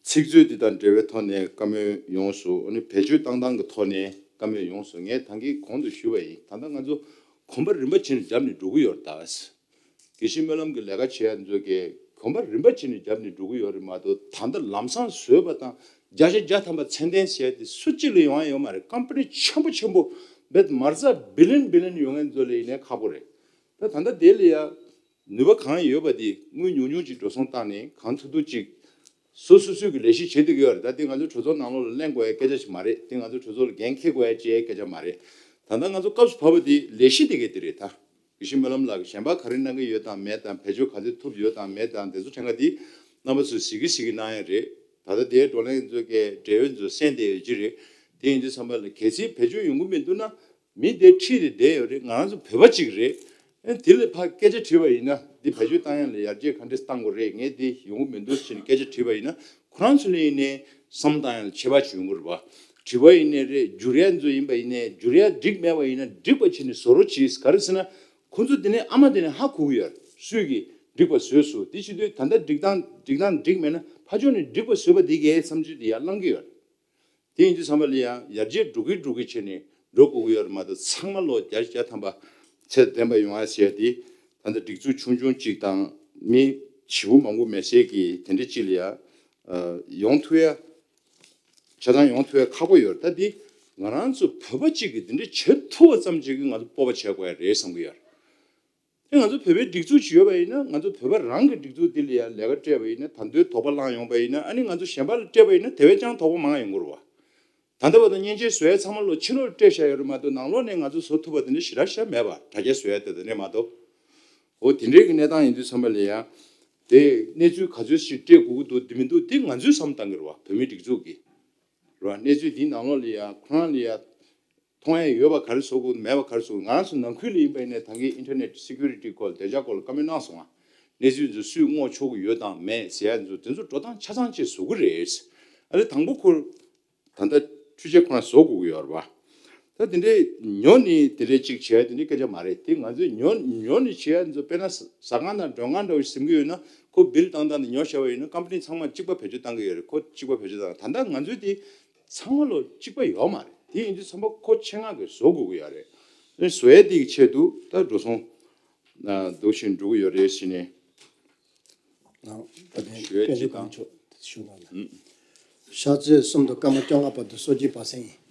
ཚིག་མཛོད་འདི་དང་འབྲེལ་བའི་ཐོག་ནས་བཀའ་མོལ་ཡོངས་སུ། ཨ་ནི་བེད་སྤྱོད་བཏང་སྟངས་ཀྱི་ཐོག་ནས་བཀའ་མོལ་ཡོངས་སུ། ངས་ད་གིན་གོང་དུ་ཞུས་པ་ཡིན། ད་ལྟ་ང་ཚོ་གོམ་པ་རིམ་པ་བྱས་ནས་བརྒྱབ་ནས་འགྲོ་གི་ཡོད་རེད་ད། དགེ་བཤེས་སྨོན་ལམ་གྱི་ལས་ཀ་བྱེད་ཡ་ཚོ་གིས་གོམ་པ་རིམ་པ་བྱས་ནས་བརྒྱབ་ནས་འགྲོ་གི་ཡོད་རེད་མ་གཏོགས། ད་ལྟ་ལམ་སང་བཟོས་པ་དང་བརྒྱ་ཆ་བརྒྱ་ཐམ་པ་ཚད་ལྡན་བྱས་ཏེ་སུ་གཅིག་ལ་ཡོང་ཡ་ཡོད་མ་རེད། ཀམ་པ་ནི་ཆེན་པོ་ཆེན་པོ་བེད་མ་རྩ་བི་ལིན་བི་ལིན་ཡོང་མཁན་ཚོ་ལ་ཡིན་ནའི་ཁག་པོ་རེད། ད་ད་ལྟ་དེ་ལ་ཡ་ནུས་པ་གང་ཡོད་པ་དེ་དངུལ་ཉུང་ཉུང་ཅིག་འགྲོ་སོང་བཏང་ནས་གང་ཐུབ་ཐུབ་ཅིག་སོ་སོ་སོའི་གི་ལས་གཞི་བྱེད་བསྡད་ཀྱི་ཡོད་རེད། ད་དེ་ང་ཚོའི་གྲོས་ཚོགས་ནང་ལོགས་ལ་གླེང་དགོས་ཡ་སྐད་ཆ་ཞིག་མ་རེད། དེ་ང་ཚོའི་གྲོས་ཚོགས་ལ་འགན་འཁྱེར་དགོས་ཡ་བཅས་སྐད་ཆ་མ་རེད། ད་ལྟ་ང་ཚོ་སྐབས་སུ་བབས་པ་དེ་ལས་གཞི་དེ་གས་དེ་རེད་ད། དགེ་བཤེས་སྨོན་ལམ་ལགས་ཀྱིས་གཞན་པ་ག་རེ་གནང་གི་ཡོད་དང་མེད་དང་། བེད་སྤྱོད་ག་ཚོད་ཐུབ་ཡོད་དང་མེད་དང་། དེ་ཚོ་ཕྲན་ཁ་དེ་རྣམ་པ་ཚོས་གཟིགས་ཀྱི་གཟིགས་ཀྱི་གནང་ཡ་རེད། ད་ལྟ་དེའི་བགྲོ་གླེང་ཚོ་གས་འབྲེལ་ཡོད་ཚོ་གསན་བསྡད་ཡོད་ཀྱི་རེད། དེ་ཡིན་དུས་ཙམ་པ་ལ་གལ་སྲིད་བེད་སྤྱོད་ཡོང་གི་མི་འདུག་ན། མི་དེ་ཁྲིད་དེ་བསྡད་ཡོད་རེད། ང་རང་ཚོ་བོད་པ་གཅིག་རེད། ཨེ་དེ་ལ་ཕར་སྐད་ཆ་དྲིས་པ་ཡིན་ན། འདི་བེད་སྤྱོད་བཏང་ཡ་ལ་ཡར་རྒྱས་ག་འདྲས་གཏང་དགོས་རེད། ངས་འདི་ཡོང་གི་མི་འདུག་ཟེར་ནས་སྐད་ཆ་དྲིས་པ་ཡིན་ན། ཁོ་རང་ཚོ་ལ་ཡིན་ནའི་བསམ་བཏང་ཡ་ལ་ཁྱད་པར་ཅིག་ཡོང་གི་རེད་པ། དྲི་བ་ཡིན་ནའི་རེད། བསྒྱུར་ཡ་ཚོ་ཡིན་པ་ཡིན་ནའི། བསྒྱུར་ཡ་འགྲིག་མེད་པ་ཡིན་ན་འགྲིག་པ་བྱས་ནས་བཟོ་རོགས་གྱིས། ག་རེ་ཟེར་ན། ཁོ་ཚོ་དེ་ནས་ཨ་མ་དེ་ནས་ཧ་གོ་གི་ཡོད་རེད། སུས་ཀྱིས་འགྲིག་པ་བཟོས་སོང་། དེ་བྱེད་དུས་ད་ལྟ་འགྲིག་སྟངས་འགྲིག་སྟངས་འགྲིག་མེད་ན། ཕར་ཕྱོགས་ནས་འགྲིག་པ་བཟོས་པ་དེ་གའི་བསམ་ཚུལ་དེ་ཡར་བསླང་གི་ཡོད་རེད། དེ་ཡིན་དུས་ཙམ་པ་ལ་ཡང་ཡར་རྒྱས་འགྲོ་གི་འགྲོ་གི་བྱས་ནས་འགྲོ་དགོས་ཀྱི་ཡོད་རེད་མ་གཏོགས། ཚང་མ་ལོ་བརྒྱ་ཆ་བརྒྱ་ཐམ་པ་ཚད་ལྡན་པ་ཡོང་ཡ་ཟེར་ཡ་དེ། ད་ལྟ་སྒྲིག་འཛུགས་ཆུང་ཆུང་གཅིག་དང་མི་བྱེད་པོ་མང་པོ་མེད་སའི་གི་དེ་འདྲ་གཅིག་ལ་ཡ་ཨ་ཡོང་ཐུབ་ཡ། ཆ་ཚང་ཡོང་ཐུབ་ཡ་ཁག་པོ་ཡོད་རེད། ད་འདི་ང་རང་ཚོ་བོད་པ་གཅིག་གིས་དེ་འདྲ་བྱེད་ཐུབ་པ་ཙམ་གཅིག་གིས་ང་ཚོ་སྤོབས་པ་བྱེད་དགོས་ཡ་རེད་བསམ་གི་ཡོད་རེད། དེ་ང་ཚོ་བོད་པའི་སྒྲིག་འཛུགས་ཅིག་ཡོད་པ་ཡིན་ན། ང་ཚོ་བོད་པ་རང་གི་སྒྲིག་འཛུགས་འདི་ལ་ཡང་ལས་ཀ་སྤྲད་པ་ཡིན་ན། ད་དུང་དོགས་པ་ལངས་ཡོང་པ་ཡིན་ན། ཨ་ནི་ང་ཚོ་གཞན་པ་ལ་སྤྲད་པ་ཡིན་ན་དེ་བས་ཀྱང་དོགས་པ་མང་ཡོང་གི་རེད་བ། ད་ལྟ་བར་དུ་མཉེན་ཆས་བཟོ་ཡ་ཚང་མ་ལོ་ཕྱི་ལོགས་ལ་སྤྲད་བཞག་ཡོད་རེད་མ་གཏོགས། ནང་ལོགས་ནས་ང་ཚོ་བཟོ་ཐུབ་པ་དེ་འདྲ་ཞེ་དྲག་ཞེ་དྲག་མེད་པ། དྲ་རྒྱ་བཟོ་ཡ་དེ་དེ་འདྲ་མ་གཏོགས། འོ་དེ་འདྲའི་གི་གནས་སྟངས་ཡིན་དུས་ཙམ་པ་ལ་ཡང་། དེ་གནས་ཚུལ་ག་ཚོད་ཞིག་སྤྲད་དགོས་ཀྱི་འདུག་འདི་མི་འདུག་འདི་ང་ཚོས་བསམ་བཏང་གི་རེད་བ། བོད་མིའི་སྒྲིག་འཛུགས་ཀྱི་རེད་བ། གནས་ཚུལ་འདིའི་ནང་ལོགས་ལ་ཡང་ཁོ་རང་ལ་ཡང་མཐོང་ཡ་ཡོད་པ་ག་རེ་བཟོ་དགོས། མེད་པ་ག་རེ་བཟོ་དགོས། ང་རང་ཚོ་ནང་ཁུལ་ལ་ཡིན་པ་ཡིན་ནའི་ད་གིན་ཨིན་ཊར་ནེཊ་སི་ཁིའུ་རི་ཊི་སྐོར་ལ། བདེ་འཇགས་སྐོར་ལ་བཀའ་མོལ་གནང་སོང་ང་། གནས་ཚུལ་འདི་སུས་སྔོག་ཆོག་གི་ཡོད་དང་མེད་ཟེར་ཡ་ཚོ། དེ་ཚོ་འགྲོ་སྟངས་ཆ་ཚང་ཅིག་བཟོ་གི་རེད། ཨ་ནི་དང་པོ་ཁོ་ད་ལྟ་འཕྲུལ་ཆས་ཁོ་རང་བཟོ་དགོས་ཀྱི་ཡོད་རེད་བ། ད་དེ་འདྲའི་ཉོ་ནས་དེ་འདྲའི་གཅིག་བྱས་དེ་འདྲའི་སྐད་ཆ་མ་རེད། དེ་ང་ཚོས་ཉོ་ཉོ་ནས་བྱས་ཡ་ཚོ། དཔེར་ན་ཟ་ཟ་ཁང་དང་མགྲོན་ཁང་འདྲ་བོ་ཞིག་ཟིན་གྱི་ཡོད་ན། ཁོ་བིལ་བཏང་སྟངས་དེ་ཉོ་བྱས་པ་ཡིན་ན་ཀམ་པ་ནི་ཚང་མ་གཅིག་པ་བེད་སྤྱོད་བཏང་གི་ཡོད་རེད། ཁོ་གཅིག་པ་བེད་སྤྱོད་བཏང་། ད་ལྟ་ང་ཚོའི་དེ་ཚང་མ་ལོ་གཅིག་པ་ཡོད་མ་རེད། དེ་ཡིན་དུས་ཚང་མ་ཁོ་ཆེད་མངགས་ཀྱིས་བཟོ་དགོས་ཀྱི་ཡོད་རེད། བཟོ་ཡས་དེ་གི་ཆེད་དུ་ད་འགྲོ་སོང་འདུག་བཞིན་འགྲོ་གི་ཡོད་རེད་ཟེར་ནས། ནང་བཀའ་བསྟན་ཞུ་ཡས་སྐྱོན་བརྗོད་གང་ཆོག་ཞུ་གནང་ལ། ཤར་ཚེས་གསུམ་དུ་སྐར་མ་བཅོ་ལྔ་བར་དུ་སོ་སྐྱེས་བར་གསེང་ཡིན།